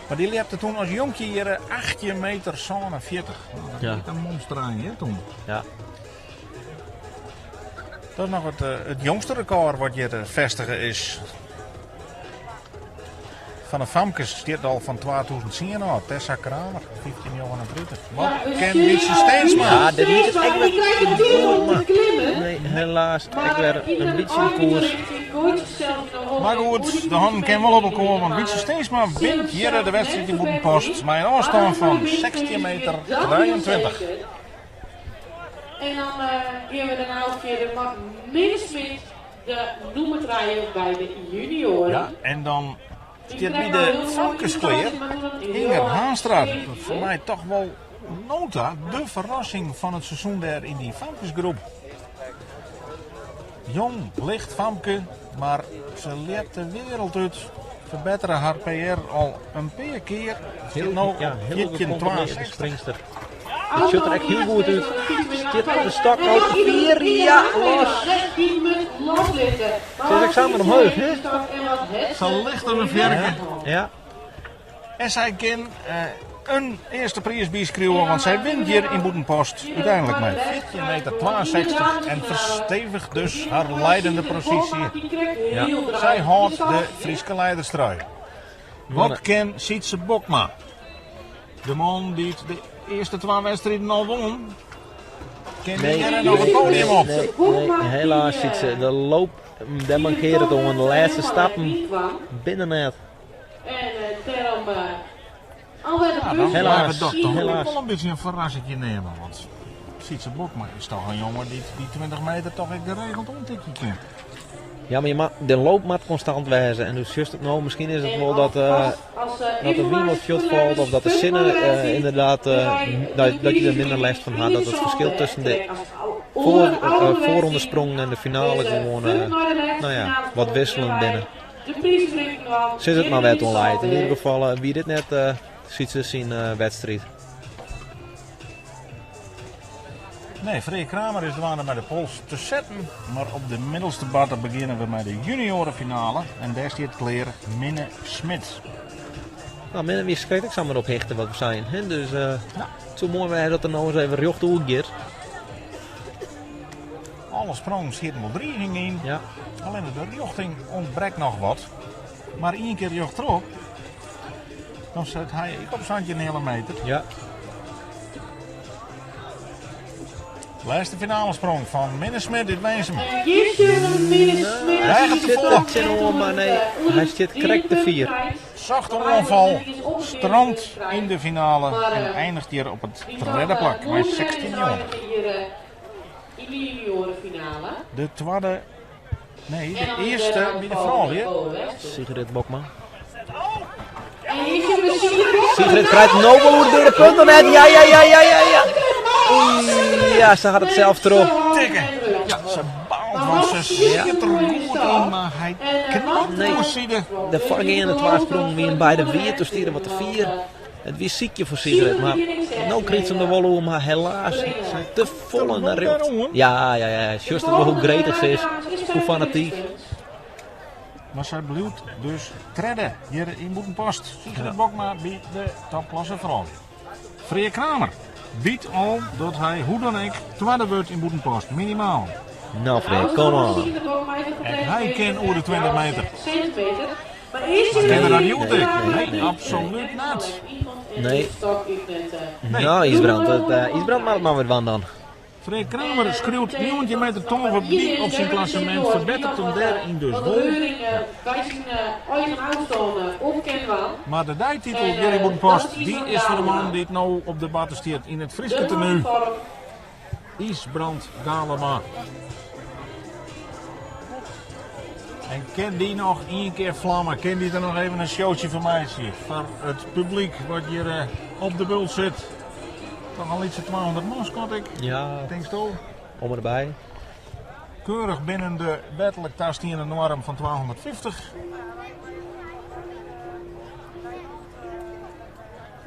mar dy ljepte toen as jonkje hjir 18 meter 47. Nou, dat Ja. wie in monsterrein, hè, toen. Ja. Dat is noch it jongste rekôr wat hjir festige is. Fan de famkes stiet al fan 2010 ôf. Tessa Kramer, 1539. Wat ken Wietse Steensma? Ja, dit liket ek Die krijgt de tijd om te klimmen. Nee, helaas. Ek wer in bytsje de koers. Mar goed, de hannen kin wol op elkoar, want Wietse Steensma wint hjir de wedstriid yn Bûtenpost mei in ôfstân fan 16 meter 23. En dan gean we dêrnei fierder mei Minne Smit, de nûmer trije by de junioaren. Ja, en dan stiet by de famkes klear Inger Haanstra. Foar my toch wol nota, de ferrassing fan it seizoen dêr yn dy famkesgroep. Jong, licht famke, mar se ljept de wereld út. Ferbettere har PR al in pear kear. Stiet no ja, op hiel gecontroleerde 14,62. springster. It sjocht der ek hiel goed út. Stiet op de stok al te fier. Ja, los. Se is ek samar omheech, hè? Se licht as in fearke. Ja. En sy kin in earste priis byskriuwe, want sy wint hjir yn Bûtenpost úteinlik mei 14 meter 62 en fersteviget dus har leidende posysje. Ja. Sy hâldt de Fryske leiderstrui. Wat kin Sytse Bokma? De man dy't de earste twa wedstriden al wûn, kin dy hjir noch it podium op? Nee, nee, helaas Sytse, de loop, dêr mankearret it oan. De lêste stappen binne net. En dêrom Ja, dan Helaas. dat toch Helaas. wel een beetje een verrassing nemen. Want Sietse Bokma is toch een jongen die die 20 meter toch echt geregeld omtikken kan. Ja, maar je mag, de loop moet constant wijzen. En dus just het nou, misschien is het wel dat, dat de wiel wat shot valt of dat de zinnen inderdaad, dat je er minder last van had. Dat het verschil tussen de voorrondesprong en de finale gewoon, nou ja, wat wisselend binnen. Zit het maar wet online. In ieder geval, wie dit net ziet ze zien wedstrijd. Nee, Freek Kramer is de met de pols te zetten. Maar op de middelste barter beginnen we met de juniorenfinale. En daar staat kleer Minne Smit. Nou, Minne, wie schrijft ik zal maar op hechten wat we zijn. Hè? Dus ja. Het is zo mooi wij dat er nou eens even recht gaat. Alle sprongen schieten wel drie in. Ja. Alleen de richting ontbreekt nog wat. Maar één keer jocht erop, dan zet hij ik op zandje een hele meter. Ja. Laatste finale sprong van Minne Smit dit Wensum. Hij gaat te vol. Maar nee, hij zit correct de vier. Zachte onval, strandt in de finale en eindigt hier op het derde plak met 16 jongen. De tweede, nee, de eerste bij de vrouw Sigrid Bokma. Sigrid krijgt Nobel door de punten net. Ja, ja, ja, ja, ja, ja. Oei, ja, ze had het zelf erop. Tikken. Ja, ze baalt, want ze zit er goed in, maar hij knapt Nee. De vorige twee sprongen weer bij de vier, toen stieren wat de vier. Het was ziekje voor Sigrid, maar nou kreeg ze hem de wol maar helaas zijn te vol in de rug. Ja, ja, ja. Just dat wel hoe gretig ze is, hoe fanatiek. Maar zij blijft dus tredde hier in Boetenpost. Sigrid Bokma bij de topklasse vrouw. Freek Kramer biedt al dat hij hoe dan ook tweede wordt in Boetenpost, minimaal. Nou Freek, kom on. En hij kan over de 20 meter. Maar eerst Ken er dat niet Nee, nee, nee, absoluut niet. Nee. Nou, Isbrand, Isbrand maakt maar weer van dan. Freek Kramer schreeuwt 19 meter 12 die op zijn klassement, verbetert hem daarin dus wel. Maar de dijtitel Jerry Boetenpost, die is voor de man die het nou op de batten stiert in het Friese tenue. Isbrand Galema. En ken die nog één keer vlammen? Ken die er nog even een showtje van mij zien? Voor het publiek wat hier op de bult zit. Toch al iets van 200 man, schat ik. Ja. Denk je Om erbij. Keurig binnen de wettelijk tastiende norm van 250.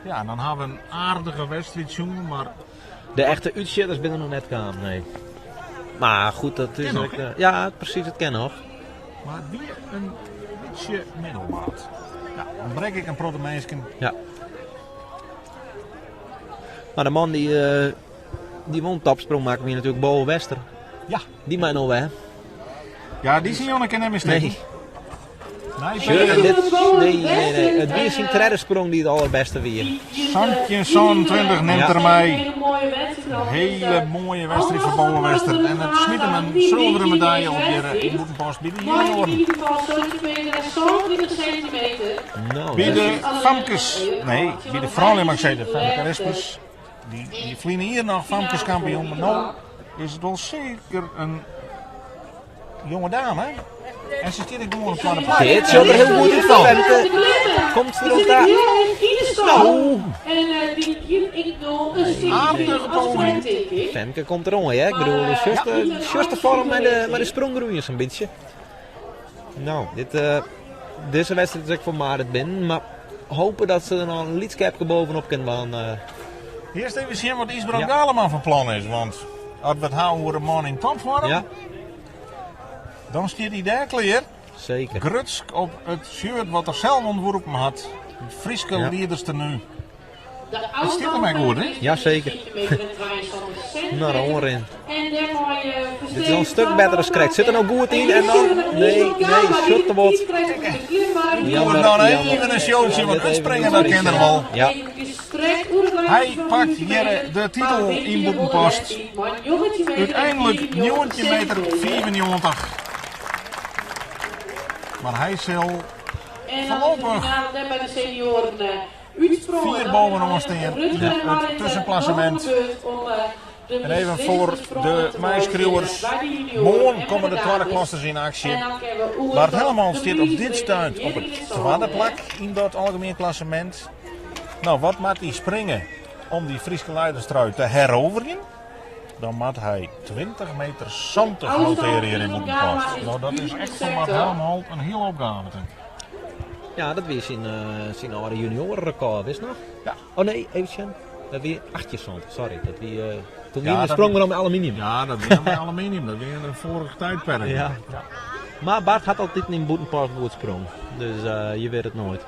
Ja, en dan hebben we een aardige wedstrijd, jongen, maar... De echte uitschitters binnen nog net kwamen, nee. Maar goed, dat is... Nog, ja, precies, het ken nog. Maar weer een beetje middelmaat. Ja, dan brek ik een protemeesken. Ja. Maar de man die won topsprong maken we hier natuurlijk Bo Wester. Ja. Die mij nog hè. Ja, die zie je nog niet meer. Nee. Nee, dit, nee. Het weer zijn derde sprong die het allerbeste weer. Santje Zo'n 20 neemt er mij. Hele mooie wedstrijd voor Bo Wester. En het smiet hem een zilveren medaille op hier in Boetenpost bij de junioren. Nou, bij de famkes, nee, bij de vrouwen mag ik zeggen, de Femke Rispers. Die vliegen hier nog famkes kampioen, maar nu is het wel zeker een jonge dame. En ze zit gewoon op de plaats. Dit ziet er heel goed uit van Femke. Komt ze erop daar? Nou. En die hier ik doe een Aardige poging. Femke komt erom, hè? Ik bedoel, de juiste vorm met de spronggroeien zo'n beetje. Nou, deze wedstrijd is ook voor Marit binnen, maar hopen dat ze er nog een liedskepje bovenop kunnen waan. Eerst even zien wat Isbrand Galema van plan is, want als we het houden voor een man in topvorm, ja, dan stiert hij daar klaar. Zeker. Grutsk op het shirt wat er zelf ontworpen had. Het Friese ja. Leiders tenue. Het stiert er mij goed, hè? Jazeker. Nou, de onrin. Dit is al een stuk beter dan correct. Zit er nou goed in en dan... Nee, shot te bot. Jammer, dan even een showtje, want uitspringen dat kinderen wel. Ja. Hij pakt hier de titel in Boetenpost. Uiteindelijk 19 meter 94. Maar hij zal voorlopig bij de senioren. Fier bovenaan stean yn it tuskenklassement. En even foar de meiskriuwers, moarn komme de twadde klassers yn aksje. Bart Helmholt stiet op dit stuit op it twadde plak yn dat algemien klassemint. No, wat moat hy springe om dy Fryske leiderstrui te heroverjen? Dan moat hy 20 meter 70 notearje hjir yn Bûtenpost. No, dat is echt foar Bart Helmholt in hiele opgave, tink ik. Ja, dat wie syn, syn âlde juniorenrekôr, witst noch? Ja. Oh nee, even sjen. Dat wie 1870, sorry. Dat wie, toen wie de sprong wer om aluminium. Ja, dat wie mei aluminium. Dat wie in in foarich tijdperk. Ja. Maar Bart hat altyd yn Bûtenpost goed sprong. Dus je wit it noait.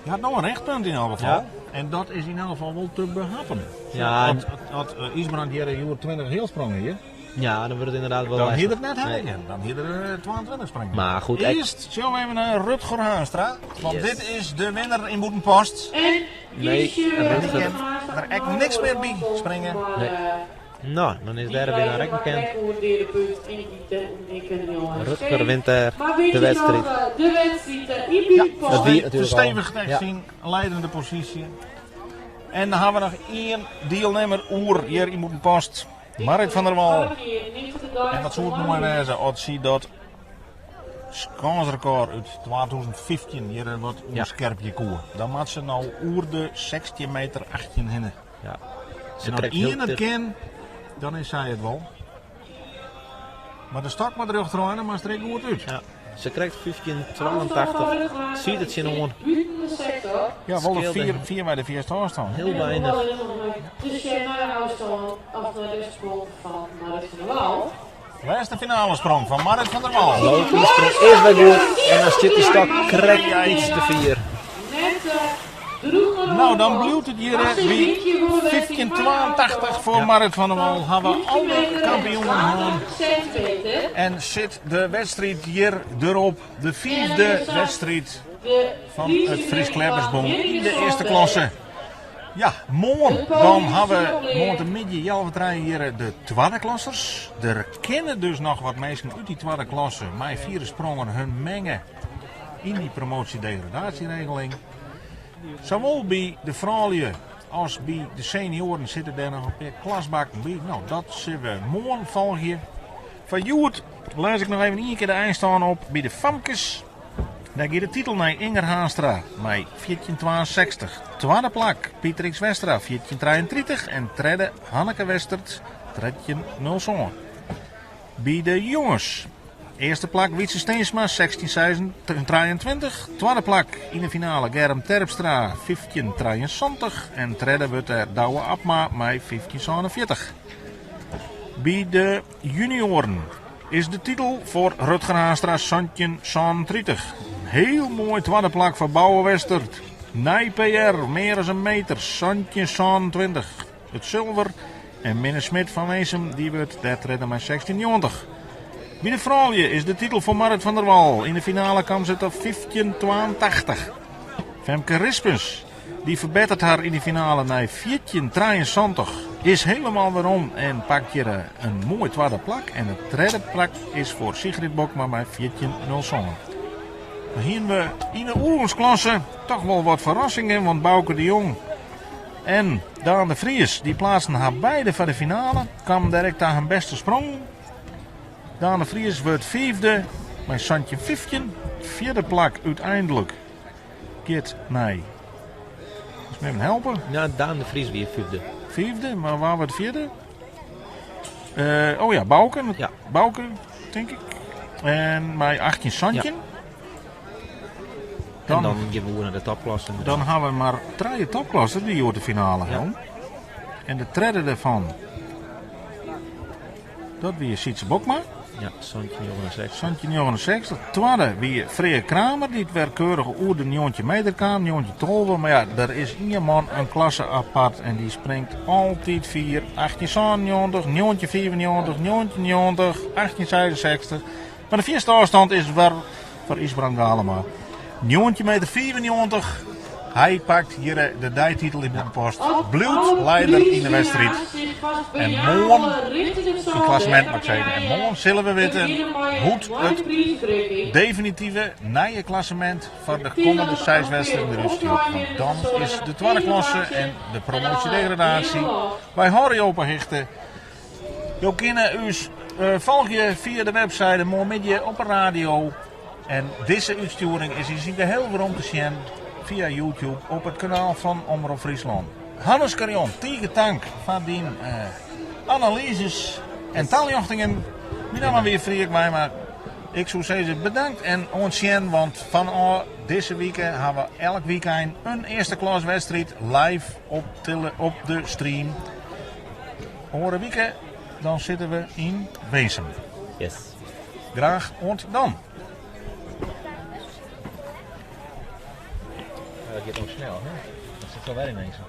Je hat no in richtpunt yn elk gefal. En dat is yn elk gefal wol te behappen. Ja, en- As Ysbrand hjir hjoed 20 heal sprong hie, Ja, dan wurdt it ynderdaad wol dan hie lestich. er it net Nee. heljen. Dan hie er 22 springen. Maar goed, ek- Earst sjogge we even nei Rutger Haanstra. Want Yes. dit is de winner yn Bûtenpost. En Nee, Rutger. Der ek niks mear by springe. Nee. No, dan is dêr de winner ek bekend. Rutger wint dêr de wedstriid. De wedstriid yn Bûtenpost. Dat wie natuerlik al. Fersteviget ek Ja. syn leidende posysje. En dan hawwe we noch ien dielnimmer oer hjir yn Bûtenpost. Marit van der Wal. En wat soe it moai wêze as sy dat skânsrekôr út 2015 hjir wat oanskerpje koe. Dan moat se no oer de 16 meter 18 hinne. Ja. En Se as krekt hiel ien it ticht. kin, dan is sy it wol. Mar de stok moat rjochtroan en dan moatst der ek goed út. Ja. Se krekt 1582. Siet it tsjinoan. Bûten de sektor. Ja, wol de Skeelde. fier, fier by de fierste ôfstân. Hiel weinich. Dus sjen nei de ôfstân of nei de sprong fan Marit van der Wal. Lêste finalesprong fan Marit van der Wal. Lopende sprong is wer goed. En dan stiet de stok krekt iets te fier. Net droech naar de No, dan overkant. bliuwt it hjir Maar ze by wint hier voor de wedstrijd 1582 foar Marit van der Wal. Hawwe 15 alle meter en kampioenen hân. 82 centimeter. En sit de wedstriid hjir derop. De fiifde wedstriid De fan it Friese Frysk Ljeppersbûn yn de Jenny earste Sandberg. klasse. Ja, moarn dan hawwe we moarntemiddei healwei trijen hjir de twadde klassers. Der kinne dus noch wat minsken út dy twadde klasse mei fiere sprongen hun menge yn dy promoasje-degradaasjeregeling. Sawol by de froulju as by de senioaren sitte dêr noch in pear klasbakken by. No, dat sille we moarn folgje. Foar hjoed lês ik noch even ien kear de einstân op by de famkes. Dêr gie de titel nei Inger Haanstra mei 1462. Twadde plak Pieter X Westra 1433 en tredde Hanneke Westert 1307. By de jonges. Earste plak Wietse Steensma 1623. Twadde plak yn de finale Germ Terpstra 1573. En tredde wurdt der Douwe Abma mei 1547. By de junioaren is de titel foar Rutger Haanstra 1737. Hiel moai twadde plak foar Bouwe Westert. Nij PR, mear as in meter, 1727. It sulver en Minne Smit fan Winsum dy wurdt dêr tredde mei 1690. By de froulju is de titel foar Marit van der Wal. Yn de finale kaam se ta 1582. Femke Rispens, dy ferbetteret har yn de finale nei 1473, is hielendal werom en pakt hjir in moai twadde plak. En it tredde plak is foar Sigrid Bokma mei 1407. Dan hiene we yn de oergongsklasse toch wol wat ferrassingen, want Bauke de Jong en Daan de Vries dy pleatsten har beide foar de finale, kamen dêr ek ta har bêste sprong. Daan de Vries wurdt fiifde mei 1715. Fjirde plak úteinlik giet nei. Moatst my even helpe? Ja, Daan de Vries wie fiifde. Fiifde, mar wa wurdt fjirde? Oh ja, Bauke. Ja. Bauke, tink ik. En mei 1817. En Dan, dan gean we oer nei de topklasse. dan hawwe we mar trije topklassers dy't hjoed de finale helle. En de tredde dêrfan, dat wie Sietse Bokma. Ja, 1769. 1769. Twadde wie Freark Kramer, dy't wer keurich oer de 19 meter kaam, 1912. Mar ja, der is ien man in klasse apart en dy springt altyd fier. 1897, 1995, 1990, 1866. Mar de fierste ôfstân is wer foar Ysbrand Galema. 19 meter 95. Hy pakt hjir de deititel yn Bûtenpost. Op Bliuwt alle lieder yn de wedstriid. prijswinnaars zich En moarn, in klassemint moat ik sizze, en moarn sille we witte hoe't it definitive nije klassemint foar de kommende seis wedstriden derút stiet. Want dan is de twadde klasse en de promoasje-degradaasje. Wy hâlde jo op 'e hichte. Jo kinne ús folgje fia de webside moarnmiddei op 'e radio. En dizze útstjoering is yn syn geheel werom te sjen fia YouTube op it kanaal fan Omrop Fryslân. Hannes Scherjon, tige tank foar dyn analyzes en taljochtingen. Myn namme wie Freark Wijma. Ik soe sizze bedankt en oant sjen, want fanôf dizze wike ha we elk wykein in earste klas wedstriid live op, tele, op de stream. Oare wike dan sitte we yn Winsum. Yes. Graach oant dan. Ja, dat giet no snel, hè? Dat sit alwer yn Winsum.